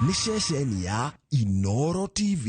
Nĩ ceceni ya Inoro TV.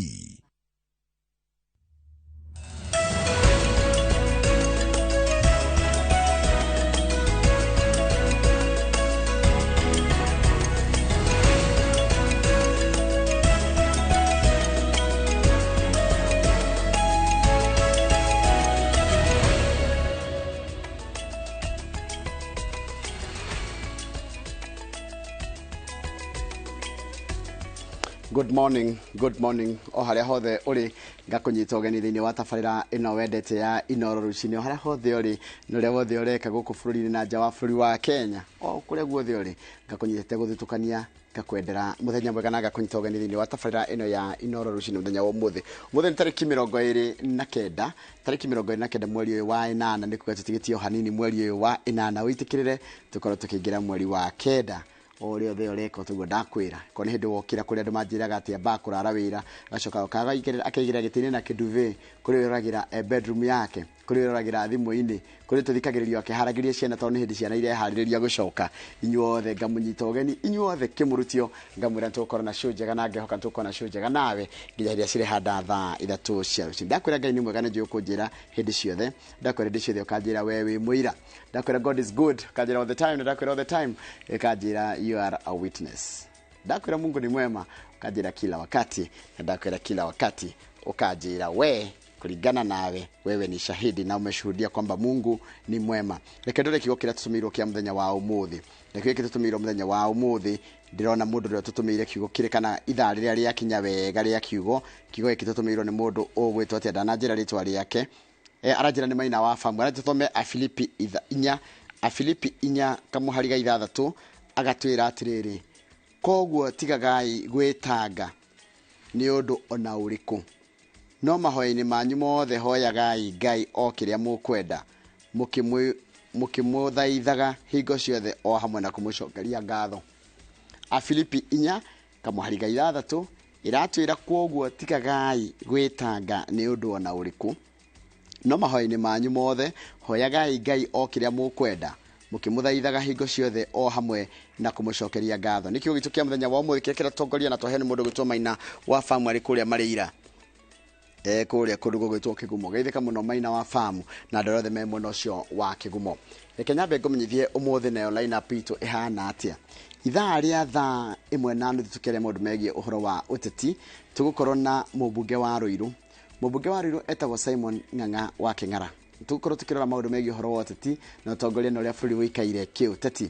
Good morning, good morning. O harĩa hothe ũrĩ, ngakũnyita ũgeni thĩinĩ wa tabarĩra ĩno wendete ya Inoro Rũcinĩ. O harĩa hothe ũrĩ na ũrĩa wothe ũreka gũkũ bũrũri-inĩ na nja wa bũrũri wa Kenya, o kũrĩa guothe ũrĩ, ngakũnyitĩte gũthutũkania, ngakwendera mũthenya mwega na ngakũnyita ũgeni thĩinĩ wa tabarĩra ĩno ya Inoro Rũcinĩ mũthenya wa ũmũthĩ. Ũmũthĩ nĩ tarĩki 29, tarĩki 29 mweri ũyũ wa ĩnana, nĩ kuga tũtigĩtie o hanini mweri ũyũ wa ĩnana wĩtĩkĩrĩre tũkorwo tũkĩingĩra mweri wa kenda. O ũrĩa othe ũreka ũguo ndakwĩra, ko nĩ hĩndĩ wokĩra kũrĩa andũ manjĩraga atĩ amba kũrara wĩra, agacoka oka akaigĩrĩra gĩtĩ-inĩ na kĩnduve, kũrĩ ũroragĩra bedroom yake, kũrĩ ũroragĩra thimũ-inĩ, kũrĩ tũthikagĩrĩrio akĩharagĩria ciana tondũ nĩ hĩndĩ ciana ireharĩrĩria gũcoka. Inyuothe ngamũnyita ũgeni, inyuothe kĩmũrutio ngamwĩra nĩtũgũkorwo na show njega na ngehoka nĩtũgũkorwo na show njega nawe nginya hĩndĩ ĩrĩa cirĩhanda thaa 3 cia rũcinĩ. Ndakwĩra Ngai nĩ mwega, nĩ njũĩ ũkũnjĩra hĩndĩ ciothe. Ndakwĩra hĩndĩ ciothe ũkanjĩra we wĩ mũira. Ndakwĩra God is good, ũkanjĩra all the time, na ndakwĩra all the time ũkanjĩra you are a witness. Ndakwĩra Mungu ni mwema, ũkanjĩra kila wakati, na ndakwĩra kila wakati ũkanjĩra we kulingana nawe wewe ni shahidi na umeshuhudia kwamba Mungu ni mwema. Reke ndore kiugo kĩrĩa tũtũmĩirwo kĩa mũthenya wa ũmũthĩ. Reke gĩkĩ tũtũmĩirwo mũthenya wa ũmũthĩ, ndĩrona mũndũ ũrĩa tũtũmĩire kiugo kĩrĩ kana ithaa rĩrĩa rĩakinya wega rĩa kiugo. Kiugo gĩkĩ tũtũmĩirwo nĩ mũndũ ũgwĩtwo atĩa, ndananjĩra rĩtwa rĩake. Aranjĩra nĩ Maina wa Famu. Aranjĩra tũthome Afilipi inya, Afilipi inya kamũhari ga ithathatũ, agatwĩra atĩrĩrĩ, koguo tigagai gwĩtanga nĩ ũndũ ona ũrĩkũ, no mahoya-inĩ manyu mothe hoyagai Ngai o kĩrĩa mũkwenda, mũkĩmũthaithaga hingo ciothe o hamwe na kũmũcokeria ngatho. Afilipi inya kamũhari ga ithathatũ ĩratwĩra kwoguo tigagai gwĩtanga nĩ ũndũ ona ũrĩkũ, no mahoya-inĩ manyu mothe hoyagai Ngai o kĩrĩa mũkwenda, mũkĩmũthaithaga hingo ciothe o hamwe na kũmũcokeria ngatho. Nĩ kiugo gitũ kĩa mũthenya wa ũmũthĩ kĩrĩa kĩratongoria na twaheo nĩ mũndũ ũgwĩtwo Maina wa Famu arĩ kũrĩa Marĩira. Kũrĩa kũndũ gũgwĩtwo Kĩgumo. Geithĩka mũno Maina wa Famu na andũ othe me mwena ũcio wa Kĩgumo. Reke nyambe ngũmenyithie ũmũthĩ nayo line up itũ ĩhana atĩa. Ithaa rĩa thaa 1:30 tũkĩaria maũndũ megiĩ ũhoro wa ũteti, tũgũkorwo na mũmbunge wa Ruiru. Mũmbunge wa Ruiru etagwo Simon Ng'ang'a wa Kĩng'ara. Tũgũkorwo tũkĩrora maũndũ megiĩ ũhoro wa ũteti na ũtongoria na ũrĩa bũrũri ũikaire kĩũteti.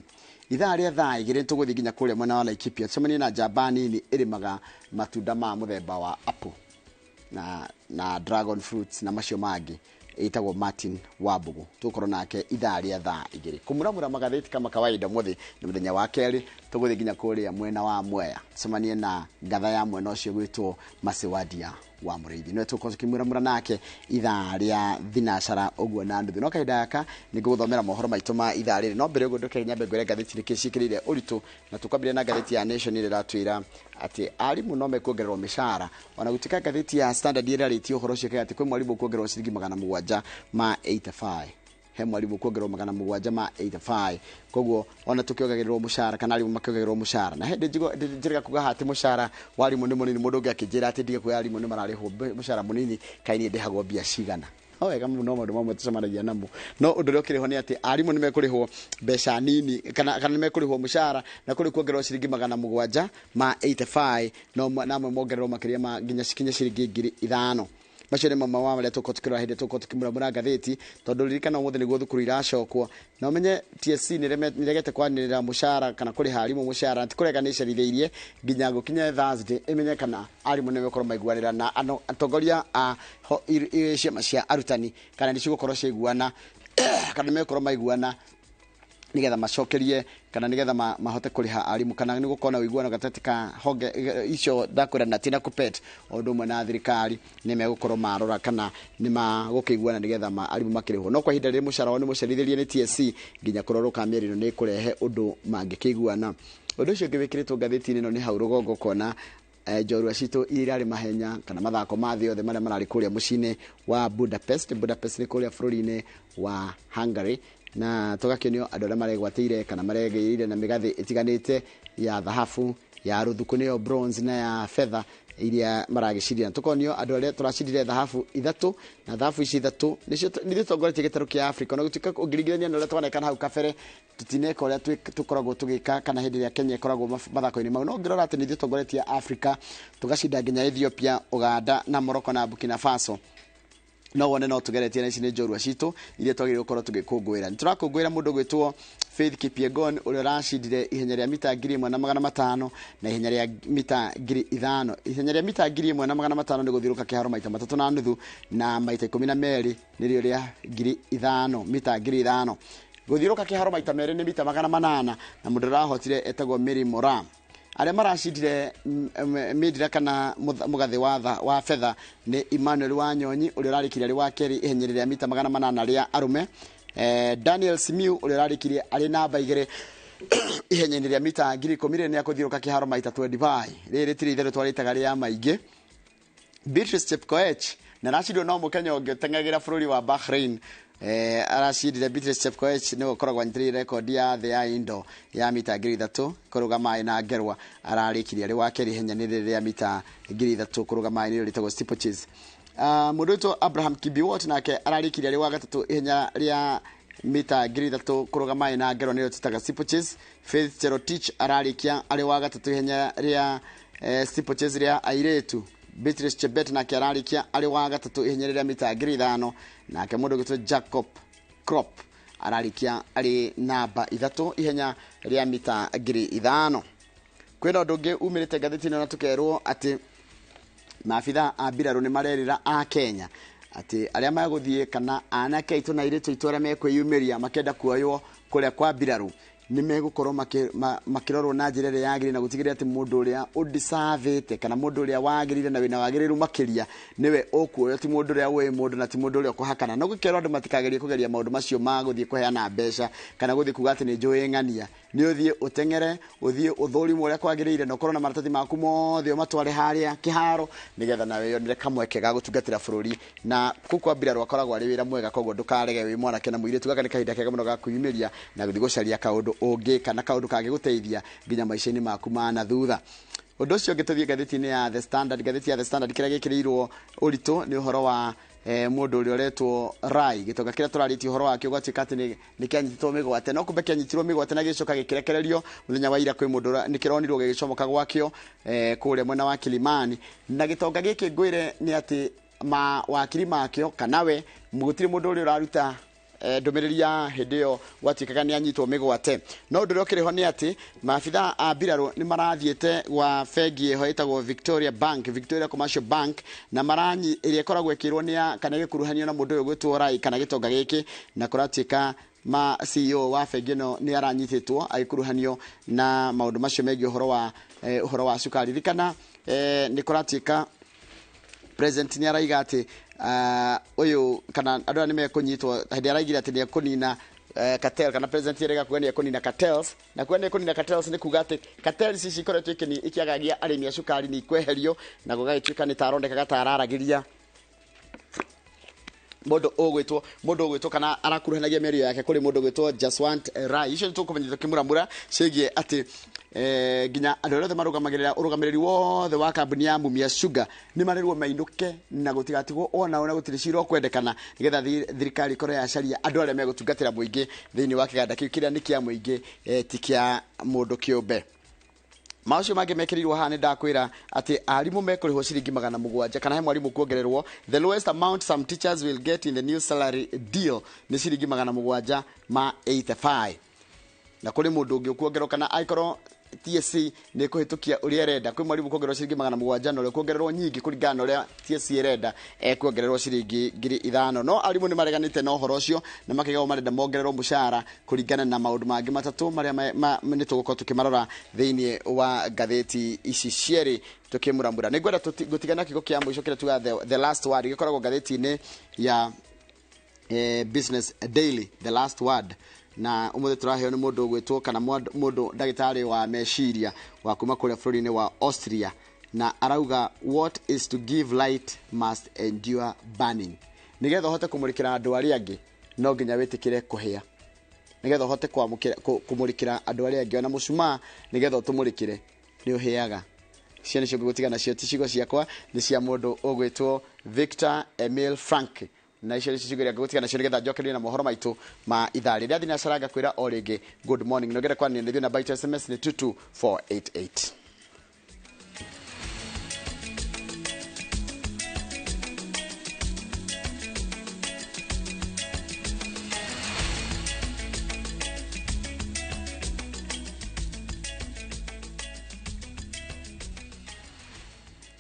Ithaa rĩa thaa 2 tũgũthiĩ nginya kũrĩa mwena wa Laikipia, tũcemanie na njamba nini ĩrĩmaga matunda ma mũthemba wa apple na dragon fruits na macio mangĩ, ĩtagwo Martin Wambugu. Tũgũkorwo nake ithaa rĩa thaa 2. Kũmuramura magathĩti kama kawaida ũmũthĩ nĩ mũthenya wa kerĩ, tũgũthiĩ nginya kũrĩa mwena wa Mwea, tũcemanie na ngatha ya mwena ũcio gwĩtwo Masiwadia wa Mũrĩithi. Nĩwe tũgũkorwo tũkĩmuramura nake ithaa rĩa thinacara ũguo na nuthu. No kahinda gaka nĩ ngũgũthomera mohoro maitũ ma ithaa rĩrĩ. No mbere ũguo ndũke nyambe ngwĩre ngathĩti nĩkĩ ciĩkĩrĩire ũritũ, na tũkwambĩrĩria na ngathĩti ya Nation ĩrĩa ĩratwĩra atĩ arimũ no mekuongererwo mĩcara. Ona gũtuĩka ngathĩti ya Standard ĩrarĩtie ũhoro ũcio atĩ kwĩ mwarimũ kuongererwo ciringi magana mũgwanja ma 85. He mwarimũ kuongererwo magana mũgwanja ma 85. Koguo ona tũkĩongagĩrĩrwo mũcara kana arimũ makĩongagĩrĩrwo mũcara. Na hĩndĩ njĩrĩga kuga atĩ mũcara wa arimũ nĩ mũnini, mũndũ ũngĩ akĩnjĩra atĩ ndige kuga arimũ nĩ mararĩhwo mũcara mũnini, kaĩ niĩ ndĩhagwo mbia cigana. No wega mũno maũndũ mamwe tũcemanagia namo. No ũndũ ũrĩa ũkĩrĩho nĩ atĩ arimũ nĩ mekũrĩhwo mbeca nini kana nĩ mekũrĩhwo mũcara na kũrĩ kuongererwo ciringi magana mũgwanja ma 85, no namwe mongererwo makĩria ma nginya cikinye ciringi ngiri ithano. Macio nĩ mamwe ma marĩa tũgũkorwo tũkĩrora hĩndĩ tũgũkorwo tũkĩmuramura ngathĩti, tondũ ririkana ũmũthĩ nĩguo thukuru iracokwo. Na ũmenye TSC nĩregete kwanĩrĩra mũcara kana kũrĩha arimũ mũcara, ti kũrega nĩcerithĩirie nginya gũkinye Thursday ĩmenye kana arimũ nĩmegũkorwo maiguanĩra na atongoria a ciama cia arutani kana nĩcigũkorwo ciaiguana kana nĩmegũkorwo maiguana nigetha macokerie kana nigetha mahote kũrĩha arimũ kana nĩ gũkorwo na ũiguano gatagatĩ ka honge icio ndakwĩra na tina KUPPET o ũndũ ũmwe na thirikari nĩ megũkorwo marora kana nĩ magũkĩiguana nigetha arimũ makĩrĩhwo. No kwa ihinda rĩrĩ mũcara wao nĩ mũcerithĩrie nĩ TSC nginya kũrorwo ka mĩeri ĩno nĩ ĩkũrehe ũndũ mangĩkĩiguana. Ũndũ ũcio ũngĩ wĩkĩrĩtwo ngathĩti-inĩ ĩno nĩ hau rũgongo kuona njorua citũ iria irarĩ mahenya kana mathako ma thĩ yothe marĩa mararĩ kũrĩa mũciĩ-inĩ wa Budapest. Budapest nĩ kũrĩa bũrũri-inĩ wa Hungary, na tũgakĩonio andũ arĩa maregwatĩire kana maregĩrĩire na mĩgathĩ ĩtiganĩte ya thahabu, Ya rũthuku nĩyo bronze na ya fedha iria maragĩcindĩra. Tũkonio andũ arĩa tũracindire thahabu ithatũ, na thahabu ici ithatũ nĩcio nithuĩ tũtongoretie gĩtarũ kĩa Africa. Ona gũtuĩka ũngĩringithania na ũrĩa twanekana hau kabere, tũtineka ũrĩa tũkoragwo tũgĩka kana hĩndĩ ĩrĩa Kenya ĩkoragwo mathako-inĩ mau, no ũngĩrora atĩ nithuĩ tũtongoretie Africa, tũgacinda nginya Ethiopia, Uganda na Morocco na Burkina Faso, no wone no tugeretie. Na ici nĩ njorua citũ iria twagĩrĩirwo gũkorwo tũgĩkũngũĩra. Nĩ tũrakũngũĩra mũndũ gwĩtwo Faith Kipyegon, ũrĩa ũracindire ihenya rĩa mita 1500 na ihenya rĩa mita 5000. Ihenya rĩa mita 1500 nĩ gũthiũrũrũka kĩharo maita 3.5, na maita 12 nĩrĩo rĩa 5000, mita 5000. Gũthiũrũrũka kĩharo maita merĩ nĩ mita 800, na mũndũ ũrahotire etagwo Mary Moraa. Arĩa maracindire mindira kana mũgathĩ wa fedha nĩ Emmanuel Wanyonyi, ũrĩa ũrarĩkirie arĩ wa kerĩ ihenya rĩa mita 800 rĩa arũme, Daniel Simiu, ũrĩa ũrarĩkirie arĩ namba 2 ihenya-inĩ rĩa mita 10,000, rĩrĩ nĩ akũthiũrũrũka kĩharo maita 25, rĩrĩ rĩtirĩ itherũ twarĩtaga rĩa maingĩ. Beatrice Chepkoech na aracindwo no mũkenya ũngĩ ũteng'agĩra bũrũri wa Bahrain, aracindire. Beatrice Chepkoech nĩwe ũkoragwo anyitĩrĩire rekondi ya thĩ ya indo ya mita 3000 kũrũga maĩ na ngerwa. Ararĩkirie arĩ wa kerĩ ihenya-inĩ rĩrĩ rĩa mita 3000 kũrũga maĩ, nĩrĩo rĩtagwo steeplechase. Mũndũ wĩtwo Abraham Kibiwot nake ararĩkirie arĩ wa gatatũ ihenya rĩa mita 3000 kũrũga maĩ na ngerwa, nĩrĩo twĩtaga steeplechase. Faith Cherotich ararĩkia arĩ wa gatatũ ihenya rĩa steeplechase rĩa airĩtu. Beatrice Chebet nake ararĩkia arĩ wa gatatũ ihenya rĩa mita 5000, nake mũndũ ũgwĩtwo Jacob Krop ararĩkia arĩ namba 3 ihenya rĩa mita 5000. Kwĩna ũndũ ũngĩ umĩrĩte ngathĩti-inĩ, na tũkerwo atĩ maabitha a mbirarũ nĩ marerĩra a Kenya atĩ arĩa megũthiĩ kana anake aitũ na airĩtu aitũ arĩa mekwĩyumĩria makĩenda kuoywo kũrĩa kwa mbirarũ nĩ megũkorwo makĩrorwo na njĩra ĩrĩa yagĩrĩire, na gũtigĩrĩra atĩ mũndũ ũrĩa ũdecavĩte kana mũndũ ũrĩa wagĩrĩire na wĩna wagĩrĩru makĩria nĩwe ũkuoywo, ti mũndũ ũrĩa ũĩ mũndũ na ti mũndũ ũrĩa ũkũhakana. No gũkerwo andũ matikagerie kũgeria maũndũ macio ma gũthiĩ kũheana mbeca kana gũthiĩ kuga atĩ nĩ njũĩ ng'ania. Nĩ ũthiĩ ũteng'ere, ũthiĩ ũthũrimwo ũrĩa kwagĩrĩire, na ũkorwo na maratathi maku mothe ũmatware harĩa kĩharo, nĩgetha nawe wĩyonere kamweke ga gũtungatĩra bũrũri. Na kũu kwa mbirarũ akoragwo arĩ wĩra mwega, koguo ndũkarege wĩ mwanake na mũirĩtu. Gaka nĩ kahinda kega mũno ga kwĩyumĩria na gũthiĩ gũcaria kaũndũ ũngĩka na kaũndũ kangĩgũteithia nginya maica-inĩ maku ma na thutha. Ũndũ ũcio ũngĩ, tũthiĩ ngathĩti-inĩ ya The Standard. Ngathĩti ya The Standard, kĩrĩa gĩkĩrĩirwo ũritũ nĩ ũhoro wa mũndũ ũrĩa ũretwo Rai, gĩtonga kĩrĩa tũrarĩtie ũhoro wakĩo, gwatuĩka atĩ nĩ kĩanyitĩtwo mĩgwate, no kumbe kĩanyitirwo mĩgwate na gĩcoka gĩkĩrekererio mũthenya wa ira. Kwĩ mũndũ nĩ kĩronirwo gĩgĩcomoka gwakĩo kũrĩa mwena wa Kilimani. Na gĩtonga gĩkĩ, ngwĩre nĩ atĩ mawakiri makĩo kana we gũtirĩ mũndũ ũrĩa ũraruta ndũmĩrĩri ya hĩndĩ ĩyo gwatuĩkaga nĩ anyitwo mĩgwate. No ũndũ ũrĩa ũkĩrĩ ho nĩ atĩ maabitha a mbirarũ nĩ marathiĩte gwa bengi ĩho ĩtagwo Victoria Bank, Victoria Commercial Bank, na maranyi ĩrĩa ĩkoragwo ĩkĩrwo nĩ ya kana ĩgĩkuruhanio na mũndũ ũyũ gwĩtwo Rai kana gĩtonga gĩkĩ, na kũratuĩka ma CEO wa bengi ĩno nĩ aranyitĩtwo agĩkuruhanio na maũndũ macio megiĩ ũhoro wa cukari. Ririkana nĩ kũratuĩka president nĩ araiga atĩ ũyũ kana andũ aya nĩ mekũnyitwo hĩndĩ araigire atĩ nĩ ekũnina cartel, kana president erega kuga nĩ ekũnina cartels. Na kuga nĩ ekũnina cartels nĩ kuga atĩ cartels ici ikoretwo ikĩagagia arĩmi a cukari nĩ ikweherio, na gũgagĩtuĩka nĩ taronekaga ta araragĩria mũndũ ũgwĩtwo kana arakuruhanagia mĩario yake kũrĩ mũndũ ũgwĩtwo Jaswant Rai. Icio nĩ tũkũmenyithio tũkĩmuramura ciĩgiĩ atĩ nginya andũ arĩa othe marũgamagĩrĩra ũrũgamĩrĩri wothe wa kambuni ya Mumia Sugar nĩ marĩrwo mainũke na gũtigatigwo onao, na gũtirĩ cira ũkwendekana, nĩgetha thirikari ĩkorwo yacaria andũ arĩa megũtungatĩra mũingĩ thĩinĩ wa kĩganda kĩu kĩrĩa nĩ kĩa mũingĩ, ti kĩa mũndũ kĩũmbe. Maũcio mangĩ mekĩrĩirwo haha, nĩ ndakwĩra atĩ arimũ mekũrĩhwo ciringi 700, kana he mwarimũ kuongererwo. The lowest amount some teachers will get in the new salary deal nĩ ciringi 785, na kũrĩ mũndũ ũngĩ ũkuongererwo, kana angĩkorwo TSC nĩ kũhĩtũkia ũrĩa ĩrenda, kwĩ mwarimũ kuongererwo ciringi 700, na ũrĩa kuongererwo nyingĩ kũringana na ũrĩa TSC ĩrenda ekuongererwo ciringi 5000. No arimũ nĩ mareganĩte na ũhoro ũcio na makaiga marenda mongererwo mũcara kũringana na maũndũ mangĩ matatũ marĩa nĩ tũgũkorwo tũkĩmarora thĩinĩ wa ngathĩti ici cierĩ tũkĩmuramura. Nĩ ngwenda gũtigana kiugo kĩa mũico kĩrĩa tuga the last word, gĩkoragwo ngathĩti-inĩ ya Business Daily, the last word, na umuthi turaheo nĩ mũndũ ũgwĩtwo kana mũndũ ndagĩtarĩ wa meciria wa kuma kũrĩa bũrũri-inĩ wa Austria, na arauga, "What is to give light must endure burning." Nĩgetha ũhote kũmũrĩkĩra andũ arĩa angĩ, no nginya wĩtĩkĩre kũhĩa, nĩgetha ũhote kũmũrĩkĩra andũ arĩa angĩ. Ona mũcumaa, nĩgetha ũtũmũrĩkĩre, Nĩ ũhĩaga. Icio nĩcio ngũgũtiga nacio, ti ciugo ciakwa, nĩ cia mũndũ ũgwĩtwo Victor Emil Frank, na icio nĩcio ciugo iria ngũgũtiga nacio nĩgetha njokererie na mohoro maitũ ma ithaa rĩrĩa thinacara. Ngakwĩra o rĩngĩ good morning. Nongere kwaranĩria na ithuĩ, namba itũ SMS nĩ 22488.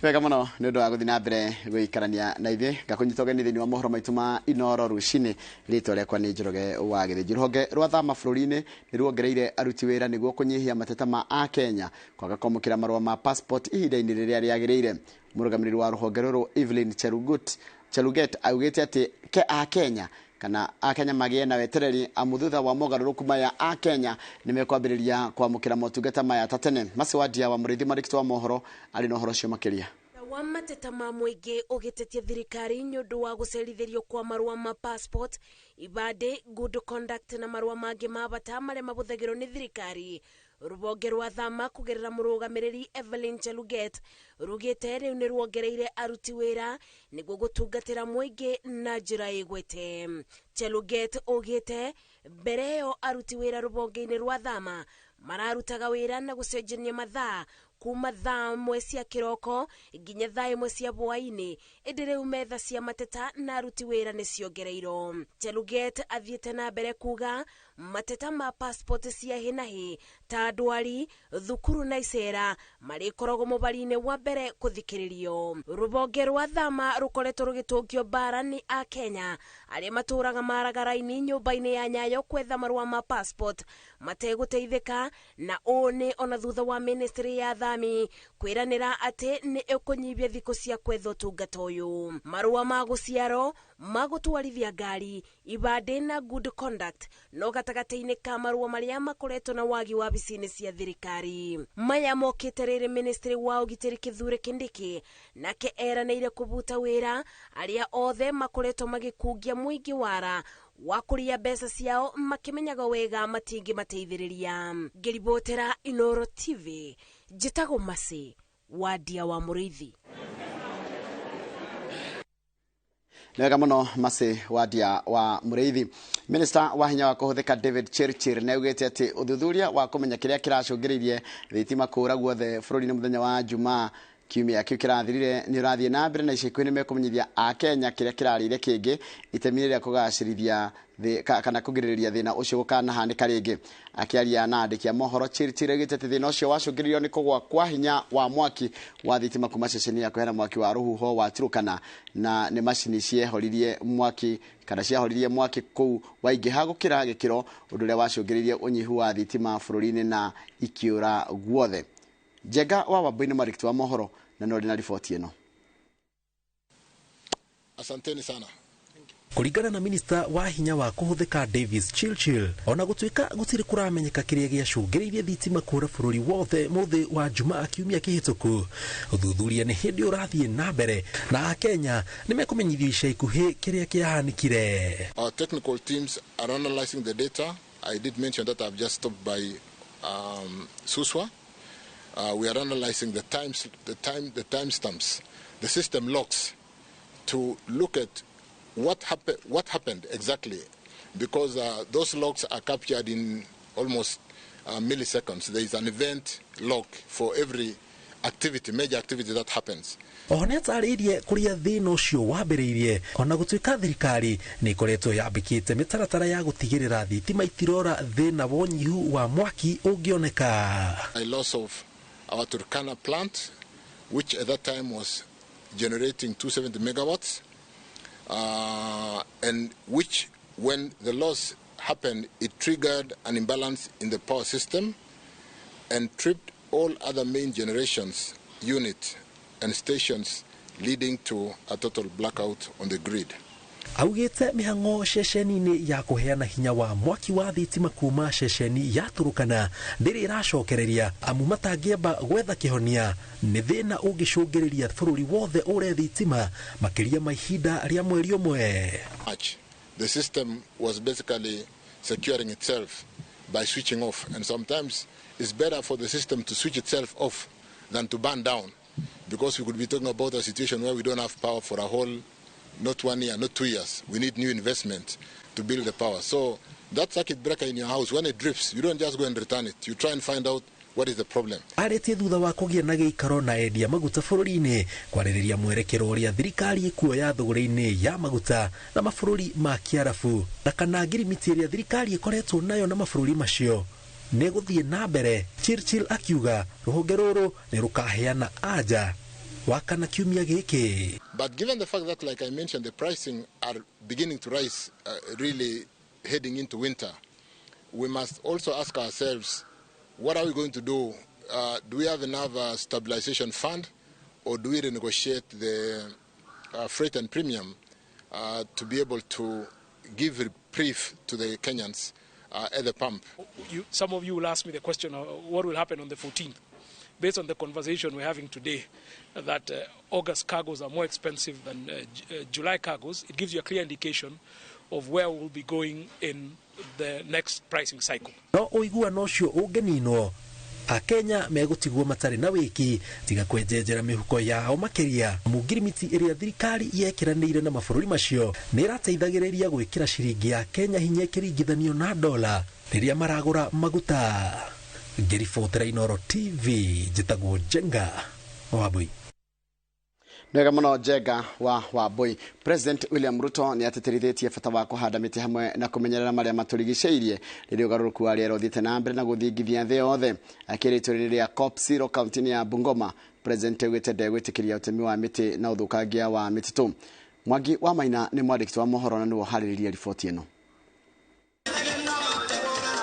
Wega muno nä å ndå wa gå thiä na mbere gå ikarania na ithuĩ. Ngakũnyita ũgeni thĩinĩ wa mohoro maitũ ma Inoro rũcinĩ. Rĩtwa rĩakwa nĩ Njoroge wa Gĩthĩnji. Rũhonge rwa thama bũrũri-inĩ nĩ ruongereire aruti wĩra nĩguo kũnyihia mateta ma akenya kwaga kwamũkĩra marũa ma passport ihinda-inĩ rĩrĩa rĩagĩrĩire. Mũrũgamĩrĩri wa rũhonge rũrũ Evelyn Cheruget augĩte atĩ ke akenya kana akenya magĩe na wetereri, amu thutha wa mogarũrũku maya akenya nĩ mekwambĩrĩria kwamũkĩra motungata maya ta tene. Maciwadia wa Mũrĩithi, mwandĩki wa mohoro, arĩ na ũhoro ũcio makĩria. Wa mateta ma mũingĩ ũgĩtetia thirikari nĩ ũndũ wa gũcerithĩrio kwa marũa ma passport, ibandĩ, good conduct na marũa mangĩ ma bata marĩa mahũthagĩrwo nĩ thirikari, rũhonge rwa thama kũgerera mũrũgamĩrĩri Evelyn Cheluget rugĩte rĩu nĩ ruongereire aruti wĩra nĩguo gũtungatĩra mũingĩ na njĩra ĩgwete. Cheluget augĩte mbere ĩyo aruti wĩra rũhonge-inĩ rwa thama mararutaga wĩra na gũcenjania mathaa kuma thaa 1 cia kĩroko nginya thaa 1 cia hwaĩ-inĩ, ĩndĩ rĩu metha cia mateta na aruti wĩra nĩ ciongereirwo. Cheluget athiĩte na mbere kuga mateta ma passport cia hi na hi ta ndwari, thukuru na icera marĩkoragwo mũbari-inĩ wa mbere kũthikĩrĩrio. Rũhonge rwa thama rũkoretwo rũgĩtũngio mbara nĩ akenya arĩa matũraga maragara-inĩ nyũmba-inĩ ya Nyayo kwetha marũa ma passport mategũteithĩka, na ũũ nĩ ona thutha wa ministry ya thami kwĩranĩra atĩ nĩ ĩkũnyihia thikũ cia kwetha ũtungata ũyũ. Marũa ma gũciarwo, ma gũtwarithia ngari, ibandĩ na good conduct no gatagatĩ-inĩ ka marũa marĩa makoretwo na wagi wabici-inĩ cia thirikari. Maya mokĩte rĩrĩ ministry wa ũgitĩri Kithure Kindiki nake eranĩire kũbuta wĩra arĩa othe makoretwo magĩkungia mũingĩ wara wa kũrĩa mbeca ciao makĩmenyaga wega matingĩmateithĩrĩria. Ngĩribotera Inoro TV, njĩtagwo Masi Wadia wa Mũrĩithi. Nĩ wega mũno, Masi Wadia wa Mũrĩithi. Minista wa hinya wa kũhũthĩka David Chirchir nĩ augĩte atĩ ũthuthuria wa kũmenya kĩrĩa kĩracũngĩrĩirie thitima kũra guothe bũrũri-inĩ mũthenya wa Jumaa kiumia kĩu kĩrathirire nĩ ũrathiĩ na mbere, na ica ikuhĩ nĩ mekũmenyithia akenya kĩrĩa kĩrarĩire kĩngĩ itemi rĩa kũgacĩrithia kana kũgirĩrĩria thĩna ũcio gũkanahanĩka rĩngĩ. Akĩaria na andĩki a mohoro, Chirchir augĩte atĩ thĩna ũcio wacũngĩrĩirio nĩ kũgũa kwa hinya wa mwaki wa thitima kuma ceceni ya kũheana mwaki wa rũhuho wa Turkana, na nĩ macini ciehoririe mwaki kana ciahoririe mwaki kũu waingĩha gũkĩra gĩkĩro, ũndũ ũrĩa wacũngĩrĩirie ũnyihu wa thitima bũrũri-inĩ na ikĩũra guothe. Njenga wa Wambui nĩ mwandĩki wa mohoro na no na riboti ĩno. Asanteni sana. Kũringana na minista wa hinya wa kũhũthĩka Davis Chirchir, ona gũtuĩka gũtirĩ kũramenyeka kĩrĩa gĩacũngĩrĩirie thitima kũra bũrũri wothe mũthĩ wa Jumaa kiumia kĩhĩtũku, ũthuthuria nĩ hĩndĩ ũrathiĩ na mbere na akenya nĩ mekũmenyithio ica ikuhĩ kĩrĩa kĩahanĩkire. Our technical teams are analyzing the data. I did mention that I've just stopped by Suswa. We are analyzing the times, the timestamps, the system logs, to look at what happened exactly, because those logs are captured in almost milliseconds. There is an event log for every activity, major activity that happens. Oho nĩ atarĩirie kũrĩa thĩna ũcio wambĩrĩirie, ona gũtuĩka thirikari nĩ ĩkoretwo yambĩkĩte mĩtaratara ya gũtigĩrĩra thitima itirora thĩna wa ũnyihu wa mwaki ũngĩoneka. A loss of our Turkana plant, which at that time was generating 270 megawatts, and which, when the loss happened, it triggered an imbalance in the power system and tripped all other main generations unit and stations, leading to a total blackout on the grid. Augĩte mĩhang'o ceceni-inĩ ya kũheana hinya wa mwaki wa thitima kuma ceceni ya Turukana ndĩrĩ ĩracokereria, amu matangĩamba gwetha kĩhonia nĩ thĩna ũngĩcũngĩrĩria bũrũri wothe ũre thitima makĩria ma ihinda rĩa mweri ũmwe. March, the system was basically securing itself by switching off, and sometimes it's better for the system to switch itself off. than to burn down, because we could be talking about a situation where we don't have power for a whole, not 1 year, not 2 years. We need new investment to build the power. So that circuit breaker in your house, when it drips, you don't just go and return it. You try and find out what is the problem. Arĩtie thutha wa kũgĩa na gĩikaro na endia maguta bũrũri-inĩ kwarĩrĩria mwerekero ũrĩa thirikari ĩkuoya thũgũrĩ-inĩ ya maguta na mabũrũri ma Kĩarabu na kana ngirimiti ĩrĩa thirikari ĩkoretwo nayo na mabũrũri macio nĩ gũthiĩ na mbere. Chirchir akiuga rũhonge rũrũ nĩ rũkaheana anja wakana kiumia gĩkĩ. But given the fact that, like I mentioned, the pricing are beginning to rise, really heading into winter, we must also ask ourselves, what are we going to do? Do we have enough stabilization fund, or do we renegotiate the freight and premium to be able to give reprieve to the Kenyans at the pump? Some of you will ask me the question, what will happen on the 14th? Based on the conversation we're having today, that August cargoes are more expensive than July cargoes, it gives you a clear indication of where we'll be going in the next pricing cycle. No ũiguano ũcio ũngĩninwo, Akenya megũtigwo matarĩ na wĩki tiga kwenjenjera mĩhuko yao makĩria. Mũngirimiti ĩrĩa thirikari yekĩranĩire na mabũrũri macio nĩ ĩrateithagĩrĩria gwĩkĩra ciringi ya Kenya hinya ĩkĩringithanio na dola rĩrĩa maragũra maguta. Ngĩribotera Inooro TV, njĩtagwo Njenga Wambui. Nĩwega mũno Njenga wa Wambui. President William Ruto nĩ atĩtĩrithĩtie bata wa kũhanda mĩtĩ hamwe na kũmenyerera marĩa matũrigicĩirie rĩrĩa ũgarũrũku wa rĩera ũthiĩte na mbere na gũthingithia thĩ yothe. Akĩrĩ itũũra-inĩ rĩa Kopsiro kaunti-inĩ ya Bungoma, President augĩte ndegwĩtĩkĩria ũtemi wa mĩtĩ na ũthũkangia wa mĩtitũ. Mwangi wa Maina nĩ mwandĩki wa mohoro na nĩwe ũharĩrĩirie riboti ĩno.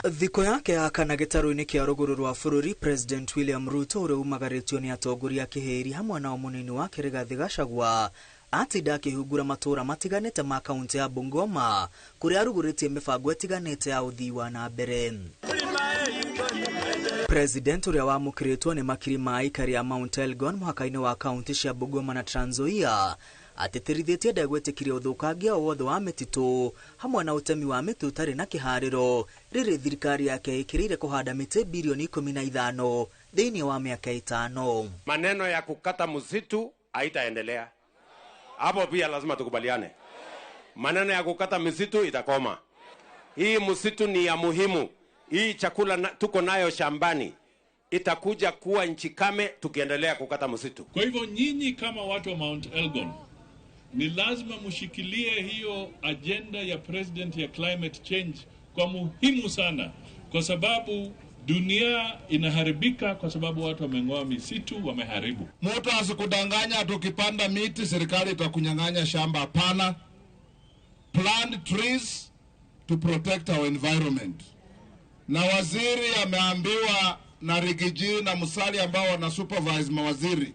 Thikũ yake ya kana gĩtarũ-inĩ kĩa rũgũrũ rwa bũrũri, President William Ruto ũrĩa umagarĩtio nĩ atongoria a kĩhĩri hamwe na mũnini wake Rigathi Gachagua atinda akĩhungura matũũra matiganĩte ma kaunti ya Bungoma kũrĩa arugũrĩtie mĩbango ĩtiganĩte ya ũthii wa na mbere. President ũrĩa wamũkĩrĩtwo nĩ makiri ma aikari a Mount Elgon mũhaka-inĩ wa kaunti cia Bungoma na Trans Nzoia atĩtĩrithĩtie ndegwĩtĩkĩria ũthũkangia o wothe wa mĩtitũ hamwe na ũtemi wa mĩtĩ ũtarĩ na kĩharĩro rĩrĩ thirikari yake ĩkĩrĩire kũhanda mĩtĩ bilioni 15 thĩinĩ wa mĩaka 5. Maneno ya kukata msitu haitaendelea. Hapo pia lazima tukubaliane. Maneno ya kukata misitu itakoma. Hii msitu ni ya muhimu. Hii chakula tuko nayo shambani itakuja kuwa nchi kame tukiendelea kukata msitu. Kwa hivyo nyinyi kama watu wa Mount Elgon ni lazima mshikilie hiyo agenda ya president ya climate change kwa muhimu sana, kwa sababu dunia inaharibika kwa sababu watu wameng'oa misitu, wameharibu. Mtu asikudanganya tukipanda miti serikali itakunyang'anya shamba. Hapana. Plant trees to protect our environment. Na waziri ameambiwa na Rigiji na Musali ambao wana supervise mawaziri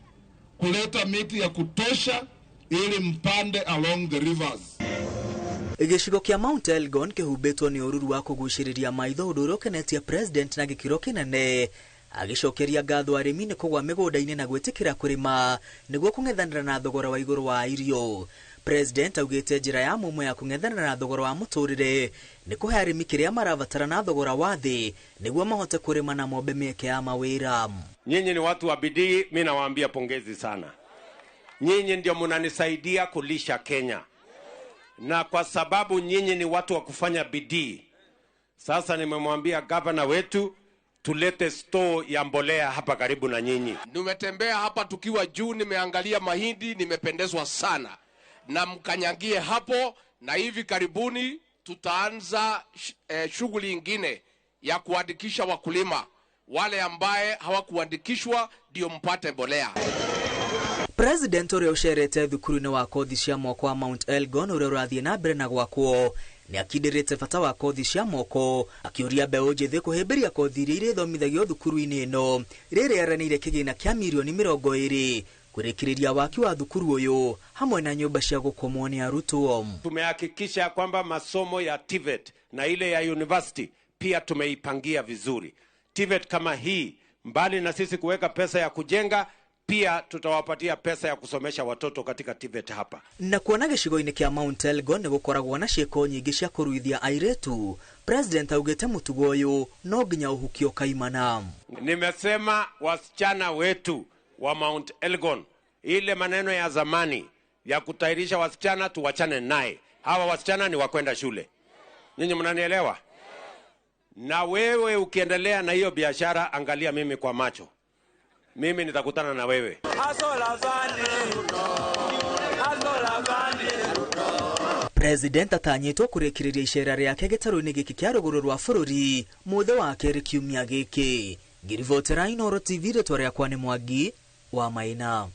kuleta miti ya kutosha ili mpande along the rivers. Gĩcigo kĩa Mount Elgon kĩhumbĩtwo nĩ ũruru wa kũgucĩrĩria maitho ũndũ ũrĩa ũkenetie president na gĩkĩro kĩnene agĩcokeria ngatho arĩmi nĩ kũgwa mĩgũnda-inĩ na gwĩtĩkĩra kũrĩma nĩguo kũng'ethanĩra na thogora wa igũrũ wa irio. President augĩte njĩra ya mũmwe ya kũng'ethanĩra na thogora wa mũtũrĩre nĩ kũhe arĩmi kĩrĩa marabatara na thogora wa thĩ nĩguo mahote kũrĩma na mombe mĩeke ya mawĩra. Nyinyi ni watu wa bidii, mimi nawaambia pongezi sana. Nyinyi ndio mnanisaidia kulisha Kenya. Na kwa sababu nyinyi ni watu wa kufanya bidii, sasa nimemwambia governor wetu tulete store ya mbolea hapa karibu na nyinyi. Nimetembea hapa tukiwa juu, nimeangalia mahindi, nimependezwa sana. Na mkanyagie hapo, na hivi karibuni tutaanza shughuli ingine ya kuandikisha wakulima wale ambaye hawakuandikishwa ndio mpate mbolea. President ũrĩa ũcerete thukuru-inĩ wa kothi cia moko wa Mount Elgon ũrĩa ũrathiĩ na mbere na gwakwo nĩ akindĩrĩte bata wa kothi cia moko akĩũria mbeũ njĩthĩ kũhĩmbĩria kothi iria irĩthomithagio thukuru-inĩ ĩno rĩrĩa aranĩire kĩgĩna kĩa mirioni 20 kũrĩkĩrĩria waki wa thukuru ũyũ hamwe na nyũmba cia gũkomwo nĩ arutwo. Tumehakikisha kwamba masomo ya TVET na ile ya university pia tumeipangia vizuri. TVET kama hii, mbali na sisi kuweka pesa ya kujenga, pia tutawapatia pesa ya kusomesha watoto katika TVET hapa. Na kuona gĩcigo-inĩ kĩa Mount Elgon nĩ gũkoragwo na ciĩko nyingĩ cia kũruithia airĩtu, President augĩte mũtugo ũyũ no nginya ũhukio kaimana. Nimesema wasichana wetu wa Mount Elgon, ile maneno ya zamani ya kutairisha wasichana tuwachane naye. Hawa wasichana ni wakwenda shule. Nyinyi mnanielewa? Na wewe ukiendelea na hiyo biashara, angalia mimi kwa macho. Mimi nitakutana na wewe. President atanyĩtwo kũrĩkĩrĩria icera rĩake gĩtarũ-inĩ gĩkĩ kĩa rũgũrũ rwa bũrũri mũthĩ wa kerĩ kiumia gĩkĩ. Ngĩribotera Inooro TV, rĩtwa rĩakwa nĩ Mwangi wa Maina.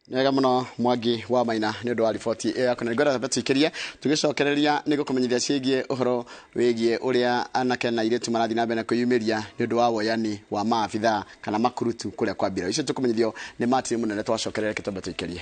Nĩ wega mũno Mwangi wa Maina nĩ ũndũ wa riboti ĩyo yaku, na nĩngwenda tũikirie tũgĩcokereria nĩ gũkũmenyithia ciĩgiĩ ũhoro wĩgiĩ ũrĩa anake na airĩtu marathiĩ na mbere na kwĩyumĩria nĩ ũndũ wa woyani wa maabithaa kana makurutu kũrĩa kwa mbirarũ. Icio tũkũmenyithio nĩ Martin Mũnene, twacokereria kĩtombe tũikirie.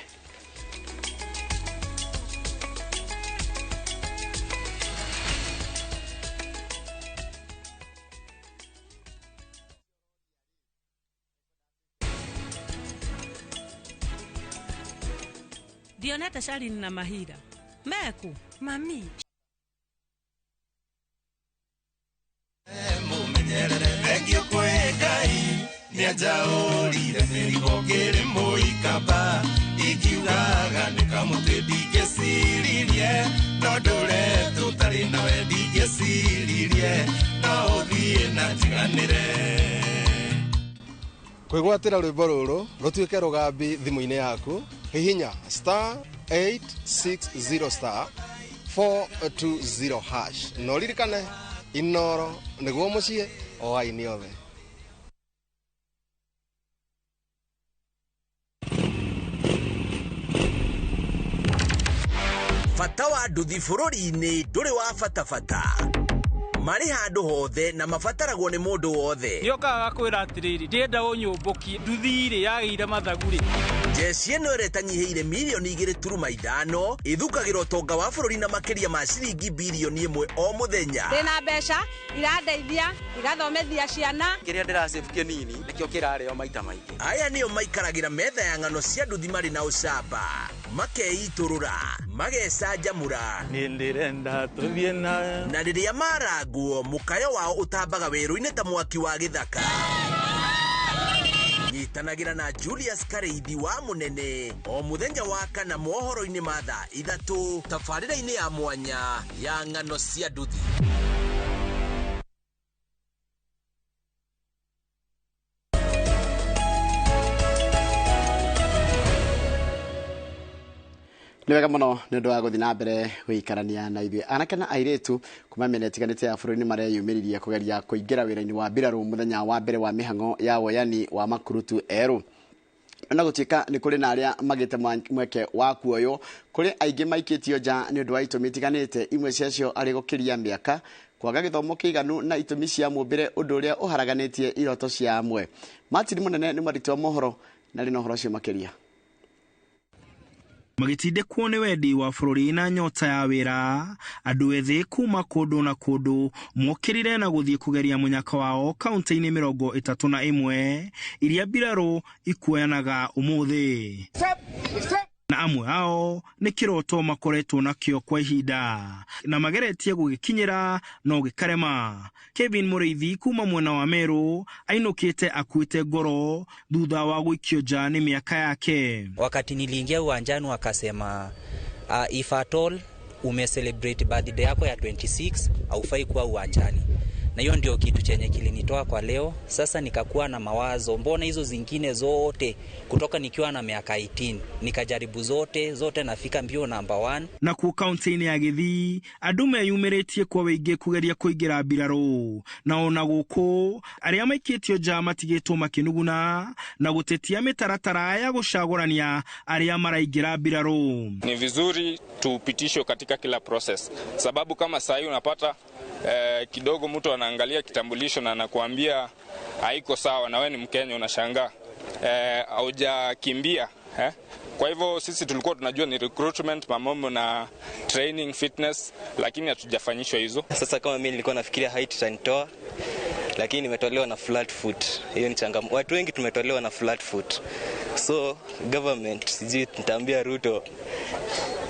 Ndionete Sharini na Mahira. Meku, mami. Thank you kwe Ngai nĩanjaũrire mĩrigo ngĩrĩ mũikamba ingiugaga nĩ kamũtĩ ndingĩciririe no ndũre tũtarĩ nawe ndingĩciririe no ũthiĩ na njiganĩre. Kwĩgwatĩra rwĩmbo rũrũ rũtuĩke rũgambi thimũ-inĩ yaku, hihinya star 860 star 420 hash na ũririkane Inooro nĩguo mũciĩ o aini othe. Bata wa nduthi bũrũri-inĩ ndũrĩ wa bata bata, marĩ handũ hothe na mabataragwo nĩ mũndũ wothe. Nĩokaga gakwĩra atĩrĩrĩ, ndĩrenda ũnyũmbũkie nduthi-rĩ yagĩire mathagu-rĩ. Jeshi ĩno ĩrĩa ĩtanyihĩire mirioni 2.5 ĩthukagĩra ũtonga wa bũrũri na makĩria ma ciringi birioni 1 o mũthenya. Ndĩna mbeca irandeithia igathomithia ciana. Kĩrĩa ndĩracĩbu kĩnini nĩkĩo kĩrarĩo maita maingĩ. Aya nĩo maikaragĩra metha ya ng'ano cia nduthi marĩ na ũcamba, makeitũrũra, magecanjamũra. Niĩ ndĩrenda tũthiĩ na Na rĩrĩa marangwo, mũkayo wao ũtambaga werũ-inĩ ta mwaki wa gĩthaka. Nyitanagĩra na Julius Kareithi wa Mũnene o mũthenya wa kana mohoro-inĩ ma thaa 3 tabarĩra-inĩ ya mwanya ya ng'ano cia nduthi. Nĩ wega mũno nĩ ũndũ wa gũthiĩ na mbere gũikarania na ithuĩ. Anake na airĩtu kuma mĩena ĩtiganĩte ya bũrũri nĩ mareyumĩririe kũgeria kũingĩra wĩra-inĩ wa mbirarũ mũthenya wa mbere wa mĩhang'o ya woyani wa makurutu erũ. Ona gũtuĩka nĩ kũrĩ na arĩa magĩte mweke wa kuoywo, kũrĩ aingĩ maikĩtio nja nĩ ũndũ wa itũmi itiganĩte, imwe ciacio arĩ gũkĩria mĩaka, kwaga gĩthomo kĩiganu na itũmi cia mũmbĩre, ũndũ ũrĩa ũharaganĩtie iroto cia amwe. Martin Mũnene nĩ mwandĩki wa mohoro na arĩ na ũhoro ũcio makĩria. Magĩtindĩkwo nĩ wendi wa bũrũri na nyota ya wĩra, andũ ethĩ kuma kũndũ na kũndũ mokĩrire na gũthiĩ kũgeria mũnyaka wao kaunti-inĩ 31 iria mbirarũ ikuoyanaga ũmũthĩ. Na amwe ao nĩ kĩroto makoretwo nakĩo kwa ihinda na mageretie gũgĩkinyĩra no gĩkarema. Kevin Mũrĩithi kuma mwena wa Meru ainũkĩte akuĩte ngoro thutha wa gũikio nja nĩ mĩaka yake. Wakati niliingia uwanjani wakasema, if at all umecelebrate birthday yako ya 26 haufai kuwa uwanjani. Na hiyo ndio kitu chenye kilinitoa kwa leo. Sasa nikakuwa na mawazo, mbona hizo zingine zote kutoka nikiwa na miaka 18 nikajaribu zote nafika mbio number 1. Na ku kaunti-inĩ ya Gĩthii andũ meyumĩrĩtie kwa wĩingĩ kũgeria kũingĩra mbirarũ, na ona gũkũ arĩa maikĩtio nja matigĩtwo makĩnuguna na gũtetia mĩtaratara ya gũcagũrania arĩa maraingĩra mbirarũ. Ni vizuri tupitishwe katika kila process, sababu kama sahii unapata kidogo mtu anaangalia kitambulisho na anakuambia haiko sawa, na wewe ni Mkenya, unashangaa haujakimbia. Kwa hivyo sisi tulikuwa tunajua ni recruitment pamoja na training fitness, lakini hatujafanyishwa hizo. Sasa kama mimi nilikuwa nafikiria height itanitoa, lakini nimetolewa na flat foot. Hiyo ni changamoto. Watu wengi tumetolewa na flat foot. So government, sijui nitaambia Ruto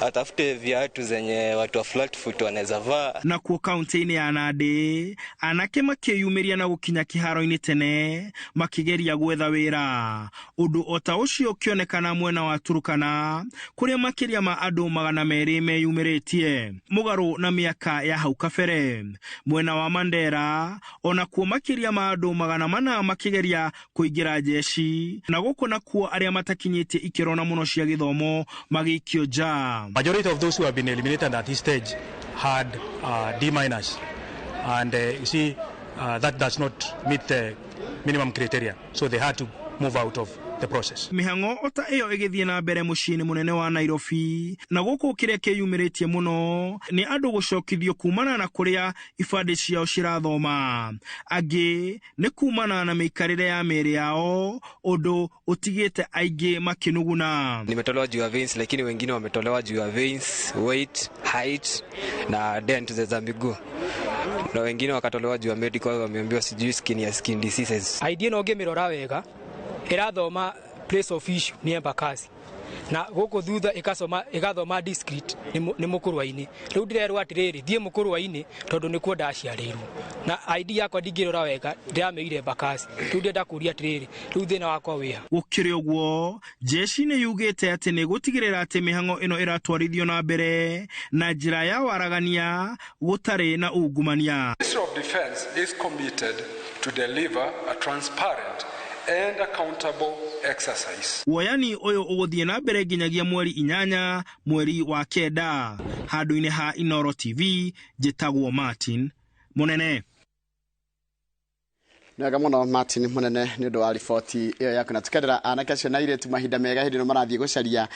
Atafute viatu zenye watu wa flat foot wanaweza vaa. Nakuo kaunti-inĩ ya Nandĩ anake makĩyumĩria na gũkinya kĩharo-inĩ tene makĩgeria gwetha wĩra. Ũndũ o ta ũcio ũkĩonekana mwena wa Turkana kũrĩa makĩria ma andũ 200 meyumĩrĩtie mũgarũ na mĩaka ya hau kabere. Mwena wa Mandera onakuo makĩria ma andũ 400 makĩgeria kũingĩra jeshi, na gũkũ nakuo arĩa matakinyĩtie ikĩro na mũno cia gĩthomo magĩikio nja. Majority of those who have been eliminated at this stage had D minus, and you see that does not meet the minimum criteria, so they had to move out of the process. Mĩhang'o o ta ĩyo ĩgĩthiĩ na mbere mũciĩ-inĩ mũnene wa Nairobi, na gũkũ kĩrĩa kĩyumĩrĩtie mũno nĩ andũ gũcokithio kumana na kũrĩa ibandĩ ciao cirathoma. Angĩ nĩ kumana na mĩikarĩre ya mĩĩrĩ yao, ũndũ ũtigĩte aingĩ makĩnuguna. Nimetolewa juu ya veins, lakini wengine wametolewa juu ya veins, weight, height na dent za miguu, na wengine wakatolewa juu ya medical, wameambiwa sijui skin ya skin diseases. ID ĩno ũngĩmĩrora wega ĩrathoma place of issue nĩ Embakasi, na gũkũ thutha ĩgathoma discrete nĩ Mũkũrwa-inĩ. Rĩu ndĩrerwo atĩrĩrĩ, thiĩ Mũkũrwa-inĩ tondũ nĩkuo ndaciarĩirwo, na ID yakwa ndingĩrora wega ndĩramĩire Embakasi. Rĩu ndĩrenda kũũria atĩrĩrĩ, rĩu thĩna wakwa wĩha? Gũkĩrĩ ũguo, jeshi nĩ yugĩte atĩ nĩ gũtigĩrĩra atĩ mĩhang'o ĩno ĩratwarithio na mbere na njĩra ya waragania gũtarĩ na ungumania. Ministry of Defence is committed to deliver a transparent and accountable exercise. Woyani ũyũ ũgũthiĩ na mbere nginyagia mweri 8 mweri wa 9. Handũ-inĩ ha Inooro TV, njĩtagwo Martin Mũnene. Nĩ wega mũno Martin Mũnene nĩ ũndũ wa riboti ĩyo yaku, na tũkendera anake acio na airĩtu mahinda mega hĩndĩ ĩno marathiĩ gũcaria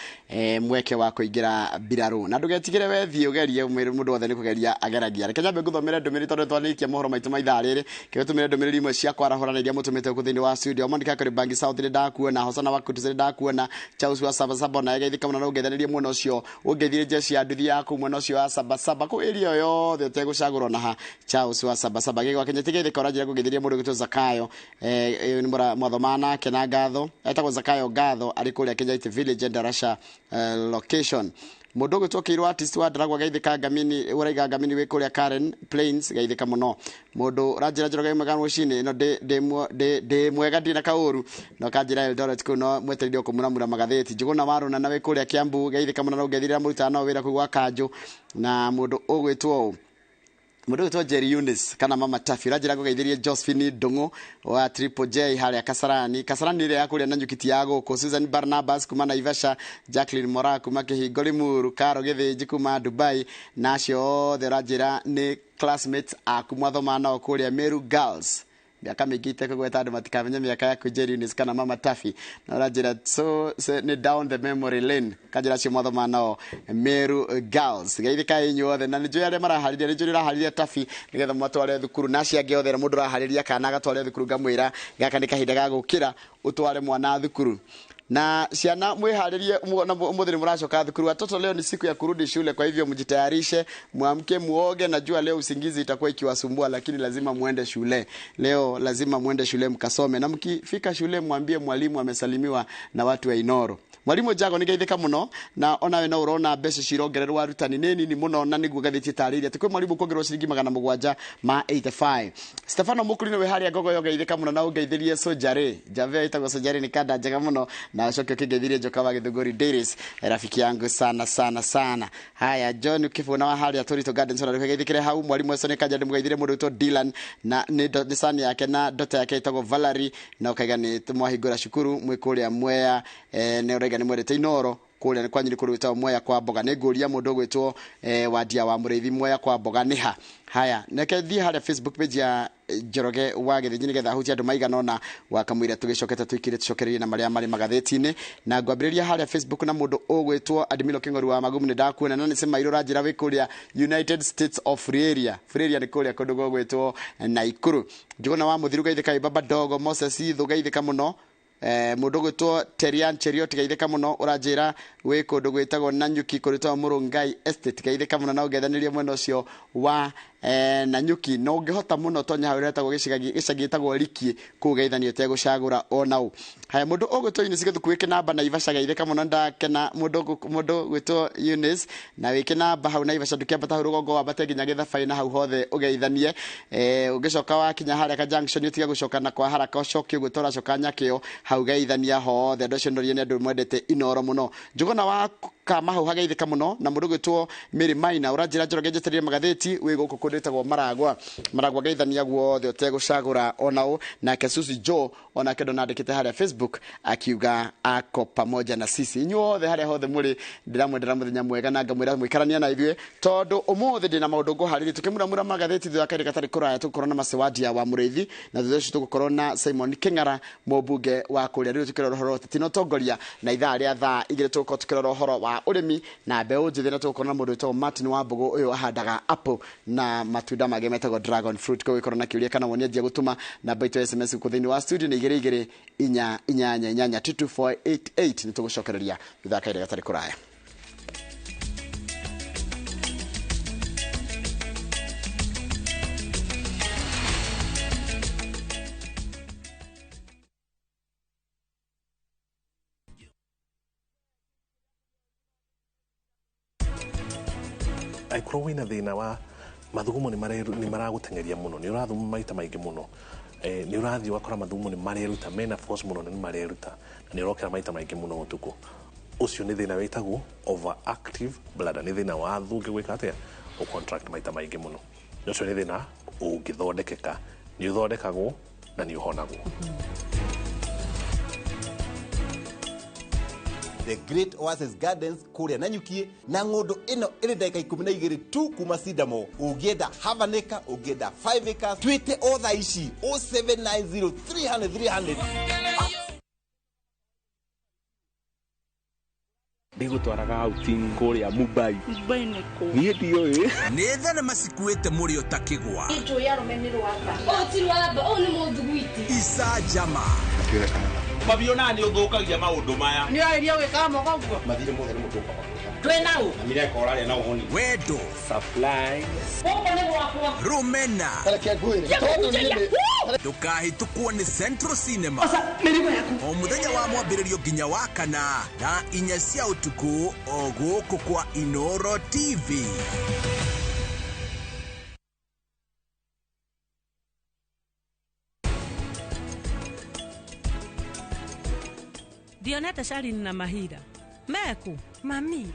mweke wa kũingĩra mbirarũ. Na ndũgetigĩre we, thiĩ ũgerie, mũndũ wothe nĩ kũgeria ageragia. Reke nyambe ngũthomere ndũmĩrĩri tondũ twanĩikia mohoro maitũ ma ithaa rĩrĩ. Kĩgũtũmĩre ndũmĩrĩri imwe cia kwarahũrana iria mũtũmĩte gũkũ thĩinĩ wa studio. Monica kũrĩ Bangi South nĩ ndakuona, Hosana wa Kutu nĩ ndakuona, Charles wa Sabasaba na geithĩka mũno na ũngeithanĩrie mwena ũcio, ũngeithirie jeshi ya nduthi yaku mwena ũcio wa Sabasaba kũ area yothe ũtegũcagũrwo na ha Charles wa Sabasaba. Gĩgwa Kenya tigeithĩka ũranjĩra ngũgeithĩrie mũndũ ũgwĩtwo Zakayo, nĩ mwathoma nake na ngatho, etagwo Zakayo Ngatho, arĩ kũrĩa Kenyatta Village and Darasha location. Mũndũ ũgwĩtwo Kĩirũ artist wa Ndaragwa geithĩka Ngamini, ũraiga Ngamini wĩ kũrĩa Karen Plains geithĩka mũno. Mũndũ ũranjĩra Njoroge mwega rũcinĩ ĩno ndĩ mwega ndirĩ na kaũru, no kanjĩra Eldoret kũu no mwetereire kũmuramura magathĩti. Njũgũna wa Rũnana wĩ kũrĩa Kiambu geithĩka mũno na ũngeithĩrĩra mũrutana no wĩra kũu gwa Kanjũ. Na mũndũ ũgwĩtwo mũndũ ũgwĩtwo Jerry Eunice kana Mama Tafi ũranjĩra ngũgeithĩrie Josephine Ndung'u wa Triple J harĩa Kasarani, Kasarani ĩrĩa ya kũrĩa Nanyuki ti ya gũkũ, Susan Barnabas kuma Naivasha, Jacqueline Mora kuma Kĩhingo Limuru, Karo Gĩthĩnji kuma Dubai, na acio othe ũranjĩra nĩ classmates aku mwathoma nao kũrĩa Meru Girls. Mĩaka mĩingĩ itekũgweta andũ matikamenye mĩaka yaku Jerry Eunice kana Mama Tafi, na ũranjĩra so nĩ down the memory lane, kanjĩra acio mwathoma nao Meru Girls. Geithĩkai inyuĩ othe, na nĩnjũĩ arĩa maraharĩria, nĩnjũĩ ũraharĩria Tafi nĩgetha mũmatware thukuru, na acio angĩ othe mũndũ ũraharĩria kana agatware thukuru, ngamwĩra gaka nĩ kahinda ga gũkĩra ũtware mwana thukuru. Na ciana mwĩharĩrie, ũmũthĩ nĩ mũracoka thukuru. Watoto leo ni siku ya kurudi shule, kwa hivyo mjitayarishe, muamke, muoge. Najua leo usingizi itakuwa ikiwasumbua, lakini lazima muende shule leo, lazima muende shule mkasome, na mkifika shule mwambie mwalimu amesalimiwa na watu wa Inooro. Mwalimu Jago nĩgeithĩka mũno, na onawe no ũrona mbeca cirongererwo arutani nĩ nini mũno, na nĩguo ngathĩti ĩtarĩirie atĩ kwĩ mwalimu kuongererwo ciringi 785. Stefano Mũkuri nĩwe harĩa Ngogoyo, geithĩka mũno na ũngeithĩrie Sojare Njave ĩtagwo Sojare, nĩ kanda njega mũno, na ũcoke ũkĩngeithirie Njoka wa Gĩthũngũri Dairies, rafiki yangu sana sana sana. Haya, John Kĩbũna wa harĩa Torito Gardens ona rĩgeithĩkĩre hau. Mwalimu Weso nĩ kanja ndĩmũgeithĩrie mũndũ wĩtwo Dylan na nĩ sani yake na dota yake ĩtagwo Valerie, na ũkaiga nĩ mwahingũra cukuru mwĩ kũrĩa Mwea, nĩ ũraiga nĩ mwendete Inooro kũrĩa nĩ kwanyu nĩ kũndũ gwĩtagwo Mwea kwa Mboga. Nĩ ngũria mũndũ ũgwĩtwo Wandia wa Mũrĩithi, Mwea kwa Mboga nĩ ha? Haya, neke thiĩ harĩa Facebook page ya Njoroge wa Gĩthĩnji nĩgetha hutie andũ maigana ũna wakamũira tũgĩcokete tũikire tũcokererie na marĩa marĩ magathĩti-inĩ. Na ngwambĩrĩria harĩa Facebook na mũndũ ũgwĩtwo Admilo Kĩng'oru wa Magumu, nĩ ndakuona na nĩ Semairũ ũranjĩra wĩ kũrĩa United States of Freeria. Freeria nĩ kũrĩa kũndũ gũgwĩtwo Naikuru. Njũgũna wa Mũthiru geithĩka Baba Dogo, Moses Ithu geithĩka mũno. Mũndũ ũgwĩtwo Terian Cheriot geithĩka mũno, ũranjĩra wĩ kũndũ gwĩtagwo Nanyuki kũrĩtwo Mũrũngai Estate geithĩka mũno na ũngethanĩrie mwena ũcio wa na nyuki no ũngĩhota mũno tonya hau ĩretagwo gĩcagi gĩtagwo Riki kũu geithanio ũtegũcagũra ona ũ. Haya, mũndũ ũgwĩtwo Eunice Gĩthuku wĩ kĩnamba Naivasha geithĩka mũno, ndakena mũndũ gwĩtwo Eunice na wĩ kĩnamba hau Naivasha, ndũkĩambata hau rũgongo wambate nginya Gĩthabai na hau hothe ũgeithanie. Ũngĩcoka wakinya harĩa ka junction ũtige gũcoka na kwa haraka ũcoke ũguo tũracoka Nyakĩo hau geithania hothe. Andũ acio norie nĩ andũ mwendete Inoro mũno. Njũgũna wa Kama hau hageithĩka mũno na mũndũ ũgwĩtwo Mary Maina ũranjĩra Njoroge njetereire magathĩti wĩ gũkũ kũndũ ĩtagwo Maragwa. Maragwa geithania guothe ũtegũcagũra ona ũ. Nake Susi Joe onake ndonandĩkĩte harĩa Facebook akiuga ako pamoja na sisi. Inyuothe harĩa hothe mũrĩ ndĩramwendera mũthenya mwega na ngamwĩra mũikarania na ithuĩ tondũ ũmũthĩ ndĩna maũndũ ngũharĩria. Tũkĩmuramura magathĩti thutha wa kahinda gatarĩ kũraya tũgũkorwo na Macewadia wa Mũrĩithi na thutha ũcio tũgũkorwo na Simon Kĩng'ara mũmbunge wa kũrĩa rĩu tũkĩrora ũhoro wa ũteti na ũtongoria, na ithaa rĩa thaa 2 tũgũkorwo tũkĩrora ũhoro wa ũrĩmi na mbeũ njĩthĩ, na tũgũkorwo na mũndũ wĩtagwo Martin Wambũgũ ũyũ ahandaga apple na matunda mangĩ metagwo dragon fruit. Koguo ĩkorwo na kĩũria kana woni anjia gũtũma namba itũ ya SMS gũkũ thĩinĩ wa studio nĩ 2 2 4 8 8 2 2 4 8 8. Nĩ tũgũcokereria thutha wa kahinda gatarĩ kũraya. Angĩkorwo wĩna thĩna wa mathugumo nĩ maragũteng'eria mũno, nĩ ũrathuma maita maingĩ mũno, nĩ ũrathiĩ ũgakora mathugumo nĩ mareruta mena force mũno na nĩ mareruta na nĩ ũrokĩra maita maingĩ mũno ũtukũ, ũcio nĩ thĩna wĩtagwo overactive bladder. Nĩ thĩna wa thũngĩ gwĩka atĩa, ũcontract maita maingĩ mũno. Na ũcio nĩ thĩna ũngĩthondekeka, nĩ ũthondekagwo na nĩ ũhonagwo. The Great Oasis Gardens kũrĩa Nanyuki na ng'ũndũ ĩno ĩrĩ ndagĩka 12 tu kuma Sidamo. Ũngĩenda half an acre, ũngĩenda 5 acres, twĩte o thaa ici 0790 300 300. Ndĩgũtwaraga outing kũrĩa Mumbai. Mumbai nĩ kũ? Niĩ ndiũĩ. Nĩ thenema cikuĩte mũrĩo ta kĩgwa. Njũĩ arũme nĩ rwamba. Ũũ ti rwamba, ũũ nĩ mũthuguiti. Icanjama. Mabio na nĩ ũthũkagia maũndũ maya. Nĩ ũrarĩria gwĩkaga moko ũguo? Mathirĩ mothe nĩ mũtũka makũrĩha. Twĩ na ũ? Na mireka ũrarĩa na ũhũni. Wendo. Supplies. Gũkũ nĩ gwakwa. Rũmena. Tareke ngwĩre. Tondũ niĩ nĩ Ndũkahĩtũkwo nĩ Central Cinema. Oca, mĩrigo yaku. O mũthenya wa mwambĩrĩrio nginya wa kana thaa 4 cia ũtukũ o gũkũ kwa Inoro TV. Ndionete Sharini na Mahira meku mami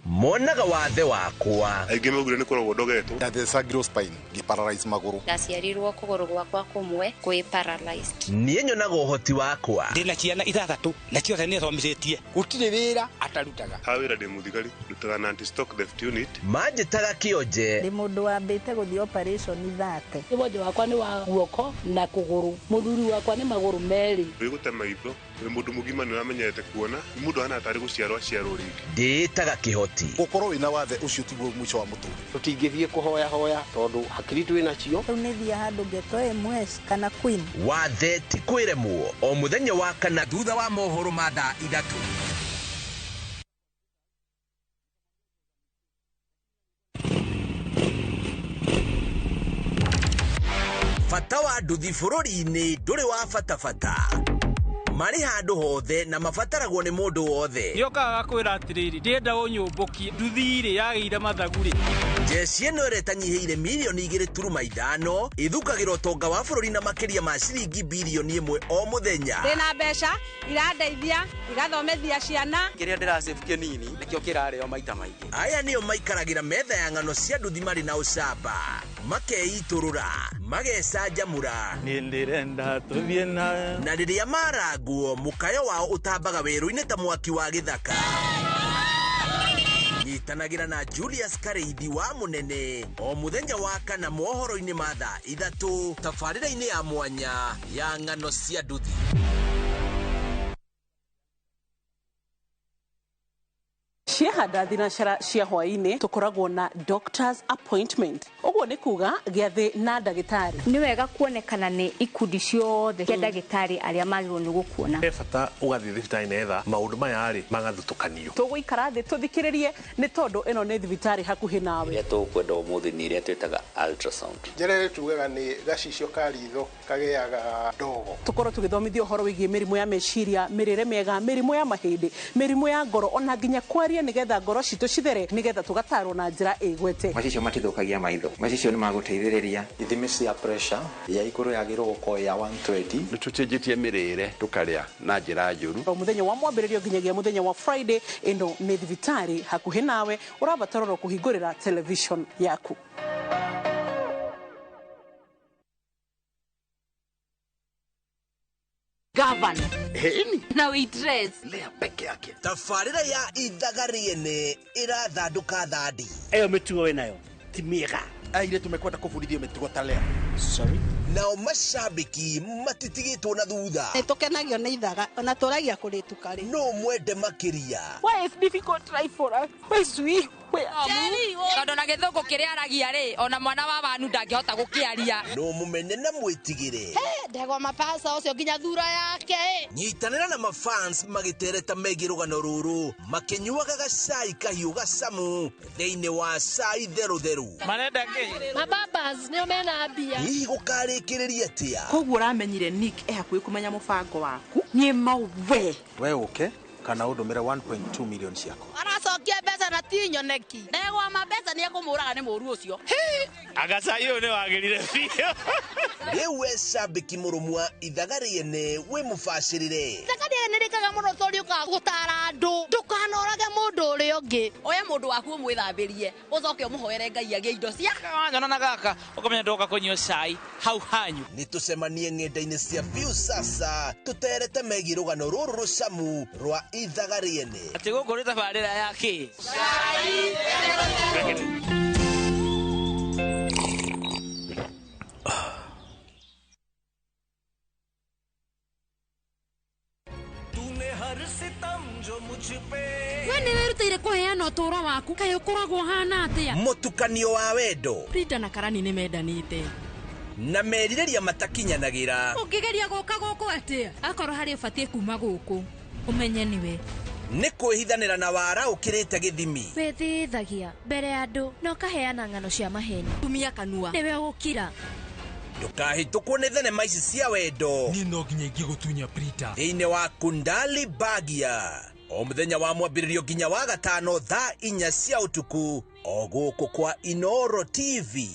monaga wathe wakwa. Aingĩ maugire nĩ kũrogwo ndogetwo. Ndathecagirwo spine ngĩparalyze magũrũ. Ndaciarirwo kũgũrũ gwakwa kũmwe kwĩ paralyzed. Niĩ nyonaga ũhoti wakwa. Ndĩna ciana 6 na ciothe nĩ thomithĩtie. Gũtirĩ wĩra atarutaga. Ha wĩra ndĩ mũthigari, ndutaga na anti-stock theft unit. Manjĩtaga kĩonje. Ndĩ mũndũ wambĩte gũthiĩ operation 30. Wonje wakwa nĩ wa guoko na kũgũrũ. Mũthuri wakwa nĩ magũrũ merĩ. Wĩ gũte maitho, wĩ mũndũ mũgima nĩ ũramenyete kuona, nĩ mũndũ ahana tarĩ gũciarwo aciarwo rĩngĩ. Ndĩĩtaga kĩhoti. Gũkorwo wĩna wathe ũcio tiguo mũico wa mũtũrĩre. Tũtingĩthiĩ kũhoya hoya tondũ hakiri twĩ nacio. Rĩu nĩ thiĩ handũ ngetwo MS kana Queen. Wathe ti kwĩremwo o mũthenya wa kana thutha wa mohoro ma thaa 3. Bata wa nduthi bũrũri-inĩ ndũrĩ wa bata bata. Marĩ handũ hothe na mabataragwo nĩ mũndũ wothe. Nĩokaga gakwĩra atĩrĩrĩ, ndĩrenda ũnyũmbũkie nduthi rĩ yagĩire mathagu rĩ. Jeshi ĩno ĩrĩa ĩtanyihĩire mirioni 2.5 ĩthukagĩra ũtonga wa bũrũri na makĩria ma ciringi birioni 1 o mũthenya. Ndĩna mbeca irandeithia igathomithia ciana. Kĩrĩa ndĩrasave kĩnini nĩkĩo kĩrarĩo maita maingĩ. Aya nĩo maikaragĩra metha ya ng'ano cia nduthi marĩ na ũcamba, makeitũrũra, magecanjamũra. Niĩ ndĩrenda tũthiĩ na Na rĩrĩa marangwo mũkayo wao ũtambaga werũ-inĩ ta mwaki wa gĩthaka. Nyitanagĩra na Julius Kareithi wa Mũnene o mũthenya wa kana mohoro-inĩ ma thaa 3 tabarĩra-inĩ ya mwanya ya ng'ano cia nduthi. Twehanda thinacara cia hwaĩ-inĩ tũkoragwo na doctor's appointment. Ũguo nĩ kuga gĩathĩ na ndagĩtarĩ. Nĩ wega kuonekana nĩ ikundi ciothe cia ndagĩtarĩ arĩa magĩrĩirwo nĩ gũkuona. He bata ũgathiĩ thibitarĩ netha maũndũ maya rĩ magathutũkanio. Tũgũikara thĩ tũthikĩrĩrie nĩ tondũ ĩno nĩ thibitarĩ hakuhĩ nawe. Ĩrĩa tũkwenda ũmũthĩ nĩ ĩrĩa twĩtaga ultrasound. Njĩra ĩrĩa tugaga nĩ gacicio ka ritho kagĩaga ndogo. Tũkorwo tũgĩthomithio ũhoro wĩgiĩ mĩrimũ ya meciria, mĩrĩre mĩega, mĩrimũ ya mahĩndĩ, mĩrimũ ya ngoro ona nginya kwaria nĩgetha ngoro citũ cithere nĩgetha tũgatarwo na njĩra ĩgwete. Macicio matithũkagia maitho, macicio nĩ magũteithĩrĩria. Ithimi cia pressure ya igũrũ yagĩrĩirwo gũkorwo ya 120. Nĩ tũcenjetie mĩrĩre tũkarĩa na njĩra njũru. O mũthenya wa mwambĩrĩrio nginyagia mũthenya wa Friday, ĩno nĩ thibitarĩ hakuhĩ nawe, ũrabatara kũhingũrĩra television yaku. Governor. Heni. Na waitress. Lea peke yake. Tabarĩra ya ithaga rĩene ĩrathandũka thandi. Ĩyo mĩtugo wĩnayo ti mĩega. Airĩtu mekwenda kũbundithio mĩtugo ta Lea. Sorry. Nao mashabiki matitigĩtwo na thutha. Nĩ tũkenagio nĩ ithaga ona tũragia kũrĩtuka rĩ. No mwende makĩria. Why is difficult life for us? Why is we? Tondũ na gĩthũngũ kĩrĩa aragia rĩ ona mwana wa wanu ndangĩhota gũkĩaria. No mũmene na mwĩtigĩre. Ndegwa mapasa ũcio nginya thura yake. Nyitanĩra na mafans magĩtereta megiĩ rũgano rũrũ makĩnyuaga gacai kahiũ gacamu thĩinĩ wa cai therũtherũ. Marenda kĩ? Mababas nĩo mena mbia. Hihi gũkarĩkĩrĩria atĩa? Koguo ũramenyire Nick e hakuhĩ kũmenya mũbango waku. Niĩ mawe. We ũke kana ũndũmĩre 1.2 million ciakwa. Aracokia mbeca na ti nyoneki. Ndegwa ma mbeca nĩ ekũmũraga nĩ mũru ũcio. Agacai ũyũ nĩ wagĩrire biũ. Rĩu we cambĩki mũrũmu wa ithaga rĩene wĩ mũbacĩrĩre. Ithaga rĩene rĩkaga mũno tondũ rĩũkaga gũtara andũ. Ndũkanorage mũndũ ũrĩa ũngĩ. Oya mũndũ waku ũmwĩthambĩrie ũcoke ũmũhoere Ngai agĩe indo cia. Wanyona na gaka ũkamenya ndoka kũnyua cai hau hanyu. Nĩ tũcemanie ng'enda-inĩ cia Viusasa tũterete megiĩ rũgano rũrũ rũcamu rwa ithaga rĩene. Atĩ gũkũ nĩ tabarĩra ya kĩ? Cai therũtherũ. We nĩ wĩrutĩire kũheana ũtũũro waku kaĩ ũkoragwo ũhana atĩa? Mũtukanio wa wendo. Frida na Karani nĩ mendanĩte. Na merirĩria matakinyanagĩra. Ũngĩgeria gũka gũkũ atĩa? Akorwo harĩ ũbatiĩ kuma gũkũ ũmenye nĩwe. Nĩ kwĩhithanĩra na wara ũkĩrĩte gĩthimi. Wĩthĩithagia mbere ya andũ na ũkaheana ng'ano cia maheni. Tumia kanua. Nĩwe ũgũkira. Ndũkahĩtũkwo nĩ thenema ici cia wendo. Niĩ no nginya ingĩgũtunya Prita. Thĩinĩ wa Kundali Bagia. O mũthenya wa mwambĩrĩrio nginya wa gatano thaa 4 cia ũtukũ o gũkũ kwa Inoro TV.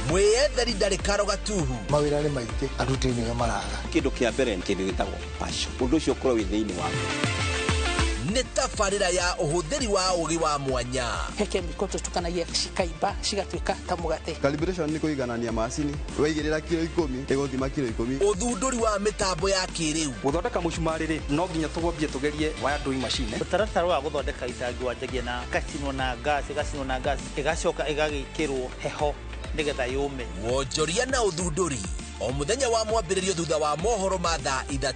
Mwĩyetheri ndarĩ karo gatuhu. Mawĩra nĩ maingĩ, aruti nĩo maraga. Kĩndũ kĩa mbere nĩ kĩndũ gĩtagwo passion. Ũndũ ũcio ũkorwo wĩ thĩinĩ waku. Nĩ tabarĩra ya ũhũthĩri wa ũgĩ wa mwanya. He kemiko tũtukanagia cikaimba cigatuĩka ta mũgate. Calibration nĩ kũiganania macini. Waigĩrĩra kiro 10 ĩgũthima kiro 10. Ũthundũri wa mĩtambo ya kĩrĩu. Gũthondeka mũcumarĩ rĩ, no nginya tũgwambie tũgerie wire drawing machine. Mũtaratara wa gũthondeka itangi wanjagia na gacinwo na gas, ĩgacinwo na gas, ĩgacoka ĩgagĩkĩrwo heho nĩgetha yũme. Wonjoria na ũthundũri o mũthenya wa mwambĩrĩrio thutha wa mohoro ma thaa 3.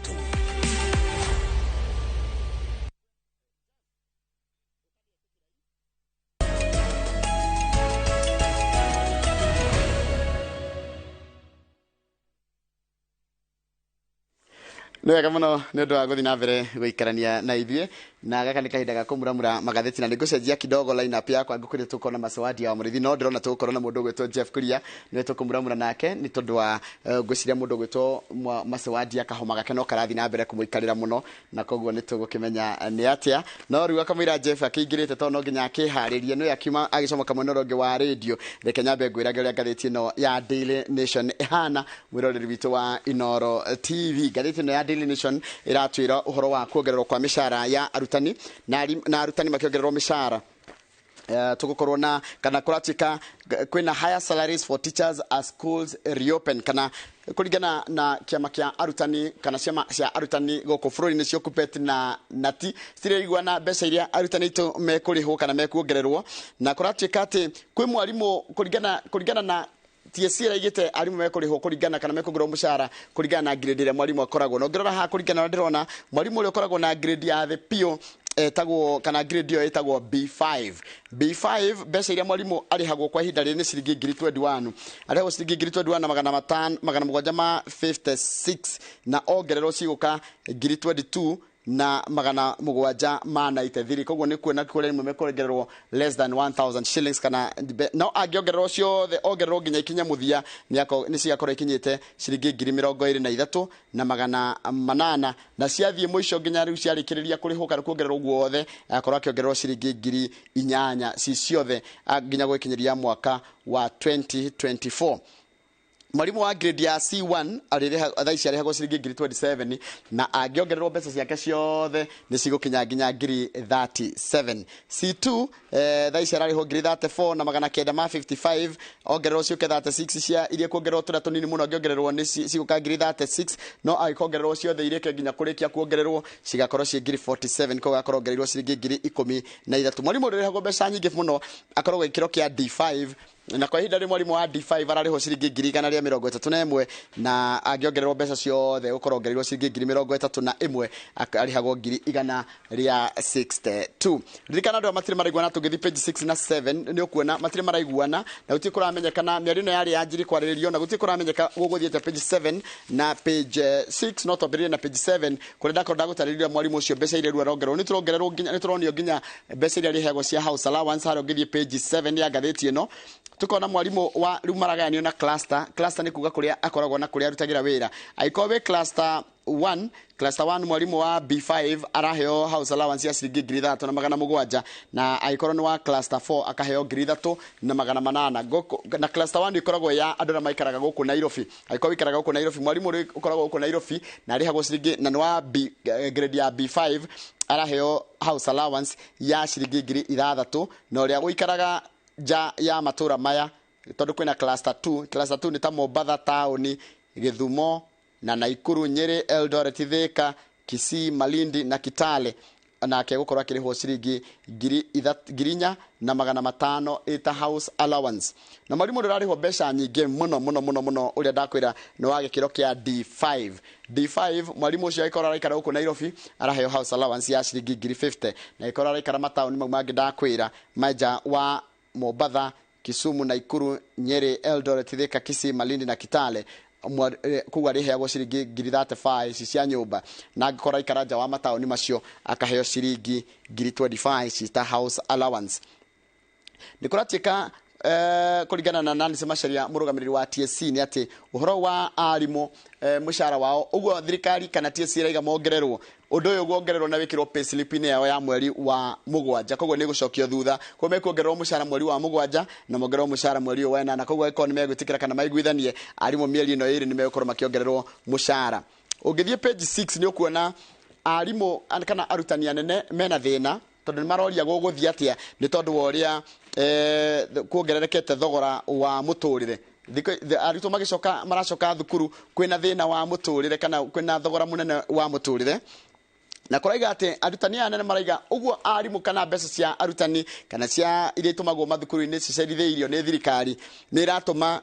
Nĩ wega mũno nĩ ũndũ wa gũthiĩ na mbere gũikarania na ithuĩ na gaka nĩ kahinda ga kũmuramura magathĩti na nĩngũcenjia kidogo line up yakwa ngũkũrĩ tũkona macawadi ya mũrĩithi no ndĩrona tũgũkorwo na mũndũ ũgwĩtwo Jeff Kuria nĩwe tũkũmuramura nake nĩ tondũ wa ngwĩciria mũndũ ũgwĩtwo macawadi akahoma gake no karathiĩ na mbere kũmũikarĩra mũno na koguo nĩ tũgũkĩmenya nĩ atĩa no rĩu akamwĩra Jeff akĩingĩrĩte tondũ no nginya akĩharĩrie nĩwe akiuma agĩcomoka mwena ũrĩa ũngĩ wa rĩndio. Reke nyambe ngwĩrage ũrĩa ngathĩti ĩno ya Daily Nation ĩhana mwĩroreri witũ wa Inoro TV. Ngathĩti ĩno ya Daily Nation ĩratwĩra ũhoro wa kuongererwo kwa mĩcara ya arutani na arutani makĩongererwo mĩcara. Tũgũkorwo na kana kũratuĩka kwĩna higher salaries for teachers as schools reopen kana Kũringana na kĩama kĩa arutani kana ciama cia arutani gũkũ bũrũri-inĩ cio KUPPET na NATI citiraiguana mbeca iria arutani aitũ mekũrĩhwo kana mekuongererwo, na kũratuĩka atĩ kwĩ mwarimũ kũringana na TSC ĩraigĩte arimũ mekũrĩhwo kũringana kana mekuongererwo mũcara kũringana na grade ĩrĩa mwarimũ akoragwo. Na ũngĩrora haha, kũringana na ndĩrona mwarimũ ũrĩa ũkoragwo na grade ya thĩ biũ etagwo kana grade ĩyo ĩtagwo B5. B5, mbeca iria mwarimũ arĩhagwo kwa ihinda rĩrĩ nĩ ciringi ngiri 21, arĩhagwo ciringi ngiri 21 na 500 756, na ongererwo cigũka ngiri 22 na 793. Koguo nĩ kuona kũrĩa rĩmwe mekuongererwo less than 1000 shillings kana no angĩongererwo ciothe, ongererwo nginya ikinye mũthia, nĩ cigakorwo ikinyĩte ciringi ngiri 23,800, na ciathiĩ mũico nginya rĩu ciarĩkĩrĩria kũrĩhwo kana kuongererwo guothe, akorwo akĩongererwo ciringi ngiri 8 ci ciothe nginya gwĩkinyĩria mwaka wa 2024. Mwarimu wa grade ya C1 arĩrĩha thaa ici arĩhagwo ciringi ngiri 27, na angĩongererwo mbeca ciake ciothe nĩ cigũkinya nginya ngiri 37. C2 thaa ici ararĩhwo ngiri 34 na 955, ongererwo ciũke 36 cia iria kuongererwo tũrĩa tũnini mũno, angĩongererwo nĩ cigũka ngiri 36, no angĩkongererwo ciothe irĩke nginya kũrĩkia kuongererwo cigakorwo ciĩ ngiri 47, koguo agakorwo ongereirwo ciringi ngiri 13. Mwarimu ũrĩa ũrĩhagwo mbeca nyingĩ mũno akoragwo gĩkĩro kĩa D5, na kwa ihinda rĩ mwarimũ wa D5 ararĩhwo ciringi ngiri 131, na angĩongererwo mbeca ciothe gũkorwo ongereirwo ciringi ngiri 31, arĩhagwo ngiri 162. Ririkana andũ aya matirĩ maraiguana. Tũngĩthiĩ page 6 na 7 nĩ ũkuona matirĩ maraiguana, na gũtirĩ kũramenyekana mĩario ĩno yarĩ yanjirie kwarĩrĩrio, na gũtirĩ kũramenyeka gũgũthiĩte. Page 7 na page 6, no twambĩrĩrie na page 7 kũrĩa ndakorwo ndagũtarĩria mwarimũ ũcio mbeca iria rĩu arongererwo. Nĩ tũrongererwo nginya nĩ tũronio nginya mbeca iria arĩheagwo cia house allowance. Harĩa ũngĩthiĩ page 7 ya ngathĩti ĩno, tukona mwarimu wa rĩu maragayanio na cluster. Cluster nĩ kuga kũrĩa akoragwo na kũrĩa arutagĩra wĩra. Angĩkorwo wĩ cluster 1, cluster 1, mwarimu wa B5 araheo house allowance ya ciringi ngiri 3700, na angĩkorwo nĩ wa cluster 4 akaheo ngiri 3800. Na cluster 1 ĩkoragwo ya andũ arĩa maikaraga gũkũ Nairobi. Angĩkorwo wĩikaraga gũkũ Nairobi, mwarimu ũrĩa ũkoragwo gũkũ Nairobi na arĩhagwo ciringi na nĩ wa B, grade ya B5 araheo house allowance ya ciringi ngiri 6, na ũrĩa ũikaraga nja ya matũra maya, tondũ kwĩna cluster 2. Cluster 2 nĩ ta Mombatha taũni, Gĩthumo na Naikuru, Nyeri, Eldoret, Thika, Kisii, Malindi na Kitale, nake gũkorwo akĩrĩhwo ciringi ngiri 4,500 ĩta house allowance. Na mwarimũ ũrĩa ũrarĩhwo mbeca nyingĩ mũno mũno mũno mũno, ũrĩa ndakwĩra nĩ wa gĩkĩro kĩa D5. D5, mwarimũ ũcio angĩkorwo araikara gũkũ Nairobi araheo house allowance ya ciringi ngiri 50, na angĩkorwo araikara mataũni mau mangĩ ndakwĩra manja wa Mombatha, Kisumu, Naikuru, Nyeri, Eldoret, Thika, Kisii, Malindi na Kitale, koguo arĩheagwo ciringi ngiri 35 ici cia nyũmba, na angĩkorwo aikara nja wa mataũni macio akaheo ciringi ngiri 25 ici ta house allowance. Nĩ kũratuĩka kũringana na Nancy Macharia, mũrũgamĩrĩri wa TSC, nĩ atĩ ũhoro wa arimũ mũcara wao ũguo thirikari kana TSC ĩraiga mongererwo, ũndũ ũyũ guongererwo na wĩkĩrwo pay slip-inĩ yao ya mweri wa 7, koguo nĩ gũcokio thutha. Koguo mekuongererwo mũcara mweri wa 7 na mongererwo mũcara mweri ũyũ wa 8. Koguo angĩkorwo nĩ megwĩtĩkĩra kana maiguithanie arimũ mĩeri ĩno ĩrĩ nĩ megũkorwo makĩongererwo mũcara. Ũngĩthiĩ page 6 nĩ ũkuona arimũ kana arutani anene mena thĩna, tondũ nĩ maroria gũgũthiĩ atĩa nĩ tondũ wa ũrĩa kuongererekete thogora wa mũtũrĩre. Arutwo magĩcoka maracoka thukuru kwĩna thĩna wa mũtũrĩre kana kwĩna thogora mũnene wa mũtũrĩre, na kũraiga atĩ arutani aya anene maraiga ũguo arimũ kana mbeca cia arutani kana cia iria itũmagwo mathukuru-inĩ cicerithĩirio nĩ thirikari nĩ iratũma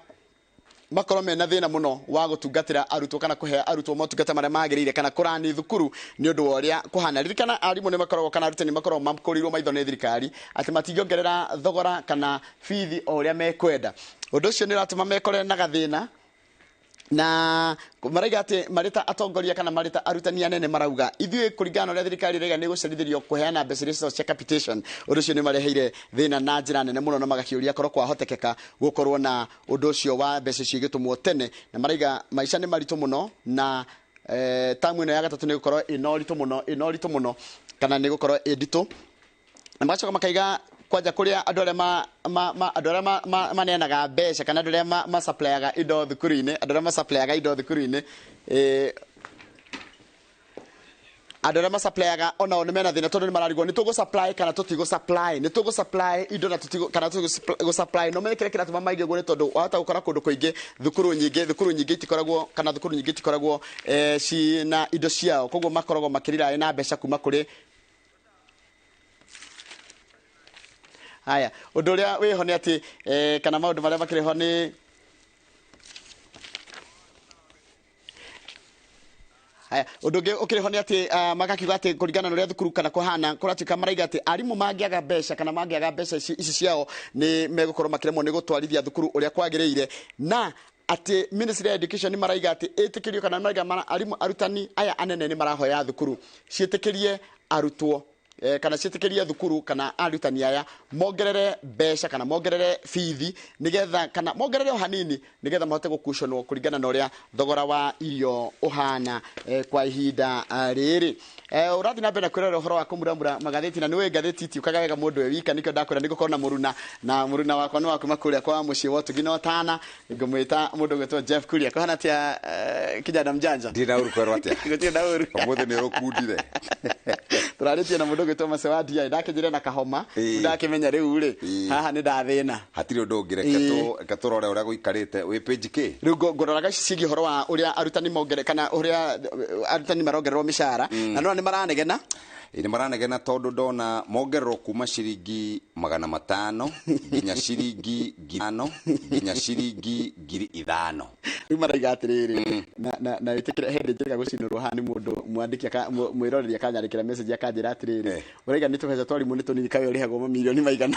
makorwo mena thĩna mũno wa gũtungatĩra arutwo kana kũhe arutwo motungata marĩa magĩrĩire kana kũrani thukuru nĩ ũndũ wa ũrĩa kũhana. Ririkana arimũ nĩ makoragwo kana arutani makoragwo makũrĩirwo maitho nĩ thirikari atĩ matingĩongerera thogora kana bithi o ũrĩa mekwenda. Ũndũ ũcio nĩ ũratũma mekore na gathĩna, na maraiga atĩ marĩ ta atongoria kana marĩ ta arutani anene marauga ithuĩ kũringana na ũrĩa thirikari ĩraiga nĩ gũcerithĩrio kũheana mbeca iria cia capitation, ũndũ ũcio nĩ mareheire thĩna na njĩra nene mũno, na magakĩũria korwo kwahotekeka gũkorwo na ũndũ ũcio wa mbeca icio igĩtũmwo tene. Na maraiga maica nĩ maritũ mũno na tamu ĩno ya gatatũ nĩ gũkorwo ĩna ũritũ mũno, ĩna ũritũ mũno kana nĩ gũkorwo ĩ nditũ. Na magacoka makaiga kwanja kũrĩa andũ arĩa andũ arĩa maneanaga mbeca kana andũ arĩa masupplyaga indo thukuru-inĩ, andũ arĩa masupplyaga indo thukuru-inĩ. Andũ arĩa masupplyga onao nĩ mena thĩna tondũ nĩ mararigwo nĩ tũgũ supply kana tũtigũ supply, nĩ tũgũ supply indo na tũtigũ kana tũtigũ supply. No menye kĩrĩa kĩratũma maige ũguo nĩ tondũ wahota gũkora kũndũ kũingĩ thukuru nyingĩ itikoragwo kana thukuru nyingĩ itikoragwo cina indo ciao, koguo makoragwo makĩrira na mbeca kuma kũrĩ. Haya, ũndũ ũrĩa wĩho nĩ atĩ kana maũndũ marĩa makĩrĩ ho nĩ haya, ũndũ ũngĩ ũkĩrĩ ho nĩ atĩ magakiuga atĩ kũringana na ũrĩa thukuru kana kũhana kũratuĩka maraiga atĩ arimũ mangĩaga mbeca kana mangĩaga mbeca ici ciao nĩ megũkorwo makĩremwo nĩ gũtwarithia thukuru ũrĩa kwagĩrĩire, na atĩ Ministry ya Education nĩ maraiga atĩ ĩtĩkĩrio kana maraiga arimũ arutani aya anene nĩ marahoya thukuru ciĩtĩkĩrie arutwo kana ciĩtĩkĩrie thukuru kana arutani aya mongerere mbeca kana mongerere bithi nigetha kana mongerere o hanini nigetha mahote gũkuconwo kũringana na ũrĩa thogora wa irio ũhana kwa ihinda rĩrĩ. Ũrathiĩ na mbere na kwĩrorera ũhoro wa kũmuramura magathĩti, na nĩũĩ ngathĩti itiũkaga wega mũndũ e wika, nĩkĩo ndakwĩra nĩngũkorwo na mũruna, na mũruna wakwa nĩ wa kuma kũrĩa kwa mũciĩ wa ũtugi na ũtana, ngũmwĩta mũndũ ũgwĩtwo Jeff Kuria. Kũhana atĩa kijana mjanja? Ndirĩ na ũru kwerwo atĩa? Gũtirĩ na ũru. Ũmũthĩ nĩ ũrũkundire. Tũrarĩtie na mũndũ ũgwĩtwo Mace wa DI, ndakĩnjĩre na kahoma, ndakĩmenya rĩu rĩ haha nĩ ndathĩna. Hatirĩ ũndũ ũngĩ, reke tũrore ũrĩa gũikarĩte. Wĩ page kĩ? Rĩu ngũroraga ici ciĩgiĩ ũhoro wa ũrĩa arutani mongere kana ũrĩa arutani marongererwo mĩcara, na no nĩ maranegena. Nĩ maranegena tondũ ndona mongererwo kuma ciringi 500 nginya ciringi 5,000 nginya ciringi 5,000. Rĩu maraiga atĩrĩrĩ, na wĩtĩkĩre hĩndĩ njĩrĩga gũcinũrwo haha nĩ mũndũ mwandĩki mwĩroreri akanyandĩkĩra message akanjĩra atĩrĩrĩ, ũraiga nĩ tũbeca twa arimũ nĩ tũnini kaĩ ũrĩhagwo mamirioni maigana.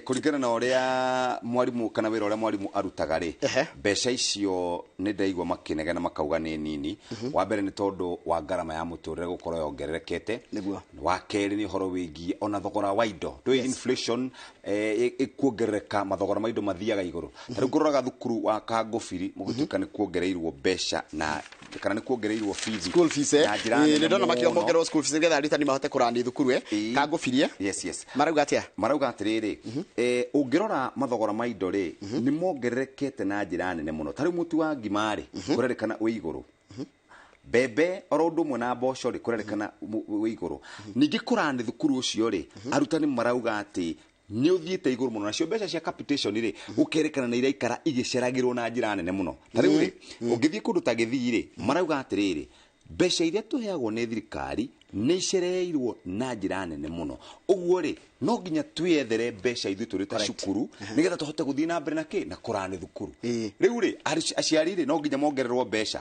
Kũringana na ũrĩa mwarimũ kana wĩra ũrĩa mwarimũ arutaga rĩ, mbeca icio nĩ ndaigua makĩnegena makauga nĩ nini. Wa mbere nĩ tondũ wa ngarama ya mũtũrĩre gũkorwo yongererekete. Wa kerĩ nĩ ũhoro wĩgiĩ ona thogora wa indo. Ndũĩ inflation ĩkuongerereka, mathogora ma indo mathiaga igũrũ. Ta rĩu ngũroraga thukuru wa Kangũbiri mũgĩtuĩka nĩ kuongereirwo mbeca na kana nĩ kuongereirwo fees. School fees, na njĩra nene nĩ ndona makiuga mũno. mongererwo school fees nĩgetha arutani mahote kũrani thukuru. Kangũbiri, Yes, yes. Marauga atĩa? Marauga atĩrĩrĩ, ũngĩrora mathogora ma indo rĩ, nĩ mongererekete na njĩra nene mũno. Ta rĩu mũtu wa ngima rĩ, kũrerĩkana wĩ igũrũ. Mbembe oro ũndũ ũmwe na mboco rĩ, kũrerĩkana wĩ igũrũ. Ningĩ kũrani thukuru ũcio rĩ, arutani marauga atĩ nĩ ũthiĩte igũrũ mũno, nacio mbeca cia capitation rĩ, gũkerekana nĩ iraikara igĩceragĩrwo na njĩra nene mũno. Ta rĩu rĩ, ũngĩthiĩ kũndũ ta Gĩthii rĩ, marauga atĩrĩrĩ, mbeca iria tũheagwo nĩ thirikari nĩ icereirwo na njĩra nene mũno. Ũguo rĩ, no nginya twĩethere mbeca ithuĩ tũrĩ ta cukuru nĩgetha tũhote gũthiĩ na mbere na kĩ na kũrani thukuru. Rĩu rĩ, aciari rĩ, no nginya mongererwo mbeca.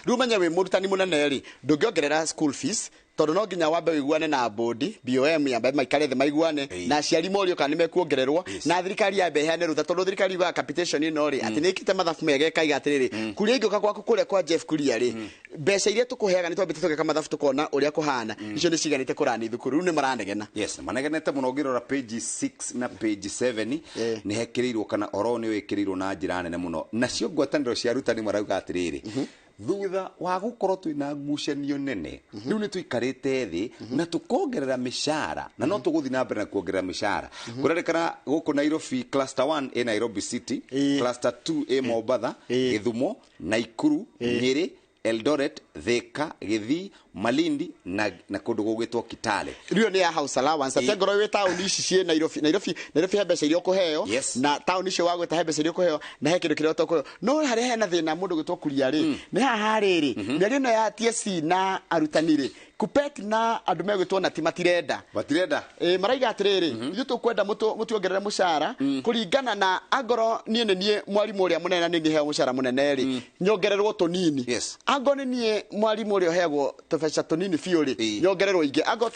Rĩu menya wĩ mũrutani mũnene rĩ, ndũngĩongerera school fees tondũ no nginya wambe ũiguane na board BOM yambe maikare thĩ maiguane na aciari morio kana nĩ mekuongererwo, na thirikari yambe ĩheane rũtha, tondũ thirikari yugaga capitation ĩno rĩ atĩ nĩ ĩkĩte mathabu mega ĩkaiga atĩrĩrĩ, Kuria ingĩũka gwaku kũrĩa kwa Jeff Kuria rĩ, mbeca iria tũkũheaga nĩ twambĩte tũgeka mathabu tũkona ũrĩa kũhana, icio nĩ ciganĩte kũrani thukuru. Rĩu nĩ maranegena. Yes, manegenete mũno. Ũngĩrora page 6 na page 7 nĩ hekĩrĩirwo kana oro nĩ wĩkĩrĩirwo na njĩra nene mũno. Nacio ngwatanĩro cia arutani marauga atĩrĩrĩ, thutha wa gũkorwo twĩna ngucanio nene, rĩu nĩ tũikarĩte thĩ na tũkongerera mĩcara, na no tũgũthiĩ na mbere na kuongerera mĩcara. Kũrerĩkana gũkũ Nairobi cluster 1 ĩ Nairobi City, cluster 2 ĩ Mombatha, Gĩthumo, Naikuru, Nyĩrĩ, Eldoret, Thika, Gĩthii, Malindi na kũndũ gũgwĩtwo Kitale. Rĩu nĩ ya house allowance. Ate ngorwo wĩ taũni ici ciĩ Nairobi, Nairobi he mbeca iria ũkũheo, na taũni icio wagwĩta he mbeca iria ũkũheo, na he kĩndũ kĩrĩa ũtakũheo. No harĩa hena thĩna mũndũ gwĩtwo Kuria rĩ, nĩ haha rĩrĩ, mĩario ĩno ya TSC na arutani rĩ, Kupet na andũ megwĩtwo na ti matirenda. Matirenda. Maraiga atĩrĩrĩ, ithuĩ tũkwenda mũtuongerere mũcara kũringana na angorwo niĩ nĩ niĩ mwarimũ ũrĩa mũnene na nĩ niĩ heo mũcara mũnene rĩ, nyongererwo tũnini. Angorwo nĩ niĩ mwarimũ ũrĩa ũheagwo tũbeca tũnini biũ rĩ, nyongererwo ingĩ. Angorwo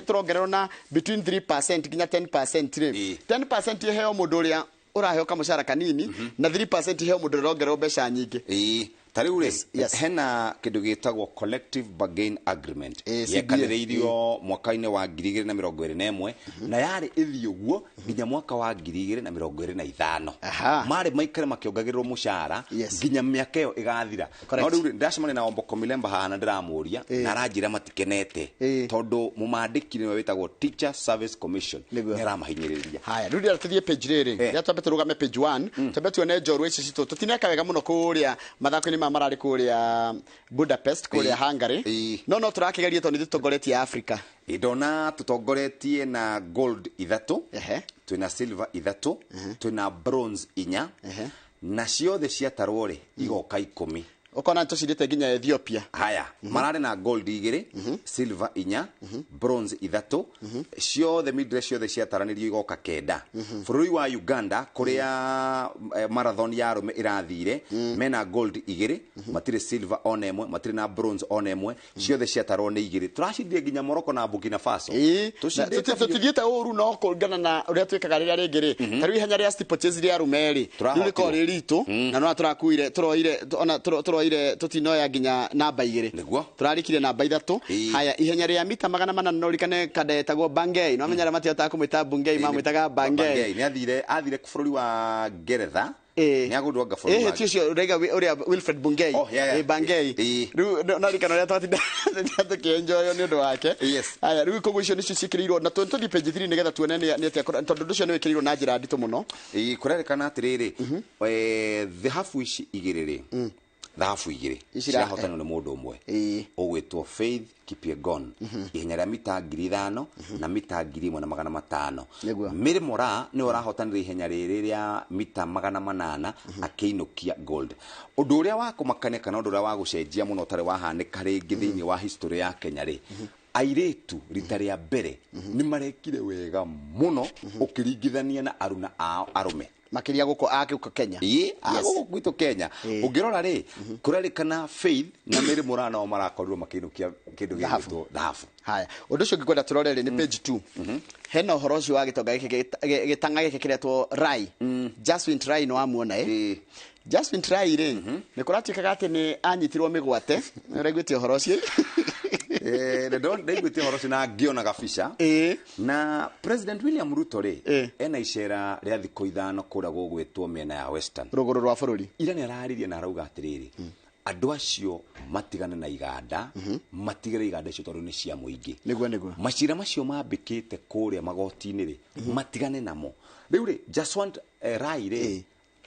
tũrongererwo na between 3% nginya 10% rĩ, 10% ĩheo mũndũ ũrĩa ũraheo kamũcara kanini, na 3% ĩheo mũndũ ũrĩa ũrongererwo mbeca nyingĩ. Ta rĩu rĩ, hena kĩndũ gĩtagwo collective bargain agreement yekanĩrĩirio mwaka-inĩ wa 2021 na yarĩ ĩthiĩ ũguo nginya mwaka wa 2025. Marĩ maikare makĩongagĩrĩrwo mũcara nginya mĩaka ĩyo ĩgathira. No rĩu rĩ, ndacemania na Omboko Milemba haha na ndĩramũria na aranjĩra matikenete tondũ mũmandĩki nĩwe wĩtagwo Teacher Service Commission nĩ aramahinyĩrĩria. Haya, rĩu rĩrĩa tũthiĩ page rĩrĩ, rĩrĩa twambe tũrũgame page 1, twambe tuone njorua ici citũ. Tũtineka wega mũno kũrĩa mathako-inĩ maya mararĩ kũrĩa Budapest, kũrĩa Hungary. No tũrakĩgeria tondũ nĩ tũtongoretie Africa. Ndona tũtongoretie na gold 3, twĩna silver 3, twĩna bronze 4, na ciothe ciatarwo rĩ igoka 10. Ukona tũcindĩte nginya Ethiopia. Haya, mararĩ na gold 2, silver 4, bronze 3, ciothe midre ciothe ciataranĩrio igoka 9. Bũrũri wa Uganda kũrĩa marathon ya arũme ĩrathire, mena gold 2, matirĩ silver ona ĩmwe, matirĩ na bronze ona ĩmwe, ciothe ciatarwo nĩ 2. Tũracindire nginya Morocco na Burkina Faso. Tũtithiĩte ũru no kũringana na ũrĩa twĩkaga rĩrĩa rĩngĩ rĩ. Ta rĩu ihenya rĩa steeplechase rĩa arũme rĩ, rĩu rĩkoragwo rĩ ritũ, na no tũrakuire tũroire ona tũroire tutinoya nginya namba 2. Nĩguo turarikire namba 3. Haya, ihenya rĩa mita 800 no rikane kada etagwo Bangei. No amenyara matihotaga kũmwĩta Bungei, mamwĩtaga Bangei. Nĩ athire bũrũri wa Ngeretha. Nĩ agũndwo anga bũrũri wa ti ũcio ũraiga ũrĩa Wilfred Bungei. Bangei. Rĩu no rikana ũrĩa twatinda tũkĩenjoy nĩ ũndũ wake. Haya, rĩu koguo icio nĩcio ciĩkĩrĩirwo na tũthiĩ page 3 nĩgetha tuone nĩ atĩa, tondũ ũndũ ũcio nĩ wĩkĩrĩirwo na njĩra nditũ mũno. Kũrerĩkana atĩrĩrĩ, thahabu ici igĩrĩ rĩ, thahabu 2 cirahotanwo nĩ mũndũ ũmwe ũgwĩtwo Faith Kipyegon, ihenya rĩa mita 5,000 na mita 1,500. Mary Moraa nĩwe ũrahotanire ihenya rĩrĩ rĩa mita 800 akĩinũkia gold. Ũndũ ũrĩa wa kũmakania kana ũndũ ũrĩa wa gũcenjia mũno ũtarĩ wahanĩka rĩngĩ thĩinĩ wa history ya Kenya rĩ, airĩtu rita rĩa mbere nĩ marekire wega mũno ũkĩringithania na aruna ao arũme, makiria guko agĩũka Kenya. Gũkũ gwitũ Kenya ũngĩrora rĩ, kũrerĩkana Faith na Mary Moraa nao marakorirwo makĩinũkia kĩndũ gĩgwĩtwo thahabu. Haya, ũndũ ũcio ngĩkwenda tũrore rĩ nĩ page 2. Hena ũhoro ũcio wa gĩtonga gĩkĩ gĩtang'a gĩkĩ kĩretwo Rai. Jaswint Rai nĩ wamuona Jaswint Rai rĩ, nĩ kũratuĩkaga atĩ nĩ anyitirwo mĩgwate. Nĩ ũraiguĩte ũhoro ũcio? Ndaiguĩte ũhoro ũcio na ngĩona gabica. Na President William Ruto rĩ, ena icera rĩa thikũ 5 kũrĩa gũgwĩtwo mĩena ya Western, rũgũrũ rwa bũrũri. Ira nĩ araririe na arauga atĩrĩrĩ, andũ acio matigane na iganda, matigĩre iganda icio tondũ nĩ cia mũingĩ. Nĩguo. Macira macio mambĩkĩte kũrĩa magoti-inĩ rĩ, matigane namo. Rĩu rĩ, Jaswant Rai rĩ,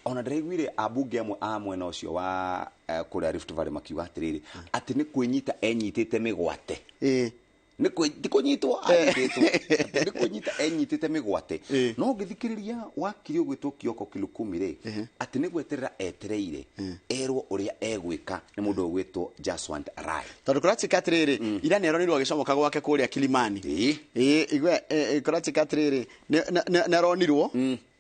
ona ndĩraiguire ambunge amwe a mwena ũcio wa kũrĩa Rift Valley makiuga atĩrĩrĩ, atĩ nĩ kwĩnyita enyitĩte mĩgwate. Nĩ kũnyitwo anyitĩtwo, atĩ nĩ kũnyita enyitĩte mĩgwate. No ũngĩthikĩrĩria wakiri ũgwĩtwo Kioko Kilukumi rĩ, atĩ nĩ gweterera etereire erwo ũrĩa egwĩka nĩ mũndũ ũgwĩtwo Jaswant Rai. Tondũ kũratuĩka atĩrĩrĩ, ira nĩ aronirwo agĩcomoka gwake kũrĩa Kilimani. Igwe kũratuĩka atĩrĩrĩ, nĩ aronirwo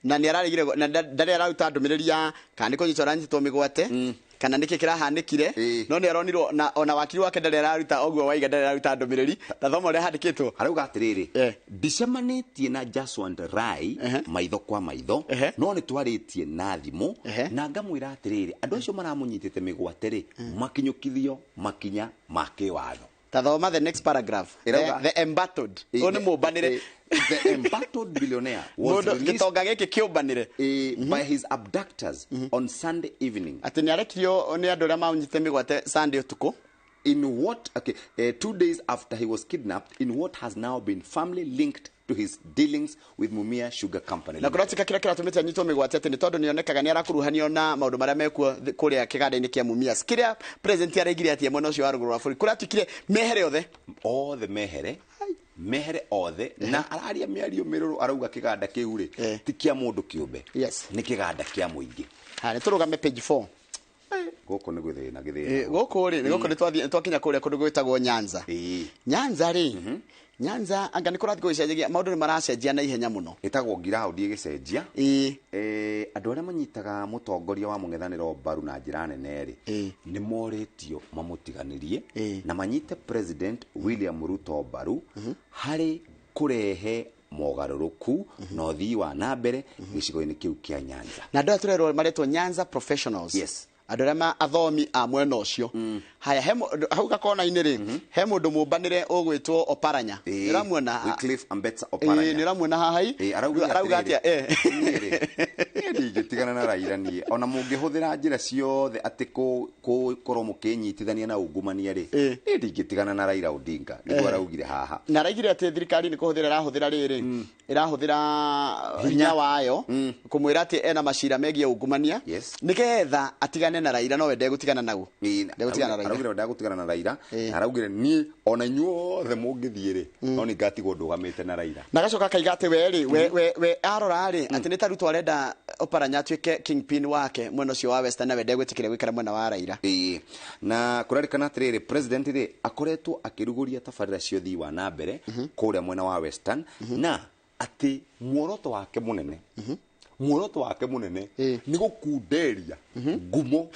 na nĩ araregire na ndarĩ araruta ndũmĩrĩri ya kana nĩ kũnyitwo aranyitwo mĩgwate kana nĩkĩ kĩrahanĩkire, no nĩ aronirwo na ona wakiri wake ndarĩ araruta ũguo waiga ndarĩ araruta ndũmĩrĩri. Ta thoma ũrĩa handĩkĩtwo. Arauga atĩrĩrĩ, ndicemanĩtie na Jaswant Rai maitho kwa maitho, no nĩ twarĩtie na thimũ na ngamwĩra atĩrĩrĩ, andũ acio maramũnyitĩte mĩgwate rĩ, makinyũkithio makinya ma kĩwatho. Ta thoma the next paragraph. The embattled. Ũyũ nĩ mũmbanĩre. The embattled billionaire was released gĩtonga gĩkĩ kĩũmbanĩre by his abductors on Sunday evening. Atĩ nĩ arekirio nĩ andũ arĩa mamũnyitĩte mĩgwate Sunday ũtukũ. In what 2 days after he was kidnapped, in what has now been firmly linked to his dealings with Mumia Sugar Company. Na kũratuĩka kĩrĩa kĩratũmĩte anyitwo mĩgwate atĩ nĩ tondũ nĩonekaga nĩ arakuruhanio na maũndũ marĩa mekuo kũrĩa kĩganda-inĩ kĩa Mumias. Kĩrĩa president araigire atĩ mwena ũcio wa rũgũrũ rwa bũrũri kũratuĩkire mehere othe. Othe mehere. Mehere othe na araria mĩario mĩrũrũ arauga kĩganda kĩu rĩ ti kĩa mũndũ kĩũmbe. Nĩ kĩganda kĩa mũingĩ. Haya, nĩtũrũgame page 4. Gũkũ nĩ gũthĩna gĩthĩna. Gũkũ rĩ, gũkũ nĩ twakinya kũrĩa kũndũ gwĩtagwo Nyanza. Nyanza rĩ, Nyanza anga nĩ kũrathiĩ gũgĩcenjagia, maũndũ nĩ maracenjia na ihenya mũno. Ĩtagwo ngiraũndi ĩgĩcenjia. Andũ arĩa manyitaga mũtongoria wa mũng'ethanĩro mbaru na njĩra nene rĩ, nĩ morĩtio mamũtiganĩrie na manyite President William Ruto mbaru harĩ kũrehe mogarũrũku na ũthii wa na mbere gĩcigo-inĩ kĩu kĩa Nyanza. Na andũ aya tũrerwo maretwo Nyanza Professionals. Yes. Andũ arĩa athomi a mwena ũcio. Haya, hau gakona-inĩ rĩ, he mũndũ mũmbanĩre ũgwĩtwo Oparanya. Nĩ ũramuona? Wycliffe Ambetsa Oparanya. Nĩ ũramuona haha hi? Arauga atĩa? Niĩ Ndingĩtigana na Raila niĩ, ona mũngĩhũthĩra njĩra ciothe atĩ kũkorwo mũkĩnyitithania na ungumania rĩ, niĩ ndingĩtigana na Raila Odinga, nĩguo araugire haha. Na araigire atĩ thirikari nĩ kũhũthĩra ĩrahũthĩra rĩrĩ, ĩrahũthĩra hinya wayo kũmwĩra atĩ ena macira megiĩ ungumania nĩgetha atigane na Raila, no we ndegũtigana naguo. Ndegũtigana na Raila. Araugire ndegũtigana na Raila, na araugire niĩ ona inyuothe mũngĩthiĩ rĩ, no nĩ ngatigwo ndũgamĩte na Raila. Na gacoka akaiga atĩ we rĩ, we arora rĩ, atĩ nĩ ta Ruto arenda Oparanya atuĩke kingpin wake mwena ũcio wa Western, na we ndegwĩtĩkĩria gũikara mwena wa Raila. Na kũrerĩkana atĩrĩrĩ, president rĩ akoretwo akĩrugũria tabarĩra cia ũthii wa na mbere kũrĩa mwena wa Western, na atĩ muoroto wake mũnene, muoroto wake mũnene nĩ gũkunderia ngumo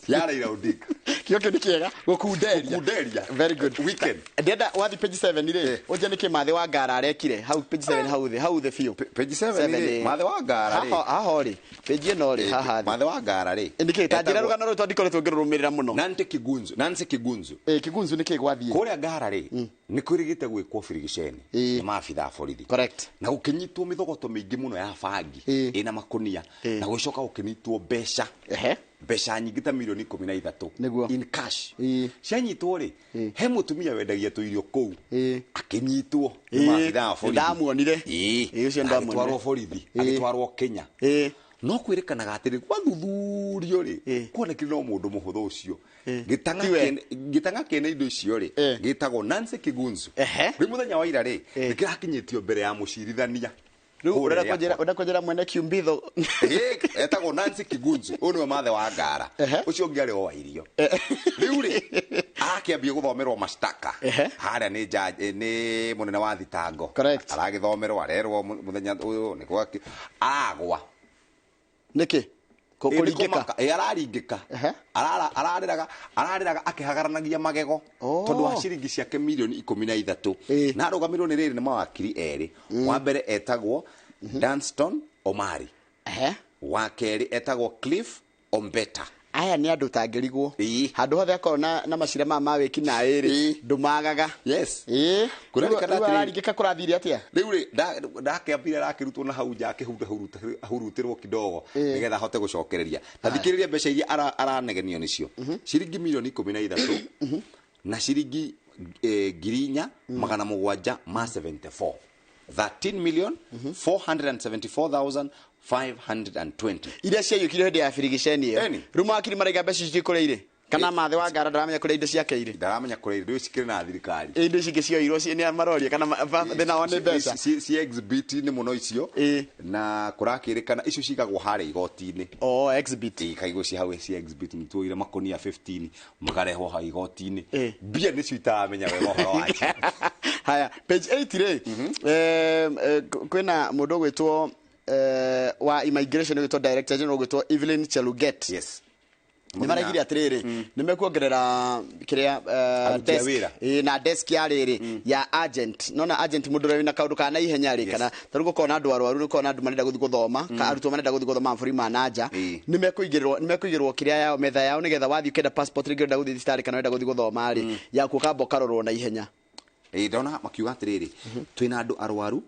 ya Raila Odinga. Kĩo kĩu nĩ kĩega, gũkunderia. Gũkunderia. Very good. Weekend. Ndĩrenda wathi page 7 rĩ, ũnjĩre nĩkĩ Mathe wa Ngara arekire hau page 7 hau thĩ, hau thĩ biũ. Page 7 rĩ, Mathe wa Ngara rĩ. Haha rĩ, page ĩno rĩ, haha thĩ. Mathe wa Ngara rĩ. Nĩkĩ ta njĩra rũgano rũrũ tondũ ndikoretwo ngĩrũrũmĩrĩra mũno. Nancy Kigunzu, Nancy Kigunzu. Kigunzu nĩkĩ gwathiĩ? Kũrĩa Ngara rĩ, nĩ kwĩrĩgĩte gwĩkwo birigiceni nĩ maabitha a borithi. Correct. Na gũkĩnyitwo mĩthogoto mĩingĩ mũno ya bangi ĩna makũnia, na gũgĩcoka gũkĩnyitwo mbeca. Mbeca nyingĩ ta milioni 13 in cash. Cianyitwo rĩ, he mũtumia wendagia tũirio kũu akĩnyitwo nĩ maabitha a borithi. Ndamuonire. Ũcio ndamuonire. Agĩtwarwo borithi, agĩtwarwo Kenya. No kwĩrĩkanaga atĩrĩ, gwathuthurio rĩ, kuonekire no mũndũ mũhũthũ ũcio. Gĩtang'a kĩene indo icio rĩ, gĩtagwo Nancy Kigunzu. Rĩu mũthenya wa ira rĩ, nĩkĩrakinyĩtio mbere ya mũcirithania. Rĩu ũrenda kũnjĩra mwene Kiumbitho. Etagwo Nancy Kigunzu, ũyũ nĩwe Mathe wa Ngara. Ũcio ũngĩ arĩ o wa irio. Rĩu rĩ, arakĩambia gũthomerwo mashtaka. Harĩa nĩ judge, nĩ mũnene wa thitango. Aragĩthomerwo, arerwo mũthenya ũyũ nĩ gwake. Aragwa. Nĩkĩ? Kũringĩka. Araringĩka. Ararĩraga akĩhagaranagia magego tondũ wa ciringi ciake milioni 13. Na arũgamĩrĩrwo nĩ rĩrĩ nĩ mawakiri erĩ. Wa mbere etagwo Danston Omari. Wa kerĩ etagwo Cliff Ombeta. Aya nĩ andũ ũtangĩrigwo. Handũ hothe akorwo na macira maya ma wĩki naĩ rĩ, ndũmagaga. Yes. Kũrerĩkana atĩrĩrĩ, araringĩka kũrathire atĩa? Rĩu rĩ, ndakĩambire arakĩrutwo na hau nja akĩhurutĩrwo kidogo nĩgetha ahote gũcokereria. Ta thikĩrĩria mbeca iria aranegenio nĩcio. Ciringi milioni 13 na ciringi 4,774. 13,474,520. Iria ciaiyũkirio hĩndĩ ya birigiceni ĩyo. Rĩu mawakiri maraiga mbeca icio kũrĩa irĩ. Kana Mathe wa Ngara ndaramenya kũrĩa indo ciake irĩ. Ndaramenya kũrĩa irĩ, rĩu cikĩrĩ na thirikari. Indo ici ingĩ cioirwo nĩ maroria kana thĩna wao nĩ mbeca. Ci exhibit-inĩ mũno icio. Na kũrakĩrĩkana icio cigagwo harĩa igoti-inĩ. Oh, exhibit. Ikaigwo ci hau ci exhibit, nĩtuoire makũnia 15 makarehwo hau igoti-inĩ. Mbia nĩcio itaramenya wega ũhoro wacio. Haya, page 8 rĩ, kwĩna mũndũ ũgwĩtwo wa immigration ũgwĩtwo director general ũgwĩtwo Evelyn Cheluget. Yes. Nĩ maraigire atĩrĩrĩ, nĩ mekuongerera kĩrĩa desk na desk ya rĩrĩ ya agent. Nona agent mũndũ ũrĩa wĩna kaũndũ ka naihenya rĩ, kana ta rĩu gũkorwo na andũ arwaru, gũkorwo na andũ marenda gũthiĩ gũthoma, ka arutwo marenda gũthiĩ gũthoma mabũrũri ma na nja, nĩ mekũigĩrwo kĩrĩa yao metha yao nĩgetha wathiĩ ũkĩenda passport rĩngĩ ũrenda gũthiĩ thibitarĩ kana ũrenda gũthiĩ gũthoma rĩ, yaku ũkamba ũkarorwo na ihenya. Ndona makiuga atĩrĩrĩ, twĩna andũ arwaru,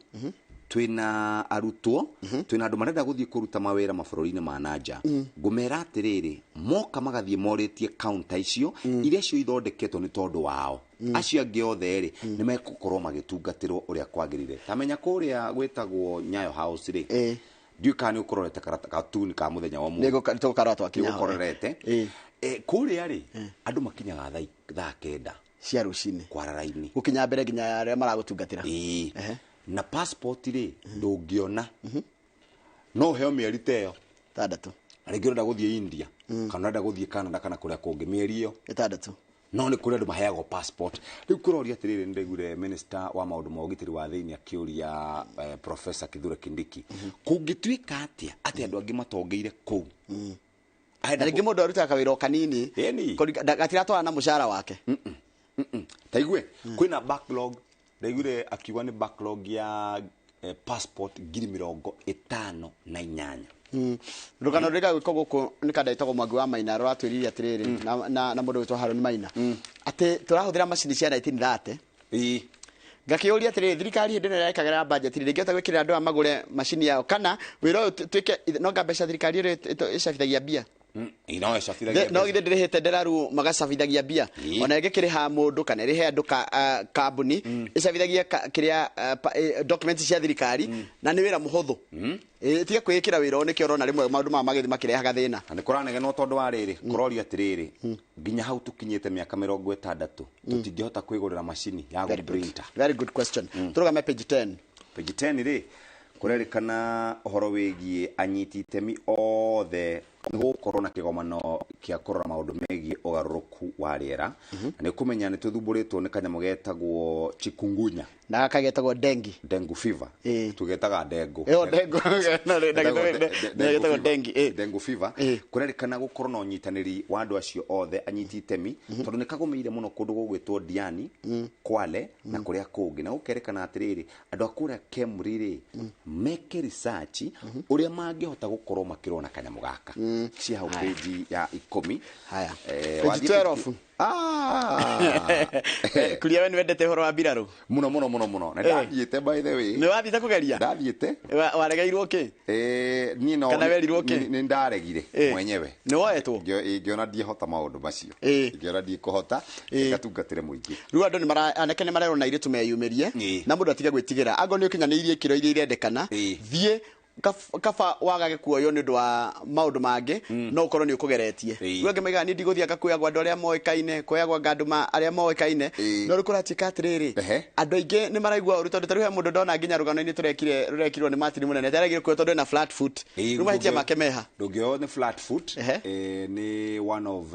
twĩna arutwo, twĩna andũ marenda gũthiĩ kũruta mawĩra mabũrũri-inĩ ma na nja. Ngũmera atĩrĩrĩ, moka magathiĩ morĩtie counter icio, iria cio ithondeketwo nĩ tondũ wao. Acio angĩ othe rĩ, nĩ megũkorwo magĩtungatĩrwo ũrĩa kwagĩrĩire. Ta menya kũrĩa gwĩtagwo Nyayo House rĩ, ndiũĩ kana nĩ ũkũrorete katuni ka mũthenya wa ũmũthĩ. Nĩtũgũkarora twakinya hau. Nĩũkũrorete. Kũrĩa rĩ, andũ makinyaga thaa 9 cia rũcinĩ kwara raini gũkinya mbere nginya arĩa maragũtungatĩra. Na passport rĩ, ndũngĩona. No ũheo mĩeri ta ĩyo 6. Rĩngĩ ũrenda gũthiĩ India, kana ũrenda gũthiĩ Canada kana kũrĩa kũngĩ, mĩeri ĩyo 6. No nĩ kũrĩ andũ maheagwo passport. Rĩu kũroria atĩrĩrĩ, nĩndaiguire minister wa maũndũ ma ũgitĩri wa thĩinĩ akĩũria Professor Kithure Kindiki, kũngĩtuĩka atĩa atĩ andũ angĩ matongeire kũu? Na rĩngĩ mũndũ arutaga kawĩra o kanini, gatiratwarana na mũcara wake. Ta igue, kwĩna backlog. Ndaiguire akiuga nĩ backlog ya passport 58,000. Rũgano rũrĩa gwĩkwo gũkũ nĩ kanda ĩtagwo Mwangi wa Maina rũratwĩrire atĩrĩrĩ, na mũndũ wĩtwo Harũni Maina, atĩ tũrahũthĩra macini cia 1930. Ngakĩũria atĩrĩrĩ, thirikari hĩndĩ ĩno ĩrekagĩra budget ndĩngĩhota gwĩkĩrĩra andũ aya magũre macini yao, kana wĩra ũyũ tuĩke no nga mbeca thirikari ĩrĩa ĩcabithagia mbia. No ĩcabithagia. No githĩ ndĩrĩhĩte nderaru magacabithagia mbia, ona ĩngĩkĩrĩha mũndũ kana ĩrĩhe andũ kambuni ĩcabithagia kĩrĩa documents cia thirikari, na nĩ wĩra mũhũthũ. Tiga kwĩĩkĩra wĩra ũyũ, nĩkĩo ũrona rĩmwe maũndũ maya magĩthiĩ makĩrehaga thĩna. Na nĩ kũranegenwo tondũ wa rĩrĩ, kũrorio atĩrĩrĩ, nginya hau tũkinyĩte mĩaka 60 tũtingĩhota kwĩgũrĩra macini ya gũ-printer. Very good question. Tũrũgame page 10. Page 10 rĩ, kũrerĩkana ũhoro wĩgiĩ anyiti itemi othe nĩ gũgũkorwo na kĩgomano kĩa kũrora maũndũ megiĩ ũgarũrũku wa rĩera. Na nĩ ũkũmenya nĩ tũthumbũrĩtwo nĩ kanyamũ getagwo chikungunya, na gaka getagwo dengue. Dengue fever. Tũgetaga dengue. Ĩyo dengue. Getagwo dengue. Dengue fever. Kũrerĩkana gũkorwo na ũnyitanĩri wa andũ acio othe anyiti itemi, tondũ nĩ kagũmĩire mũno kũndũ gũgwĩtwo Diani, Kwale na kũrĩa kũngĩ. Na gũkerĩkana atĩrĩrĩ, andũ a kũrĩa Kemri rĩ, meke research ũrĩa mangĩhota gũkorwo makĩrũa na kanyamũ gaka. Cia hau page ya 10. Haya. Page 12. Kuria we nĩ wendete ũhoro wa mbirarũ mũno mũno mũno mũno. Na ndathiĩte, by the way. Nĩ wathiĩte kũgeria? Ndathiĩte. Waregeirwo kĩ? Niĩ no Kana werirwo kĩ? Nĩ ndaregire mwenyewe. Nĩ woetwo? Ngĩona ndiĩhota maũndũ macio. Ngĩona ndiĩkũhota, ngatungatĩre mũingĩ. Rĩu andũ nĩ anake nĩ marerwo na airĩtu meyumĩrie, na mũndũ atige gwĩtigĩra. Angorwo nĩ ũkinyanĩirie ikĩro iria irendekana, thiĩ kaba wagage kuoywo nĩ ũndũ wa maũndũ mangĩ, no ũkorwo nĩ ũkũgeretie. Rĩu angĩ maigaga niĩ ndigũthiĩ anga kuoyagwo andũ arĩa moĩkaine, kuoyagwo anga andũ arĩa moĩkaine. No rĩu kũratuĩka atĩrĩrĩ, andũ aingĩ nĩ maraigua ũru, tondũ ta rĩu he mũndũ ndona nginya rũgano-inĩ rũrekirwo nĩ Martin Mũnene, aregire kuoywo tondũ ena flat foot. Rĩu mahĩtia make meha. Ndũngĩoywo nĩ flat foot. Nĩ one of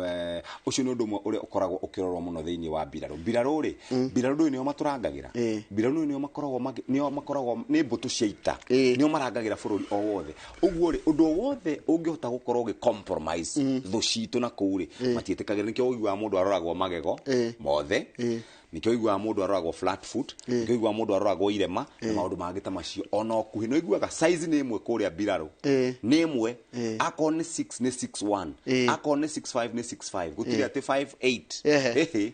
ũcio nĩ ũndũ ũmwe ũrĩa ũkoragwo ũkĩrorwo mũno thĩinĩ wa mbirarũ. Mbirarũ rĩ, mbirarũ ndũĩ nĩo matũrangagĩra. Mbirarũ nĩo makoragwo nĩo makoragwo nĩ mbũtũ cia ita. Nĩo marangagĩra bũrũri o wothe. Ũguo rĩ, ũndũ o wothe ũngĩhota gũkorwo ũgĩ compromise thũ citũ na kũu rĩ, matiĩtĩkagĩra. Nĩkĩo ũiguaga mũndũ aroragwo magego mothe, nĩkĩo ũiguaga mũndũ aroragwo flat foot, nĩkĩo ũiguaga mũndũ aroragwo irema na maũndũ mangĩ ta macio. Ona ũkuhĩ nĩ ũiguaga size nĩ ĩmwe kũrĩa mbirarũ, nĩ ĩmwe. Akorwo nĩ 6 nĩ 6'1, akorwo nĩ 6'5 nĩ 6'5, gũtirĩ atĩ 5'8.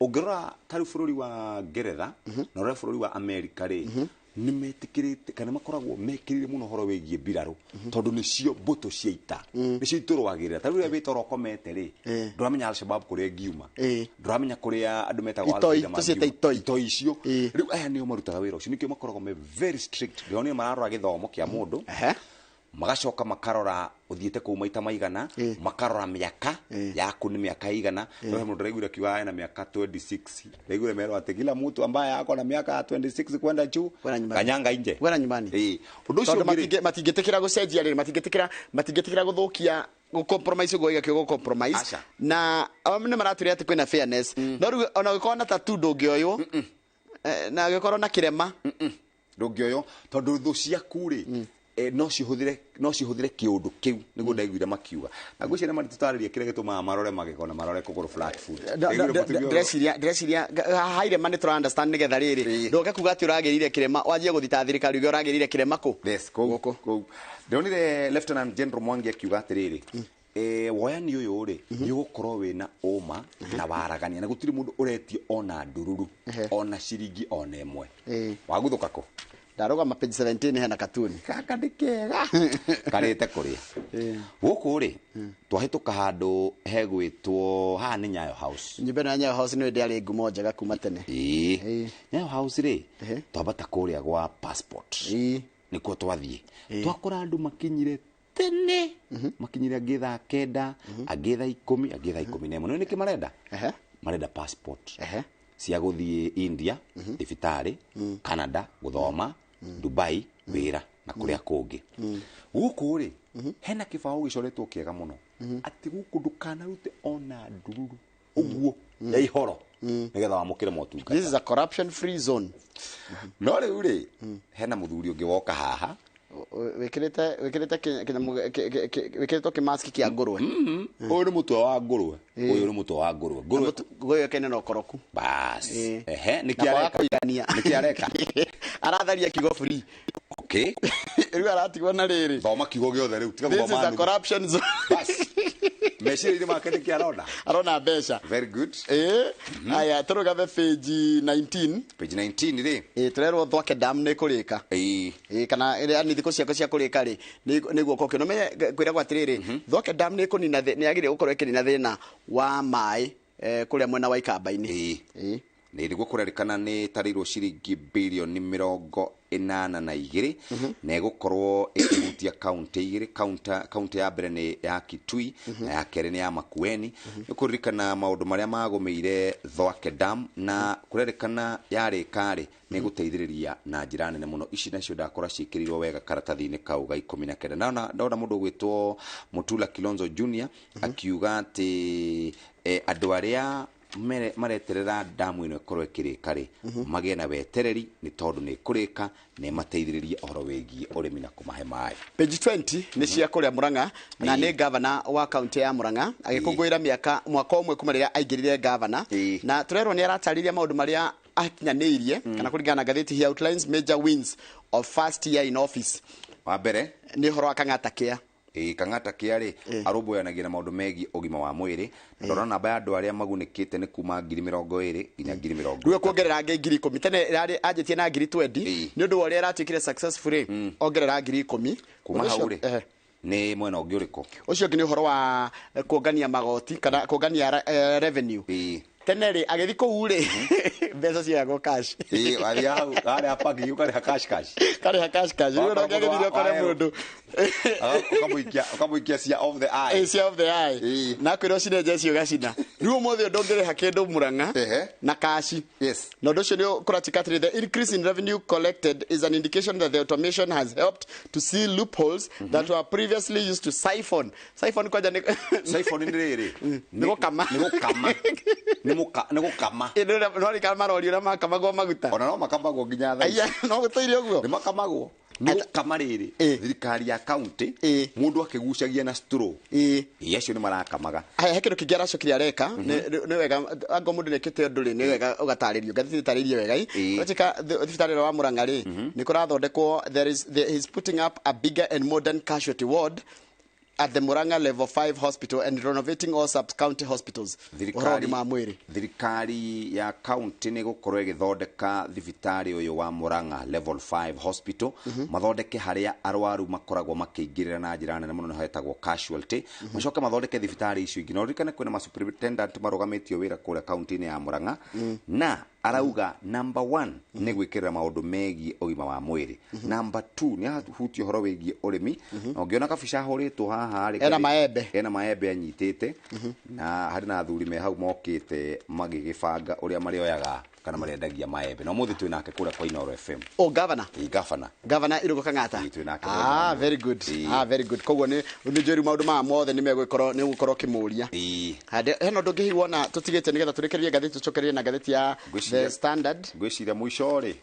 Ũngĩrora ta rĩu bũrũri wa Ngeretha na ũrore bũrũri wa Amerika rĩ, nĩ metĩkĩrĩte kana makoragwo mekĩrĩire mũno ũhoro wĩgiĩ mbirarũ, tondũ nĩcio mbũtũ cia ita, nĩcio itũrũagĩrĩra. Ta rĩu rĩrĩa wĩtoro ũkomete rĩ, ndũramenya Al-Shabaab kũrĩa ĩngiuma, ndũramenya kũrĩa andũ metagwo Itoi, tũciĩte itoi. Itoi icio. Rĩu aya nĩo marutaga wĩra ũcio, nĩkĩo makoragwo me very strict. Ndĩronire mararora gĩthomo kĩa mũndũ, magacoka makarora ũthiĩte kũu maita maigana, makarora mĩaka yaku nĩ mĩaka igana. No he mũndũ ndĩraiguire akiuga ena mĩaka 26, ndaiguire merwo atĩ kila mtu ambaye ako na miaka 26 kwenda juu kanyanga nje, kwenda nyumbani. Ũndũ ũcio ũngĩ, matingĩtĩkĩra gũcenjia rĩrĩ, matingĩtĩkĩra gũthũkia, gũ-compromise ũguo gĩakĩo gũ-compromise. Na nĩ maratwĩra atĩ kwĩna fairness, no rĩu ona ũngĩkorwo na tattoo ndũngĩoywo, na ũngĩkorwo na kĩrema ndũngĩoywo, tondũ thũ ciaku rĩ, no cihũthĩre kĩũndũ kĩu, nĩguo ndaiguire makiuga. Na ngwĩciria nĩ matũtarĩrie kĩrĩa gĩtũmaga marore magego na marore kũgũrũ flat foot. Ndĩreciria haha irema nĩ tũra understand, nĩgetha rĩrĩ ndũke kuga atĩ ũragĩrire kĩrema wanjie gũthita thirikari uge ũragĩrire kĩrema kũ. Yes, kũu. Ndĩronire Lieutenant General Mwangi akiuga atĩrĩrĩ, woyani ũyũ rĩ, nĩ ũgũkorwo wĩna ũma na waragania, na gũtirĩ mũndũ ũretio ona ndururu, ona ciringi ona ĩmwe. Waguthũka kũ? Ndarũgama page 17 hena katuni. Gaka nĩ kega. Karĩte kũrĩa. Gũkũ rĩ, twahĩtũka handũ hegwĩtwo haha nĩ Nyayo House. Nyũmba ĩno ya Nyayo House nĩ ndĩarĩ ngumo njega kuma tene. Nyayo House rĩ, twambata kũrĩa gwa passport. Nĩkuo twathiĩ. Twakora andũ makinyire tene. Makinyire angĩ thaa 9, angĩ thaa 10, angĩ thaa 11. Nĩ nĩkĩ marenda? Marenda passport. Cia gũthiĩ India, thibitarĩ, Canada, gũthoma, Dubai, wĩra na kũrĩa kũngĩ. Gũkũ rĩ, hena kĩbaũ gĩcoretwo kĩega mũno, atĩ gũkũ ndũkanarute ona ndururu ũguo ya ihoro, nĩgetha wamũkĩre motungata. This is a corruption free zone. No rĩu rĩ, hena mũthuri ũngĩ woka haha wĩkĩrĩte wĩkĩrĩtwo kĩmaski kĩa ngũrwe. Ũyũ nĩ mũtwe wa ngũrwe, ũyũ nĩ mũtwe wa ngũrwe. Ngũrwe yokaine na ũkoroku. Bas. Ehe, nĩkĩ areka? Nĩkĩ areka? Aratharia kiugo free. Okay. Rĩu aratigwo na rĩrĩ. Thoma kiugo gĩothe rĩu, tiga gũthoma. This is a corruption zone. Bas. Meciria-inĩ make nĩkĩ arona? Arona mbeca. Very good. Aya, tũrũgame page 19. Page 19 rĩ. Tũrerwo Thwake Dam nĩ kũrĩka. Kana nĩ thikũ ciako cia kũrĩka rĩ, nĩ guoko kĩo. Nomenye kwĩragwo atĩrĩrĩ, Thwake Dam nĩ kũnina nĩ yagĩrĩire gũkorwo ĩkĩnina thĩna wa maĩ kũrĩa mwena wa Ikamba-inĩ. Nĩ nĩguo kũrerĩkana nĩ tarĩirwo ciringi birioni 82 na ĩgũkorwo ĩkĩhutia kaunti igĩrĩ. Kaunti ya mbere nĩ ya Kitui na ya kerĩ nĩ ya Makueni. Nĩ kũririkana maũndũ marĩa magũmĩire Thwake Dam, na kũrerĩkana yarĩka rĩ nĩ gũteithĩrĩria na njĩra nene mũno. Ici nacio ndakora ciĩkĩrĩirwo wega karatathi-inĩ kau ga 19. Ndona mũndũ ũgwĩtwo Mutula Kilonzo Junior akiuga atĩ andũ arĩa mareterera damu ĩno ĩkorwo ĩkĩrĩka rĩ, magĩe na wetereri nĩ tondũ nĩ ĩkũrĩka na ĩmateithĩrĩrie ũhoro wĩgiĩ ũrĩmi na kũmahe maĩ. Page 20 nĩ cia kũrĩa Murang'a, na nĩ gavana wa kaunti ya Murang'a agĩkũngũĩra mĩaka mwaka ũmwe kuma rĩrĩa aingĩrire gavana, na tũrerwo nĩ aratarĩria maũndũ marĩa akinyanĩirie, kana kũringana na ngathĩti, he outlines major wins of first year in office. Wa mbere nĩ ũhoro wa Kang'ata Care. Kang'ata Care rĩ, arũmbũyanagia na maũndũ megiĩ ũgima wa mwĩrĩ. Ndona namba ya andũ arĩa magunĩkĩte nĩ kuma 20,000 nginya 20,000. Rĩu kuongerera angĩ 10,000. Tene ĩrarĩ anjĩtie na 20,000 nĩ ũndũ wa ũrĩa ĩratuĩkire successful rĩ, ongerera 10,000. Kuma hau rĩ, nĩ mwena ũngĩ ũrĩkũ? Ũcio ũngĩ nĩ ũhoro wa kuongania magoti kana kuongania revenue. Tene rĩ, agĩthiĩ kũu rĩ, mbeca cioyagwo cash. Wathiĩ hau, harĩa parking ũkarĩha cash cash. Karĩha cash cash. Rĩu ona ũngĩagĩrire ũkore mũndũ. Ũkamũikia cia of the eye. Cia of the eye. Na akwĩra ũcine njeci ũgacina. Rĩu ũmũthĩ ũndũ ũngĩrĩha kĩndũ Murang'a na cash. Na ũndũ ũcio nĩ ũkũratuĩka atĩrĩ, the increase in revenue collected is an indication that the automation has helped to seal loopholes that were previously used to siphon. Siphon kwanja nĩ Siphon nĩ rĩrĩ. Nĩ gũkama. Nĩ gũkama. Nĩ gũkama. No nĩ kana marori ũrĩa makamagwo maguta. Ona no makamagwo nginya thaa ici. Aya, no gũtũire ũguo. Nĩ makamagwo. Nĩ gũkama rĩrĩ. Thirikari ya kaunti, mũndũ akĩgucagia na straw. Acio nĩ marakamaga. Haya, he kĩndũ kĩngĩ aracokire areka, nĩ wega angorwo mũndũ nĩekĩte ũndũ rĩ, nĩ wega ũgatarĩrio. Ngathĩti ĩtarĩirie wega. Ũratuĩka thibitarĩ ũrĩa wa Murang'a rĩ, nĩ kũrathondekwo, he is putting up a bigger and modern casualty ward at the Murang'a Level 5 Hospital and renovating all sub-county hospitals. Ũhoro ũgima wa mwĩrĩ. Thirikari ya kaunti nĩ gũkorwo ĩgĩthondeka thibitarĩ ũyũ wa Murang'a Level 5 Hospital, mathondeke harĩa arwaru makoragwo makĩingĩrĩra na njĩra nene mũno, nĩho hetagwo casualty. Macoke mathondeke thibitarĩ icio ingĩ. Na ũririkane kwĩna ma superintendent marũgamĩtio wĩra kũrĩa kaunti-inĩ ya Murang'a, na arauga number 1 nĩ gwĩkĩrĩra maũndũ megiĩ ũgima wa mwĩrĩ. Number 2 nĩ ahutia ũhoro wĩgiĩ ũrĩmi. Na ũngĩona kabica ahũrĩtwo haha rĩ, Ena maembe. Ena maembe anyitĩte, na harĩ na athuri me hau mokĩte magĩgĩbanga ũrĩa marĩoyaga kana marĩendagia maembe. Na ũmũthĩ twĩ nake kũrĩa kwa Inooro FM. Oh, governor. Governor. Governor Irũngũ Kang'ata. Twĩ nake. Very good. Very good. Koguo nĩ njũĩ rĩu maũndũ maya mothe nĩ megũkorwo nĩ ũgũkorwo ũkĩmũria. Hena ũndũ ũngĩ hihi wona tũtigĩte nĩgetha tũrĩkĩrĩrie ngathĩti, tũcokererie na ngathĩti ya The Standard. Ngwĩciria mũico rĩ,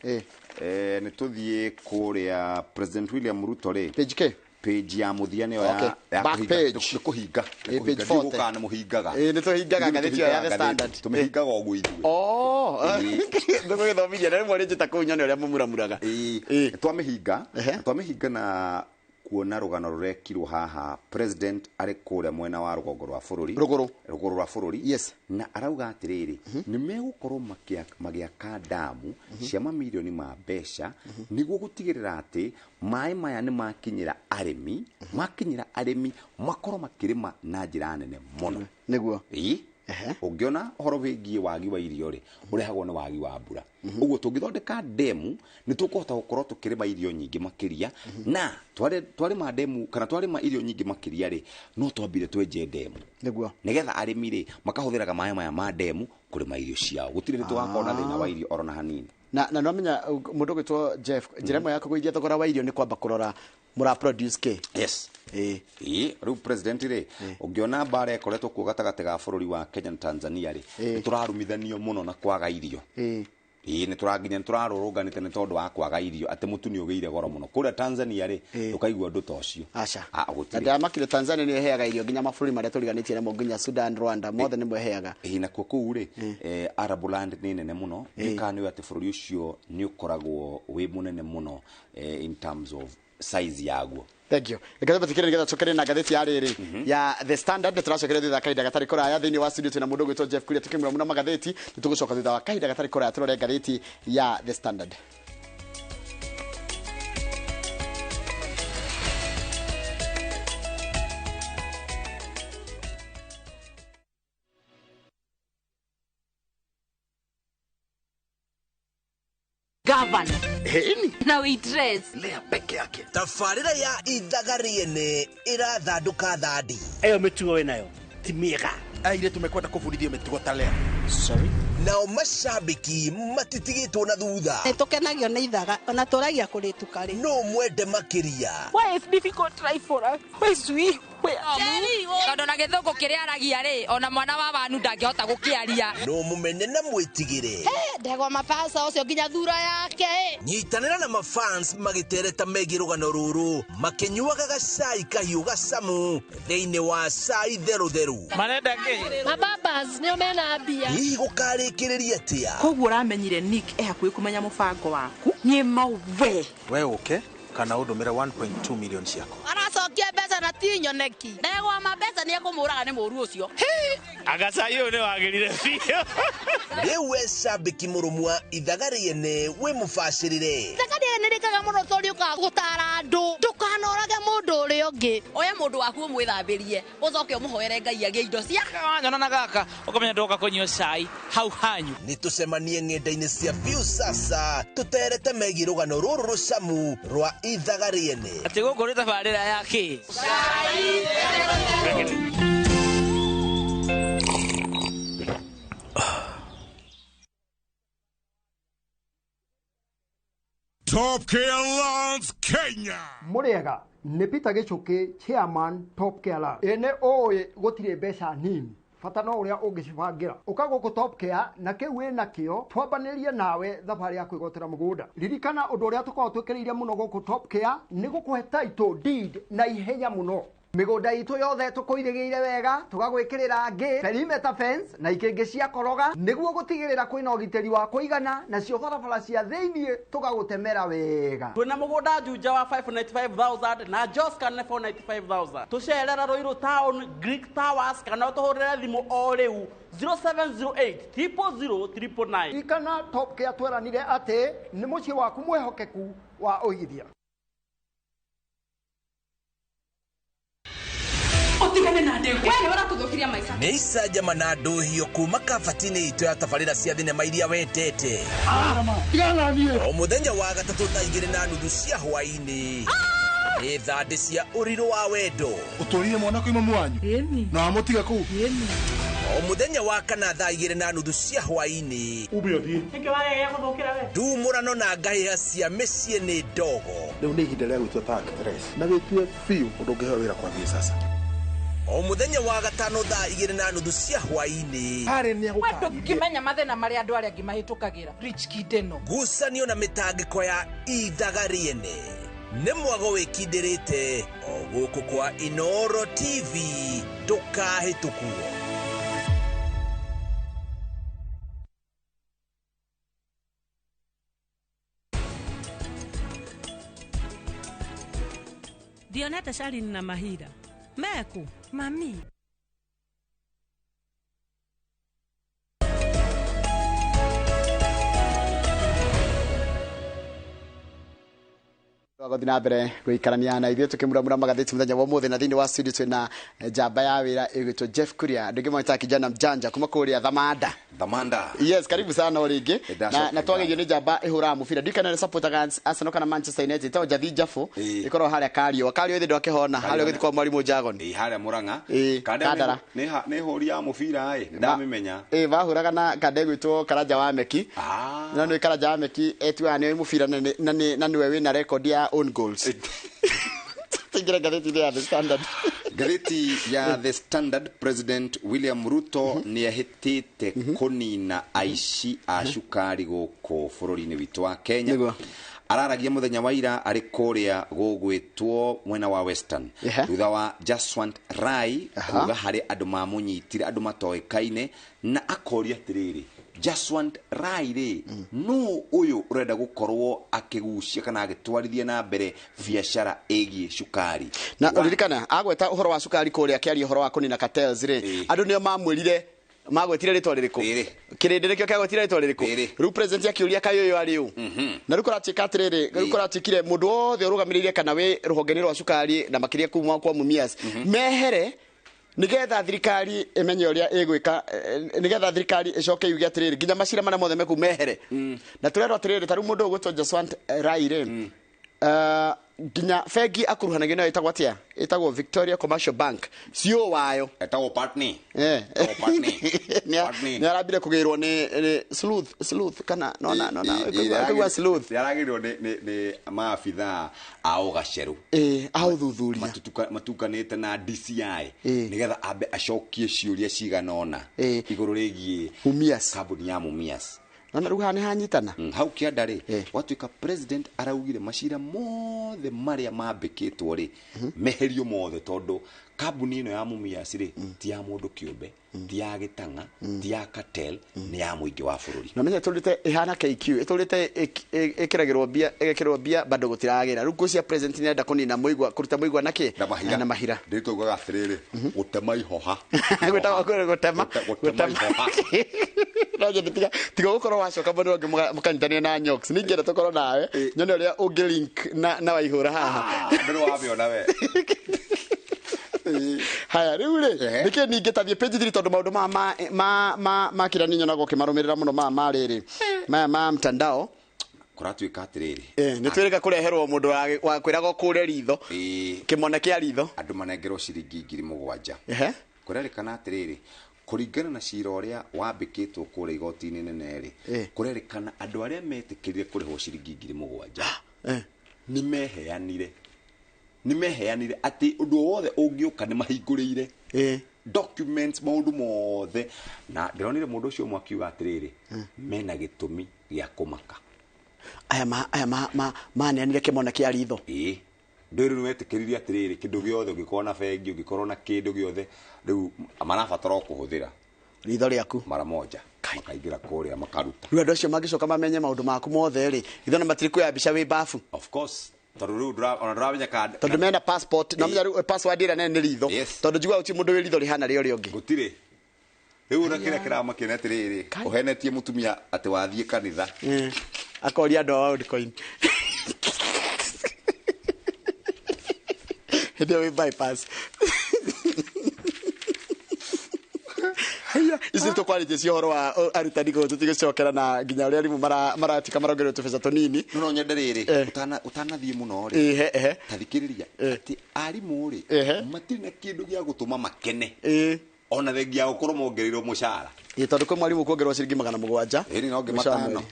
nĩ tũthiĩ kũrĩa President William Ruto rĩ. Page K. Page ya mũthia nĩyo ya Back kũhinga. page. Nĩ kũhinga. Nĩ Page kũhinga. 40. Ndiũĩ kana nĩ mũhingaga. Nĩ tũhingaga ngathĩti ĩyo ya The Standard. Tũmĩhingaga ũguo ithuĩ. Ndũgũgĩthomithia, na rĩmwe rĩnjĩta kũu nyone ũrĩa mũmuramuraga. Twamĩhinga. Twamĩhinga na kuona rũgano rũrekirwo haha president arĩ kũrĩa mwena wa rũgongo rwa bũrũri. Rũgũrũ. Rũgũrũ rwa bũrũri. Yes. Na arauga atĩrĩrĩ, nĩ megũkorwo magĩaka damu cia mamirioni ma mbeca nĩguo gũtigĩrĩra atĩ maĩ maya nĩ makinyĩra arĩmi, makinyĩra arĩmi makorwo makĩrĩma na njĩra nene mũno. Nĩguo. Ũngĩona ũhoro wĩgiĩ wagi wa irio rĩ, ũrehagwo nĩ wagi wa mbura. Ũguo tũngĩthondeka ndemu nĩ tũkũhota gũkorwo tũkĩrĩma irio nyingĩ makĩria, na twarĩma ndemu kana twarĩma irio nyingĩ makĩria rĩ, no twambire twenje ndemu. Nĩguo. Nĩgetha arĩmi rĩ makahũthĩraga maĩ maya ma ndemu kũrĩma irio ciao. Gũtirĩ hĩndĩ tũgakorwo na thĩna wa irio oro na hanini. Na no menya mũndũ ũgwĩtwo Jeff, njĩra ĩmwe ya kũgũithia thogora wa irio nĩ kwamba kũrora mũra produce kĩ. Yes. Rĩu president rĩ, ũngĩona mbara ĩkoretwo kuo gatagatĩ ga bũrũri wa Kenya na Tanzania rĩ, nĩ tũrarumithanio mũno na kwaga irio. Nĩ tũranginya nĩ tũrarũrũnganĩte nĩ tondũ wa kwaga irio, atĩ mũtu nĩ ũgĩire goro mũno. Kũrĩa Tanzania rĩ, ndũkaigua ũndũ ta ũcio. Aca. Gũtirĩ. Na ndamakire Tanzania nĩ ĩheaga irio nginya mabũrũri marĩa tũriganĩtie namo, nginya Sudan, Rwanda, mothe nĩ mweheaga. Nakuo kũu rĩ, Arab land nĩ nene mũno. Ndiũĩ nĩ atĩ bũrũri ũcio nĩ ũkoragwo wĩ mũnene mũno, in terms of size yaguo. Thank you. Reke tũbatikĩre nĩgetha tũkĩre na ngathĩti ya rĩrĩ ya The Standard. Nĩ tũracokera thutha wa kahinda gatarĩ kũraya. Thĩinĩ wa studio twĩna mũndũ ũgwĩtwo Jeff Kuria tũkĩmũra mũno magathĩti. Nĩ tũgũcoka thutha wa kahinda gatarĩ kũraya tũrore ngathĩti ya The Standard. Gavana. Na waitress. Lea peke yake. Tabarĩra ya ithaga rĩene ĩrathandũka thandi. Ĩyo mĩtugo wĩnayo ti mĩega. Airĩtu mekwenda kũbundithio mĩtugo ta Lea. Sorry. Nao mashabiki matitigĩtwo na thutha. Nĩ tũkenagio nĩ ithaga ona tũragia kũrĩtuka rĩ. No mwende makĩria. Why is difficult life for us? Why is we? Tondũ na gĩthũngũ kĩrĩa aragia rĩ, ona mwana wa wanu ndangĩhota gũkĩaria. No mũmene na mwĩtigĩre. Ndegwa mapasa ũcio nginya thura yake. Nyitanĩra na mafans magĩtereta megiĩ rũgano rũrũ makĩnyuaga gacai kahiũ gacamu thĩinĩ wa cai therũtherũ. Marenda kĩ? Mababas nĩo mena mbia. Hihi gũkarĩkĩrĩria atĩa? Koguo ũramenyire Nick e hakuhĩ kũmenya mũbango waku. Niĩ mau we. We ũke kana ũndũmĩre 1.2 million ciaku. Aracokia mbeca na ti nyoneki. Ndegwa ma mbeca nĩ ekũmũraga nĩ mũru ũcio. Agacai ũyũ nĩ wagĩrire biũ. Rĩu we cambĩki mũrũmu wa ithaga rĩene wĩ mũbacĩrĩre. Ithaga rĩene rĩkaga mũno tondũ rĩũkaga gũtara andũ. Ndũkanorage mũndũ ũrĩa ũngĩ. Oya mũndũ waku ũmwĩthambĩrie, ũcoke ũmũhoere Ngai agĩe indo cia. Wanyona na gaka ũkamenya ndoka kũnyua cai hau hanyu. Nĩ tũcemanie ng'enda-inĩ cia Viusasa tũterete megiĩ rũgano rũrũ rũcamu rwa ithaga rĩene. Atĩ gũkũ nĩ tabarĩra ya kĩ? Cai. Top Care Loans Kenya. Muriega nĩ Peter Gichuki, chairman Top Care Loans. Ene ũĩ gũtirĩ mbeca nini, bata no ũrĩa ũngĩcibangira. Ũka gũkũ Top Care na kĩu wĩna kĩo twambanĩrie nawe thabarĩ ya kwĩgwatĩra mũgũnda. Ririkana ũndũ ũrĩa tũkoragwo twĩkĩrĩire mũno gũkũ Top Care nĩ gũkũhe title deed na ihenya mũno. Mĩgũnda itũ yothe tũkũirĩgĩire wega, tũgagwĩkĩrĩra ngĩ, perimeter fence na ikĩngĩ cia koroga nĩguo gũtigĩrĩra kwĩna ũgitĩri wa kũigana, nacio barabara cia thĩiniĩ tũgagũtemera wega. Twĩna mũgũnda Juja wa 595,000 na Joscan nĩ 495,000. Tũcerera Ruiru Town, Greek Towers kana ũtũhũrĩre thimũ o rĩu 0708 000 999. Ririkana Top Care tweranire atĩ nĩ mũciĩ waku mwĩhokeku wa ũigithia. Nĩ icanjama na ndũhio kuma kabati-inĩ itũ ya tabarĩra cia thinema iria wendete. O mũthenya wa gatatũ thaa 2:30 cia hwaĩ-inĩ nĩ thandĩ cia ũrirũ wa wendo. Ũtũrire mwana kwĩ mamu wanyu na wamũtiga kũu. O mũthenya wa kana thaa 2:30 cia hwaĩ-inĩ ndumũrano na ngahĩha cia mĩciĩ nĩ ndogo. Rĩu nĩ ihinda rĩa gwĩtua ta actress na wĩtue biũ ũndũ ũngĩheo wĩra kwambia sasa. O mũthenya wa gatano thaa 2:30 cia hwaĩ-inĩ ndũngĩmenya mathĩna marĩa andũ arĩa angĩ mahĩtũkagĩra. Rich kid ĩno. Ngucanio na mĩtangĩko ya ithaga rĩene nĩ mwago wĩkindĩrĩte o gũkũ kwa Inooro TV ndũkahĩtũkwo. Ndionete Shalini na Mahira. Meku, mami. Twagothi na mbere gũikarania na ithuĩ tũkĩmuramura magathĩti mũthenya wa ũmũthĩ, na thĩinĩ wa studio twĩna njamba ya wĩra ĩgwĩtwo Jeff Kuria, andũ aingĩ mamwĩtaga kijana mjanja kuma kũrĩa Thamanda. Thamanda. Yes, karibu sana o rĩngĩ. Na twageithio nĩ njamba ĩhũraga mũbira. Ndikana nĩ supportaga Arsenal kana Manchester United, ĩtagwo Jathi Jafo, ĩkoragwo harĩa Kario. Kario ĩthĩ ndwakĩhona, harĩa ũgĩthiĩ kwa Mwarimũ Jagon. Ĩ harĩa Murang'a. Kandara. Nĩ hũri ya mũbira ĩ, ndamĩmenya. Ĩ bahũraga na kanda ĩgwĩtwo Karanja wa Meki. Na nĩ Karanja wa Meki etuaga nĩ mũbira na nĩwe wĩna record ya own goals. Tingire ngathĩti ya The Standard. Ngathĩti ya The Standard, President William Ruto nĩ ahĩtĩte kũnina aici a cukari gũkũ bũrũri-inĩ witũ wa Kenya. Araragia mũthenya wa ira arĩ kũrĩa gũgwĩtwo mwena wa Western thutha wa Jaswant Rai kuga harĩ andũ mamũnyitire andũ matoĩkaine na akoria atĩrĩrĩ, Jaswant Rai rĩ, nũ ũyũ ũrenda gũkorwo akĩgucia kana agĩtwarithia na mbere biacara ĩgiĩ cukari? Na ririkana agweta ũhoro wa cukari kũrĩa akĩaria ũhoro wa kũnina cartels rĩ, andũ nĩo mamwĩrire magwetire rĩtwa rĩrĩkũ, kĩrĩndĩ nĩkĩo kĩagwetire rĩtwa rĩrĩkũ. Rĩu president akĩũria kaĩ ũyũ arĩ ũ, na rĩu kũratuĩka atĩrĩrĩ, rĩu kũratuĩkire mũndũ wothe ũrũgamĩrĩire kana wĩ rũhonge-inĩ rwa cukari na makĩria kuma kwa Mumias mehere, nigetha thirikari ĩmenye ũrĩa ĩgwĩka, nigetha thirikari ĩcoke yuge atĩrĩrĩ nginya macira marĩa mothe mekuu mehere. Na tũrerwo atĩrĩrĩ, ta rĩu mũndũ ũgwĩtwo Jaswant Rai rĩ, nginya bengi akuruhanagio nayo ĩtagwo atĩa, ĩtagwo Victoria Commercial Bank, CEO wayo etagwo Patni. Nĩ arambire kũgĩrwo nĩ sleuth kana nona nona sleuth yaragĩrwo nĩ maabithaa a ũgacerũ, a ũthuthuria matukanĩte na DCI, nĩgetha ambe acokie ciũria cigana ũna igũrũ rĩgiĩ Mumias, kambuni ya Mumias. Nona rĩu haha nĩ hanyitana hau kĩanda rĩ, gwatuĩka president araugire macira mothe marĩa mambĩkĩtwo rĩ meherio mothe, tondũ kambuni ĩno ya Mumias rĩ ti ya mũndũ kĩũmbe, ti ya gĩtang'a, ti ya cartel, nĩ ya mũingĩ wa bũrũri. Na menya ĩtũrĩte ĩhana KQ, ĩtũrĩte ĩkĩragĩrwo mbia, ĩgekĩrwo mbia bado gũtiragĩra. Rĩu ngũcia president nĩarenda kũnina mũigua, kũruta mũigua na kĩ na mahira. Ndĩtaugaga atĩrĩrĩ, gũtema ihoha, gwĩtagwo gũtema ihoha. Tiga gũkorwo wacoka mũndũ ũngĩ mũkanyitania na Nyox, ningĩenda tũkorwo nawe nyone ũrĩa ũngĩ link na Waihũra haha. Ndũrĩ wamĩona we. Haya rĩu rĩ, nĩkĩ ningĩ tathiĩ page 3, tondũ maũndũ ma kĩrĩa niĩ nyonaga ũkĩmarũmĩrĩra mũno maya ma rĩrĩ, maya ma mtandao. Kũratuĩka atĩrĩrĩ, nĩ twĩrĩga kũreherwo mũndũ wa kwĩraga ũkũre ritho, kĩmone kĩa ritho, andũ manengerwo ciringi 7,000. Kũrerĩkana atĩrĩrĩ, kũringana na cira ũrĩa wambĩkĩtwo kũrĩa igoti-inĩ nene rĩ, kũrerĩkana andũ arĩa metĩkĩrire kũrĩhwo ciringi 7,000 nĩ meheanire atĩ ũndũ wothe ũngĩũka nĩ mahingũrĩire documents, maũndũ mothe. Na ndĩronire mũndũ ũcio ũmwe akiuga atĩrĩrĩ, mena gĩtũmi gĩa kũmaka aya maneanire kĩmone kĩa ritho. Ndũĩ rĩu wetĩkĩrire atĩrĩrĩ, kĩndũ gĩothe ũngĩkorwo na bengi, ũngĩkorwo na kĩndũ gĩothe, rĩu marabatara o kũhũthĩra ritho rĩaku mara moja, makaingĩra kũrĩa makaruta. Rĩu andũ acio mangĩcoka mamenye maũndũ maku mothe rĩ, itho na matirĩ kuoya mbica wĩ bafu. Of course, tondũ rĩu ona ndũramenya kana tondũ mena passport, na menya rĩu password ĩrĩa nene nĩ ritho, tondũ njiguaga gũtirĩ mũndũ wĩ ritho rĩhana rĩa ũrĩa ũngĩ. Gũtirĩ. Rĩu ona kĩrĩa kĩramakenia atĩrĩrĩ, ũhenetie mũtumia atĩ wathiĩ kanitha, akoria andũ a Worldcoin hĩndĩ ĩyo wĩ bypass. Ici tũkwarĩtie cia ũhoro wa arutani kũu tũtigũcokera na nginya ũrĩa arimũ maratuĩka marongererwo tũbeca tũnini. No nyende rĩrĩ, ũtanathiĩ mũno rĩ, ta thikĩrĩria atĩ arimũ rĩ matirĩ na kĩndũ gĩa gũtũma makene, ona thengia gũkorwo mongereirwo mũcara. Tondũ kwĩ mwarimũ kuongererwo ciringi 700,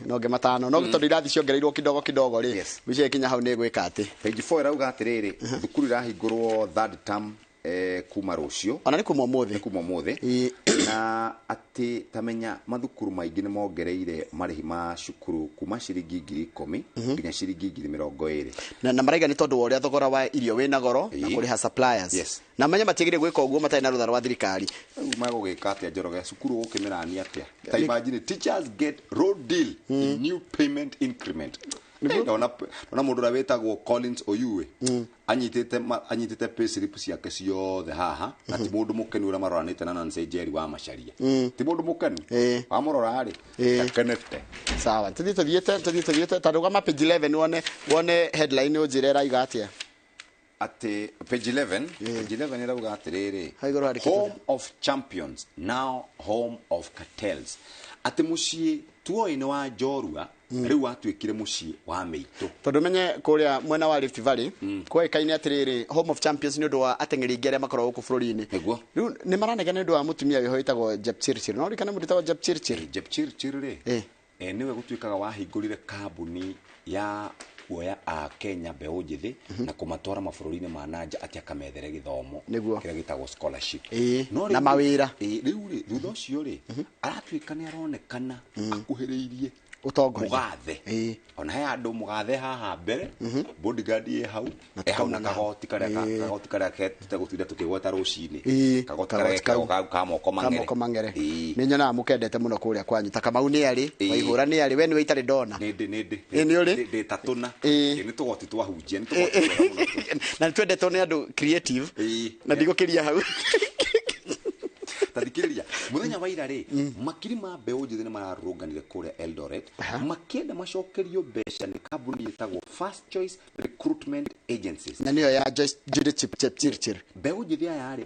no ngĩ 500, no tondũ irathi ciongereirwo kidogo kidogo rĩ, mbica ĩkinya hau nĩ ĩgwĩka atĩ. Page 4 ĩrauga atĩrĩrĩ, thukuru irahingũrwo third term kuma rũciũ, ona nĩ kuma ũmũthĩ, nĩ kuma ũmũthĩ, na atĩ tamenya mathukuru maingĩ nĩ mongereire marĩhi ma cukuru kuma ciringi 10,000 nginya ciringi 20,000. Na maraiga nĩ tondũ wa ũrĩa thogora wa irio wĩna goro na kũrĩha suppliers. Na menya matiagĩrĩire gwĩka ũguo matarĩ na rũtha rwa thirikari. Rĩu magũgĩka atĩa Njoroge, cukuru ũgũkĩmĩrania atĩa? Ta imagine teachers get road deal in new payment increment. Ndona mũndũ ũrĩa wĩtagwo Collins Oyuwe anyitĩte pay slip ciake ciothe haha, na ti mũndũ mũkenu ũrĩa maroranĩte na Nancy Njeri wa Macharia. Ti mũndũ mũkenu, wamũrora rĩ akenete. Sawa, tũthiĩ ta rũgama page 11 wone headline ũnjĩre ĩrauga atĩa. Atĩ page 11, page 11 ĩrauga atĩrĩrĩ, home of champions now home of cartels, atĩ mũciĩ tuoĩ wa njorua rĩu watuĩkire mũciĩ wa mĩitũ. Tondũ menye kũrĩa mwena wa Rift Valley kwoĩkaine atĩrĩrĩ, home of champions nĩ ũndũ wa ateng'eri aingĩ arĩa makoragwo gũkũ bũrũri-inĩ. Rĩu nĩ maranegena nĩ ũndũ wa mũtumia wĩho wĩtagwo Jepchirchir. No ũririkane mũndũ wĩtagwo Jepchirchir? Jepchirchir rĩ, nĩwe gũtuĩkaga wahingũrire kambuni ya kuoya a Kenya mbeũ njĩthĩ na kũmatwara mabũrũri-inĩ ma nanja atĩ akamethere gĩthomo kĩrĩa gĩtagwo scholarship na mawĩra. Rĩu rĩ, thutha ũcio rĩ, aratuĩka nĩ aronekana akuhĩrĩirie Ũtongoria. Mũgathe. Ona he andũ mũgathe haha mbere, bodyguard ĩ hau, e hau na kagoti karĩa kagoti karĩa tũtegũtinda tũkĩgweta rũcinĩ. Kagoti karĩa ka moko mang'ere. Ka moko mang'ere. Nĩ nyonaga mũkendete mũno kũrĩa kwanyu. Ta Kamau nĩ arĩ, Waihũra nĩ arĩ, we nĩwe itarĩ ndona. Nĩ ndĩ nĩ ndĩ. Nĩ ũrĩ? Ndĩ tatũ na. Nĩ tũgoti twahunjia, nĩ tũgoti twega mũno. Na nĩ twendetwo nĩ andũ creative. Na ndigũkĩria hau. Tathikĩrĩria muthenya wa ira rĩ, makiri ma mbeũ njĩthĩ nĩ mararũrũnganire kũrĩa Eldoret makĩenda macokerio mbeca nĩ kambuni ĩtagwo First Choice Recruitment Agencies, na nĩyo ya Joyce Judith Chepchirchir. Mbeũ njĩthĩ aya rĩ,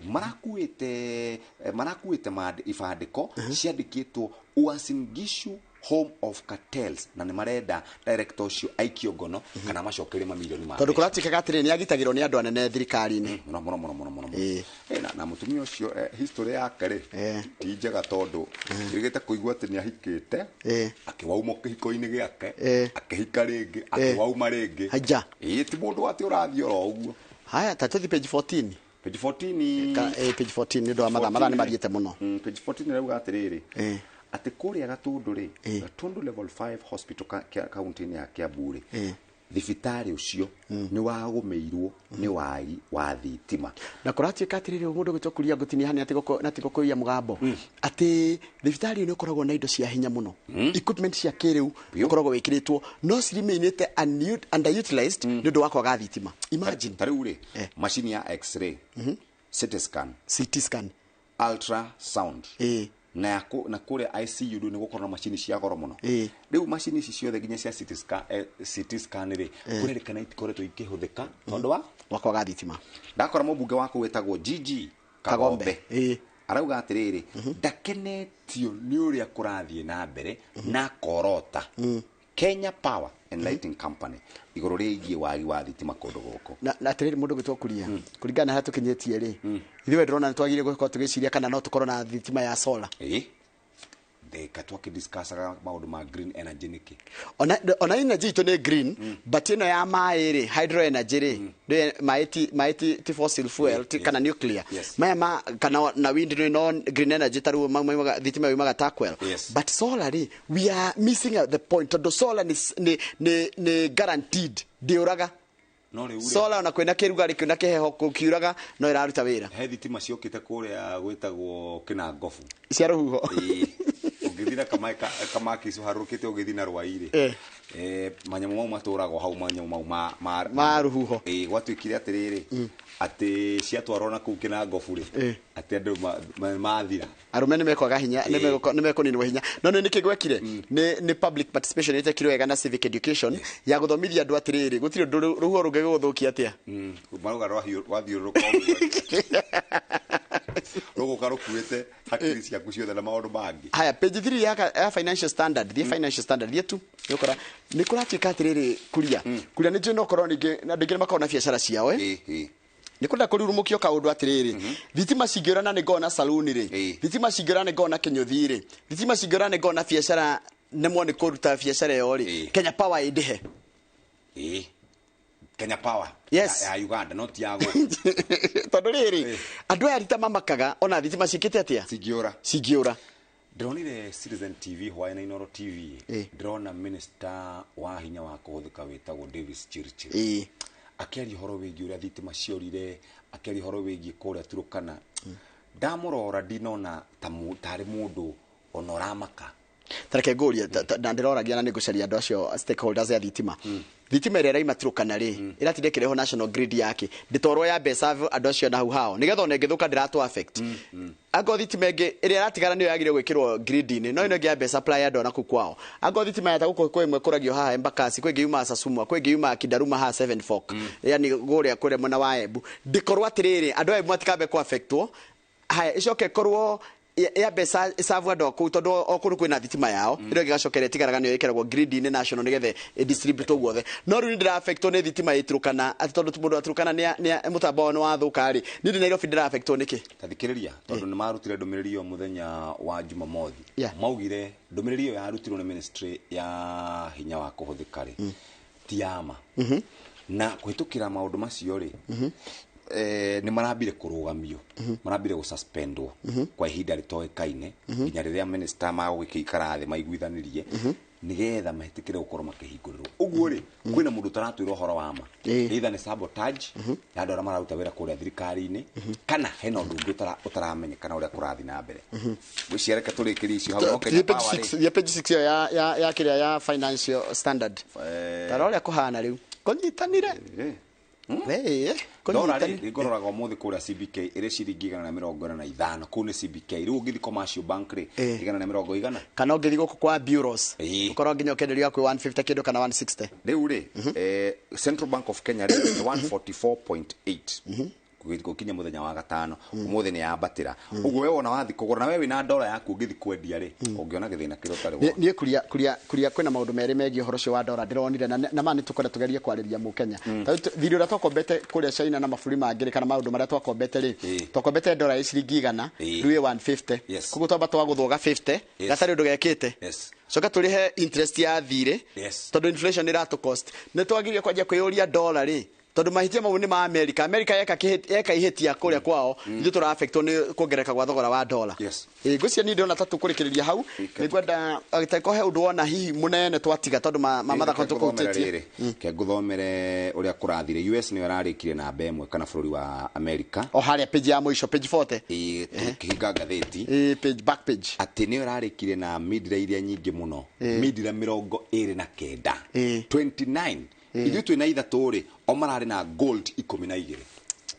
marakuĩte ibandĩko ciandĩkĩtwo Uasin Gishu Home of Cartels, na nĩ marenda director ũcio aikio ngono kana macokerie mamirioni ma tondũ kũratuĩkaga atĩrĩrĩ, nĩ agitagĩrwo nĩ andũ anene thirikari-inĩ. Mũno mũno mũno mũno mũno. Na mũtumia ũcio, history yake rĩ, ti njega, tondũ njĩrĩgĩte kũigua atĩ nĩ ahikĩte, akĩwauma kĩhiko-inĩ gĩake, akĩhika rĩngĩ, akĩwauma rĩngĩ. Haja. Ĩĩ, ti mũndũ atĩ ũrathiĩ oro ũguo. Haya, ta tũthiĩ page 14. Page 14. Page 14 nĩ ũndũ wa mathaa nĩ mathiĩte mũno. Page 14 ĩrauga atĩrĩrĩ, atĩ kũrĩa Gatũndũ rĩ, Gatũndũ level 5 hospital kaunti-inĩ ya Kiambu rĩ, thibitarĩ ũcio nĩ wagũmĩirwo nĩ wagi wa thitima. Na kũratuĩka atĩrĩrĩ, mũndũ gwĩtwo Kuria Ngũtinia hana na tigo kũiya mũgambo, atĩ thibitarĩ ĩyo nĩ ũkoragwo na indo cia hinya mũno, equipment cia kĩrĩu ũkoragwo wĩkĩrĩtwo, no ciremainĩte underutilized nĩ ũndũ wa kwaga thitima. Imagine. Ta rĩu rĩ, macini ya x-ray, CT scan, CT scan, ultrasound, na ya na kũrĩa ICU rĩu nĩ gũkorwo na macini cia goro mũno. Rĩu macini ici ciothe nginya cia CT scan, CT scan rĩ, kũrerĩkana itikoretwo ikĩhũthĩka tondũ wa wa kwaga thitima. Ndakora mũmbunge waku wĩtagwo GG Kagombe. Arauga atĩrĩrĩ, ndakenetio nĩ ũrĩa kũrathiĩ na mbere na korota Kenya Power and Lighting Company igũrũ rĩgiĩ wagi wa thitima kũndũ gũkũ. Na atĩrĩrĩ, mũndũ gwĩtwo Kuria, kũringana na harĩa tũkinyĩtie rĩ, ithuĩ ndĩrona nĩ twagĩrĩire gũkorwo tũgĩciria kana no tũkorwo na thitima ya solar. Ĩĩ, ndĩka twakĩdiscussaga maũndũ ma green energy nĩkĩ? Ona energy itũ nĩ green, but ĩno ya maĩ rĩ, hydro energy rĩ, maĩ ti fossil fuel ti, kana nuclear. Maya ma kana na wind nĩ no green energy, ta rĩu maumaga thitima yumaga Turkwel. But solar rĩ, we are missing the point, tondũ solar nĩ guaranteed, ndĩũraga. No rĩu rĩ, Solar ona kwĩna kĩrugarĩ, kwĩna kĩheho, kũkiuraga no ĩraruta wĩra. He thitima ciokĩte kũrĩa gwĩtagwo Kĩnangobu cia rũhuho. Ĩĩ. Ũngĩthiĩ na kamaki ũharũrũkĩte ũgĩthiĩ na rwai-rĩ, manyamũ mau matũragwo hau, manyamũ mau ma Ma rũhuho. Ĩĩ, gwatuĩkire atĩrĩrĩ, atĩ ciatwarwo na kũu Kĩnangobu rĩ, atĩ andũ mathira. Arũme nĩ mekwaga hinya, nĩ mekũninwo hinya. No nĩ nĩkĩ gwekire nĩ public participation ĩtekirwo wega na civic education ya gũthomithia andũ atĩrĩrĩ, gũtirĩ ũndũ rũhuho rũngĩgũgũthũkia atĩa. Marauga rwathiũrũrũka ũguo, rũgũka rũkuĩte hakiri ciaku ciothe na maũndũ mangĩ. Haya, page 3 ya Financial Standard, thiĩ Financial Standard, thiĩ tu nĩũkora nĩ kũratuĩka atĩrĩrĩ, kuria nĩ njũĩ no korwo ningĩ na andũ aingĩ nĩ makoragwo na biacara ciao, nĩ kũrenda kũrurumũkio kaũndũ atĩrĩrĩ, thitima cingĩũra na nĩ ngorwo na saluni rĩ, thitima cingĩũra nĩ ngorwo na kĩnyũthi rĩ, thitima cingĩũra nĩ ngorwo na biacara, nemwo nĩ kũruta biacara ĩyo rĩ, Kenya Power ĩndĩhe. Ĩĩ, Kenya Power Yes. ya Uganda, no ti ya gũkũ. Tondũ rĩrĩ, andũ aya rita mamakaga ona thitima ciĩkĩte atĩa? Cingĩũra. Cingĩũra. Ndĩronire Citizen TV hwaĩ na Inoro TV, ndĩrona minister wa hinya wa kũhũthĩka wĩtagwo Davis Chirchir akĩaria ũhoro wĩgiĩ ũrĩa thitima ciorire, akĩaria ũhoro wĩgiĩ kũrĩa Turukana. Ndamũrora ndinona ta tarĩ mũndũ ona ũramaka. Tareke ngũrie, na ndĩroragia na nĩ ngũcaria andũ acio stakeholders ya thitima. Thitima ĩrĩa ĩraima Turukana rĩ, ĩratinda ĩkĩrehwo national grid yake, ndĩtwarwo ya mbeca andũ acio na hau hao, nĩgetha ona ĩngĩthũka ndĩratũ affect. Angorwo thitima ĩngĩ ĩrĩa ĩratigara nĩyo yagĩrĩirwo gwĩkĩrwo grid-inĩ, no ĩno ĩngĩ ya mbeca supply andũ na kũu kwao. Angorwo thitima ya ta gũkũ, kwĩ ĩmwe ĩkũragio haha Embakasi, kwĩ ĩngĩ yumaga Sasumua, kwĩ ĩngĩ yumaga Kindaruma haha Seven Fork, yani kũrĩa mwena wa Embu, ndĩkorwo atĩrĩrĩ, andũ a Embu matikambe kũ affectwo. Haya, ĩcoke ĩkorwo ya mbeca ĩcabu andũ a kũu, tondũ o kũndũ kwĩna thitima yao. Ĩrĩa ĩngĩ ĩgacokera ĩtigaraga nĩyo ĩkĩragwo grid-inĩ national, nĩgetha ĩdistribute guothe. No rĩu nĩ ndĩra affectwo nĩ thitima ĩ Turukana, atĩ tondũ mũndũ wa Turukana nĩ mũtambo wao nĩ wathũka rĩ, niĩ ndĩ Nairobi ndĩra affectwo nĩkĩ? Tathikĩrĩria, tondũ nĩ marutire ndũmĩrĩri ĩyo mũthenya wa Jumamothi. Maugire ndũmĩrĩri ĩyo yarutirwo nĩ ministry ya hinya wa kũhũthĩka rĩ, ti ya ma, na kũhĩtũkĩra maũndũ macio rĩ, nĩ marambire kũrũgamio, marambire gũsuspendwo kwa ihinda rĩtoĩkaine nginya rĩrĩa minister magũgĩkĩikara thĩ maiguithanĩrie. Nigetha metikire gukorwo makihingũrĩrwo. Ũguo rĩ, kwĩna mũndũ ũtaratwĩra ũhoro wa ma. Either nĩ sabotage ya andũ arĩa mararuta wĩra kũrĩa thirikari-inĩ, kana hena ũndũ ũngĩ ũtaramenyekana ũrĩa kũrathiĩ na mbere. Ngwĩciria reke tũrĩkĩrie icio hau. No Kenya Power rĩ, ya page 6 ya kĩrĩa ya Financial Standard. Ta rora ũrĩa kũhana rĩu. Kũnyitanire. Ndora rĩ, ngororaga ũmũthĩ kũrĩa CBK ĩrĩ ciringi 145. Kũu nĩ CBK. Rĩu ũngĩthiĩ Commercial Bank rĩ, 140. Kana ũngĩthiĩ gũkũ kwa bureaus, ũkorwo nginya ũkĩenderio kwĩ 150 kĩndũ kana 160. Rĩu rĩ, Central Bank of Kenya rĩ, nĩ 144.8 gũkinya mũthenya wa gatano. Ũmũthĩ nĩ yambatĩra. Ũguo we wona wathiĩ kũgũra na we wĩna ndora yaku ũngĩthiĩ kwendia rĩ, ũngĩona gĩthĩna kĩrĩa ũtarĩ wona. Niĩ kuria kwĩna maũndũ merĩ megiĩ ũhoro ũcio wa ndora ndĩronire, na ma nĩ tũkwenda tũgerie kwarĩria mũkenya. Thirĩ ũrĩa twakombete kũrĩa China na mabũrũri mangĩ rĩ, kana maũndũ marĩa twakombete rĩ, twakombete ndora ĩ ciringi 100, rĩu ĩ 150. Koguo twamba twagũthwo 50, gatarĩ ũndũ gekĩte. Coka tũrĩhe interest ya thirĩ, tondũ inflation ĩratũ cost. Nĩ twagĩrĩire kwanjia kwĩyũria ndora rĩ, tondũ mahĩtia mau nĩ ma America. America yeka ihĩtia kũrĩa kwao, ithuĩ tũra affectwo nĩ kuongerereka gwa thogora wa ndora. Ngwĩciria niĩ ndĩrona ta tũkũrĩkĩrĩria hau. Nĩngwenda angĩkorwo he ũndũ wona hihi mũnene twatiga, tondũ mathako tũkũhutĩtie. Ke ngũthomere ũrĩa kũrathire. US nĩyo ĩrarĩkire namba 1 kana bũrũri wa America. O harĩa page ya mũico, page 40. Tũkĩhinga ngathĩti. Page, back page. Atĩ nĩyo ĩrarĩkire na midira iria nyingĩ mũno. Midira 29. 29. Ithuĩ twĩna ithatũ rĩ, o mararĩ na gold 12.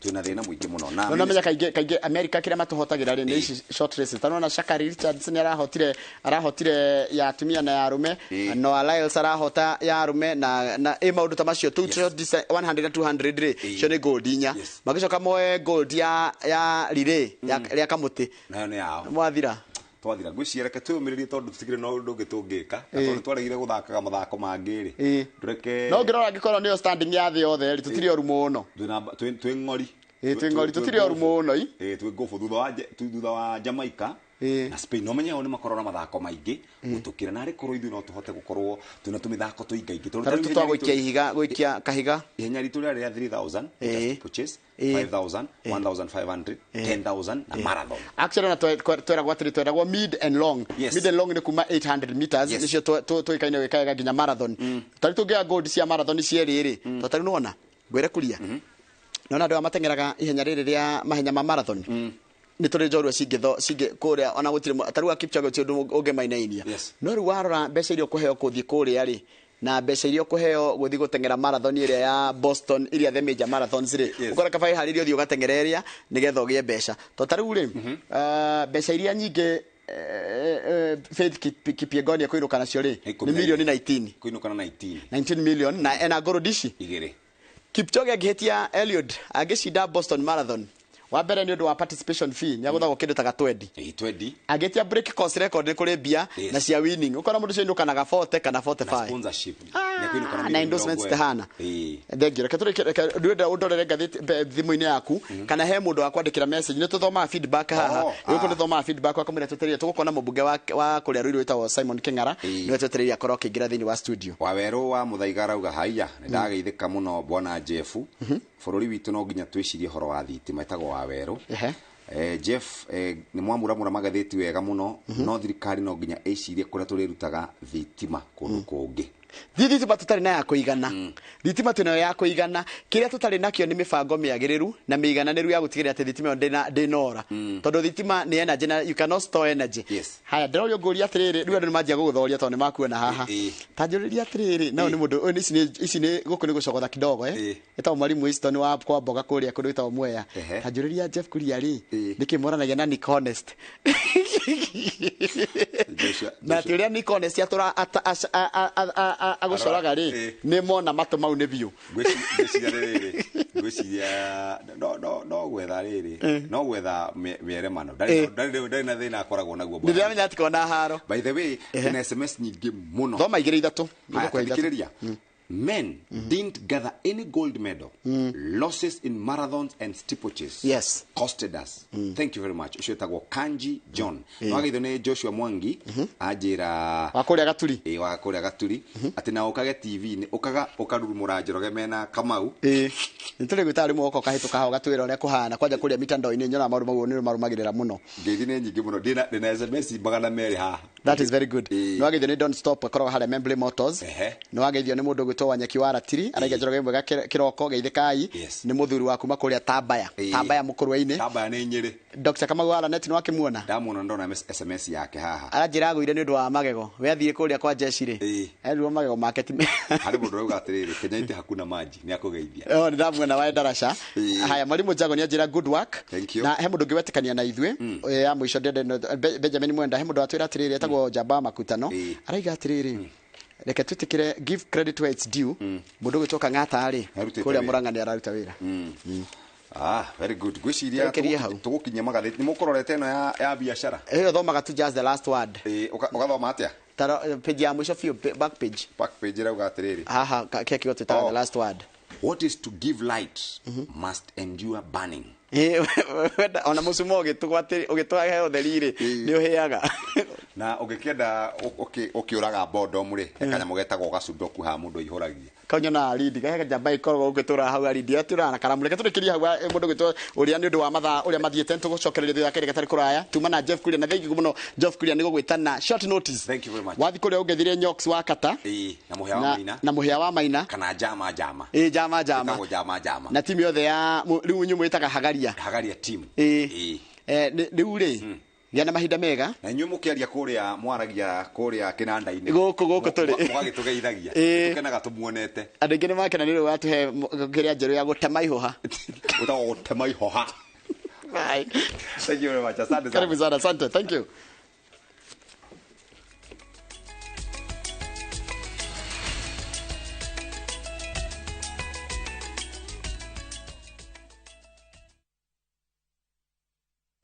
Twĩna thĩna mũingĩ mũno. Na namenya kaingĩ America kĩrĩa matũhotagĩra rĩ nĩ ici short races. Ta nona Shakari Richards nĩ arahotire ya atumia na ya arũme, Noah Lyles arahota ya arũme na ĩ maũndũ ta macio. 100 na 200 rĩ, cio nĩ gold inya. Magĩcoka moe gold ya relay ya kamũtĩ. Nayo nĩ yao. Mwathira. Twathira. Ngwĩciria reke twĩyũmĩrĩrie tondũ tũtigire no ũndũ ũngĩ tũngĩka. Na tondũ twaregire gũthakaga mathako mangĩ rĩ. Ndũreke. No ngĩrora angĩkorwo nĩyo standing ya thĩ yothe rĩ, tũtirĩ oru mũno. Twĩ ng'ori. Twĩ ng'ori, tũtirĩ oru mũno. Twĩ ngũbũ thutha wa Jamaica na Spain. No menye o nĩ makorwo na mathako maingĩ gũtũkĩra, na arĩ korwo ithuĩ no tũhote gũkorwo twĩna tũmĩthako tũingaingĩ. Tondũ tũtwa gũikia ihiga, gũikia kahiga. Ihenya ritũ rĩarĩ rĩa 3000 purchase, 5000, 1500, 10000 na marathon. Actually na tweragwo atĩrĩ, tweragwo mid and long. Mid and long nĩ kuma 800 meters, nĩcio tũĩkaine gwĩka nginya marathon. Tarĩ tũngĩoya gold cia marathon cierĩ rĩ, to tarĩ nĩwona ngwĩre kuria. Nĩwona andũ aya mateng'eraga ihenya rĩrĩ rĩa mahenya ma marathon. Nĩ tũrĩ njorua cingĩ kũrĩa ona gũtirĩ ta rĩu Kipchoge gũtirĩ ũndũ ũngĩmainainia. No rĩu warora mbeca iria ũkũheo kũthiĩ kũrĩa rĩ, na mbeca iria ũkũheo gũthiĩ gũteng'era marathon ĩrĩa ya Boston, iria the major marathons rĩ, ũkora kaba ĩharĩrie ũthiĩ ũgateng'era ĩrĩa nĩgetha ũgĩe mbeca. To ta rĩu rĩ, mbeca iria nyingĩ Faith Kipyegon ekũinũka nacio rĩ, nĩ milioni 19. Kũinũka na 19. 19 million na ena gold ici igĩrĩ. Kipchoge angĩhĩtia Eliud angĩcinda Boston Marathon, wa mbere nĩ ũndũ wa participation fee nĩ agũthagwo kĩndũ ta ga 20. 20. Angĩtia break course record nĩ kũrĩ mbia na cia winning. Ũkora mũndũ ũcio ainũkanaga 40 kana 45. Na sponsorship. Na endorsements tahana. Thengiũ. Reke tũrĩke, ndĩrenda ũndorere ngathĩti thimũ-inĩ yaku, kana he mũndũ wa kwandĩkĩra message. Nĩ tũthomaga feedback haha. Gũkũ nĩ tũthomaga feedback wakamwĩra twetereire tũgũkona mũmbunge wa kũrĩa Ruiru wĩtagwo Simon King'ara. Nĩwe twetereire akorwo akĩingĩra thĩinĩ wa studio. Wawerũ wa Mũthaiga arauga haiya, nĩ ndageithĩka mũno bwana Jeff. Bũrũri witũ no nginya twĩcirie ũhoro wa thitima, ĩtagwo Wawerũ. Jeff, nĩ mwamuramura magathĩti wega mũno, no thirikari no nginya ĩcirie kũrĩa tũrĩrutaga thitima kũndũ kũngĩ. Thitima tũtarĩ na ya kũigana. Thitima twĩnayo ya kũigana. Kĩrĩa tũtarĩ nakĩo nĩ mĩbango mĩagĩrĩru na mĩigananĩru ya gũtigĩrĩra atĩ thitima ĩyo ndĩnora. Tondũ thitima nĩ energy na you cannot store energy. Haya, ndĩroria ngũria atĩrĩrĩ, rĩu andũ nĩ manjia gũgũthoria tondũ nĩ makuona haha. Ta njũrĩria atĩrĩrĩ, no nĩ mũndũ, ici nĩ gũkũ nĩ gũcogotha kidogo, Ĩtagwo Mwalimu Winston wa kwa mboga kũrĩa kũndũ gwĩtagwo Mwea. Ta njũrĩria Jeff Kuria rĩ, nĩkĩ moranagia na Nick Honest? Na atĩ ũrĩa Nick Honest atũra agũcoraga rĩ, nĩ mona matũ mau nĩ biũ. Ngwĩciria rĩrĩ, ngwĩciria no gwetha rĩrĩ, no gwetha mĩeremano. Ndarĩ na thĩna akoragwo naguo. Nĩndĩramenya atikona haro. By the way, ndĩna SMS nyingĩ mũno. Thoma igĩrĩ ithatũ. Haya, thikĩrĩria. Men didn't gather any gold medal. Losses in marathons and steeplechase costed us. Thank you very much. Ũcio wĩtagwo Kanji John. Wagĩithio nĩ Joshua Mwangi anjĩra wa kũrĩa Gaturi. Ĩĩ, wa kũrĩa Gaturi, atĩ na ũkage TV-inĩ ũkaga ũkarurumũra Njoroge mena Kamau. Ĩĩ, nĩ tũrĩ gwĩtaga rĩmwe woka ũkahĩtũka hau ũgatwĩra ũrĩa kũhana kwanja kũrĩa mitandao-inĩ, nyonaga maũndũ mau nĩ marũmagĩrĩra mũno. Ngeithi nĩ nyingĩ mũno, ndĩna SMS 200 haha. That is very good. Nĩ wageithio nĩ Don't Stop akoragwo harĩa Membley Motors. Nĩ wageithio nĩ mũndũ ũgwĩtwo Wanyeki wa Ratiri, araiga Njoroge mwega kĩroko geithĩkai. Nĩ mũthuri wa kuma kũrĩa Tambaya. Tambaya mũkũrwe-inĩ. Tambaya nĩ Nyĩrĩ. Dr. Kamau wa Lanet nĩ wakĩmuona? Ndamuona, ndona SMS yake haha. Aranjĩra agũire nĩ ũndũ wa magego. We athiĩ kũrĩa kwa jeshi rĩ, erirwo magego make ti Harĩ mũndũ ũrauga atĩrĩrĩ, Kenya ite hakuna maji, nĩ akũgeithia. Oh, nĩ ndamuona wa ndaraca. Haya, mwalimu Jago nĩ anjĩra good work. Thank you. Na he mũndũ ũngĩ wetĩkania na ithuĩ ya mũico ndĩrenda Benjamin Mwenda, he mũndũ watwĩra atĩrĩrĩ etagwo Njamba wa Makutano, araiga atĩrĩrĩ, reke twĩtĩkĩre, give credit where it's due. Mũndũ ũgwĩtwo Kang'ata rĩ, Arutĩte kũrĩa wĩra. Mũrang'a nĩ araruta wĩra. Ah, very good. Ngwĩciria Twerekerie hau. Tũgũkinyia magathĩti. Nĩ mũkũrorete ĩno ya biacara? Ĩyo thomaga tu just the last word. Ĩĩ, ũgathoma atĩa? Taro page ya mũico biũ, back page. Back page ĩrauga atĩrĩrĩ. Haha kĩa kiugo twĩtaga Oh. the last word. What is to give light must endure burning. Ĩĩ, wenda ona mũcumo ũgĩtũhe ũtheri rĩ, nĩ ũhĩaga. Na ũngĩkĩenda ũkĩũraga boredom rĩ, he kanyamũ getagwo gacudoku haha mũndũ aihũragia. Kau nyonaga rindi gahe njamba ikoragwo gũgĩtũra hau arindi atũraga na karamu. Reke tũrĩkĩrie hau mũndũ gwĩtwo ũrĩa nĩ ũndũ wa mathaa ũrĩa mathiĩte, nĩtũgũcokereria thutha wa kahinda gatarĩ kũraya. Tuma na Jeff Kuria, na thengiũ mũno Jeff Kuria nĩ gũgwĩta na short notice. Thank you very much. Wathi kũrĩa ũngĩthire Nyox wa Kata. Ĩĩ, na mũhĩa wa Maina. Na mũhĩa wa Maina. Kana jama jama. Ĩĩ, jama jama. Ĩtagwo jama jama. Na timu yothe ya rĩu inyuĩ mwĩtaga Hagaria. Hagaria team. Ĩĩ. Rĩu rĩ, gĩa na mahinda mega. Na inyuĩ mũkĩaria kũrĩa mwaragia kũrĩa kĩnanda-inĩ. Gũkũ tũrĩ. Mũgagĩtũgeithagia. Ĩĩ. Tũkenaga tũmuonete. Andũ aingĩ nĩ makena nĩ ũndũ watũhe kĩrĩa njerũ ya gũtema ihũha. Ũtagwo gũtema ihũha. Bye. Thank you very much. Asante sana. Karibu sana. Asante. Thank you.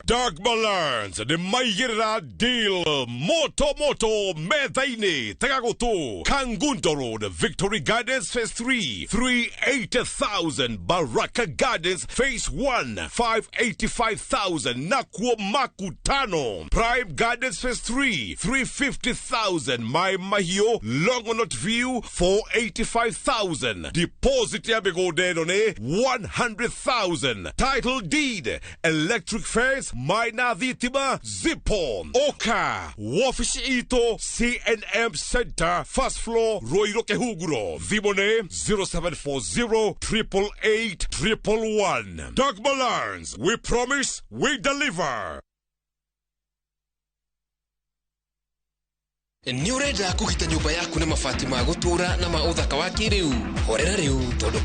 Dark Balance nĩ maigĩrĩra deal moto moto metha-inĩ. Tega gũtũ, Kangundo Road, Victory Gardens Phase 3, 380,000, Baraka Gardens Phase 1, 585,000, Nakuo Makutano Prime Gardens Phase 3, 350,000, Mai Mahiu Longonot View 485,000, deposit ya mĩgũnda ĩno nĩ 100,000, title deed, electric fence, maina thitima zipo. Oka wabici itũ CNM Center, first floor, Ruiru Kihunguro. Thimũ nĩ 0740 888 111. Dogma Lands, we promise, we deliver. Nĩ ũrenda kũgita nyũmba yaku na mabati ma gũtũũra na ma ũthaka wa kĩrĩu? Horera rĩu tondũ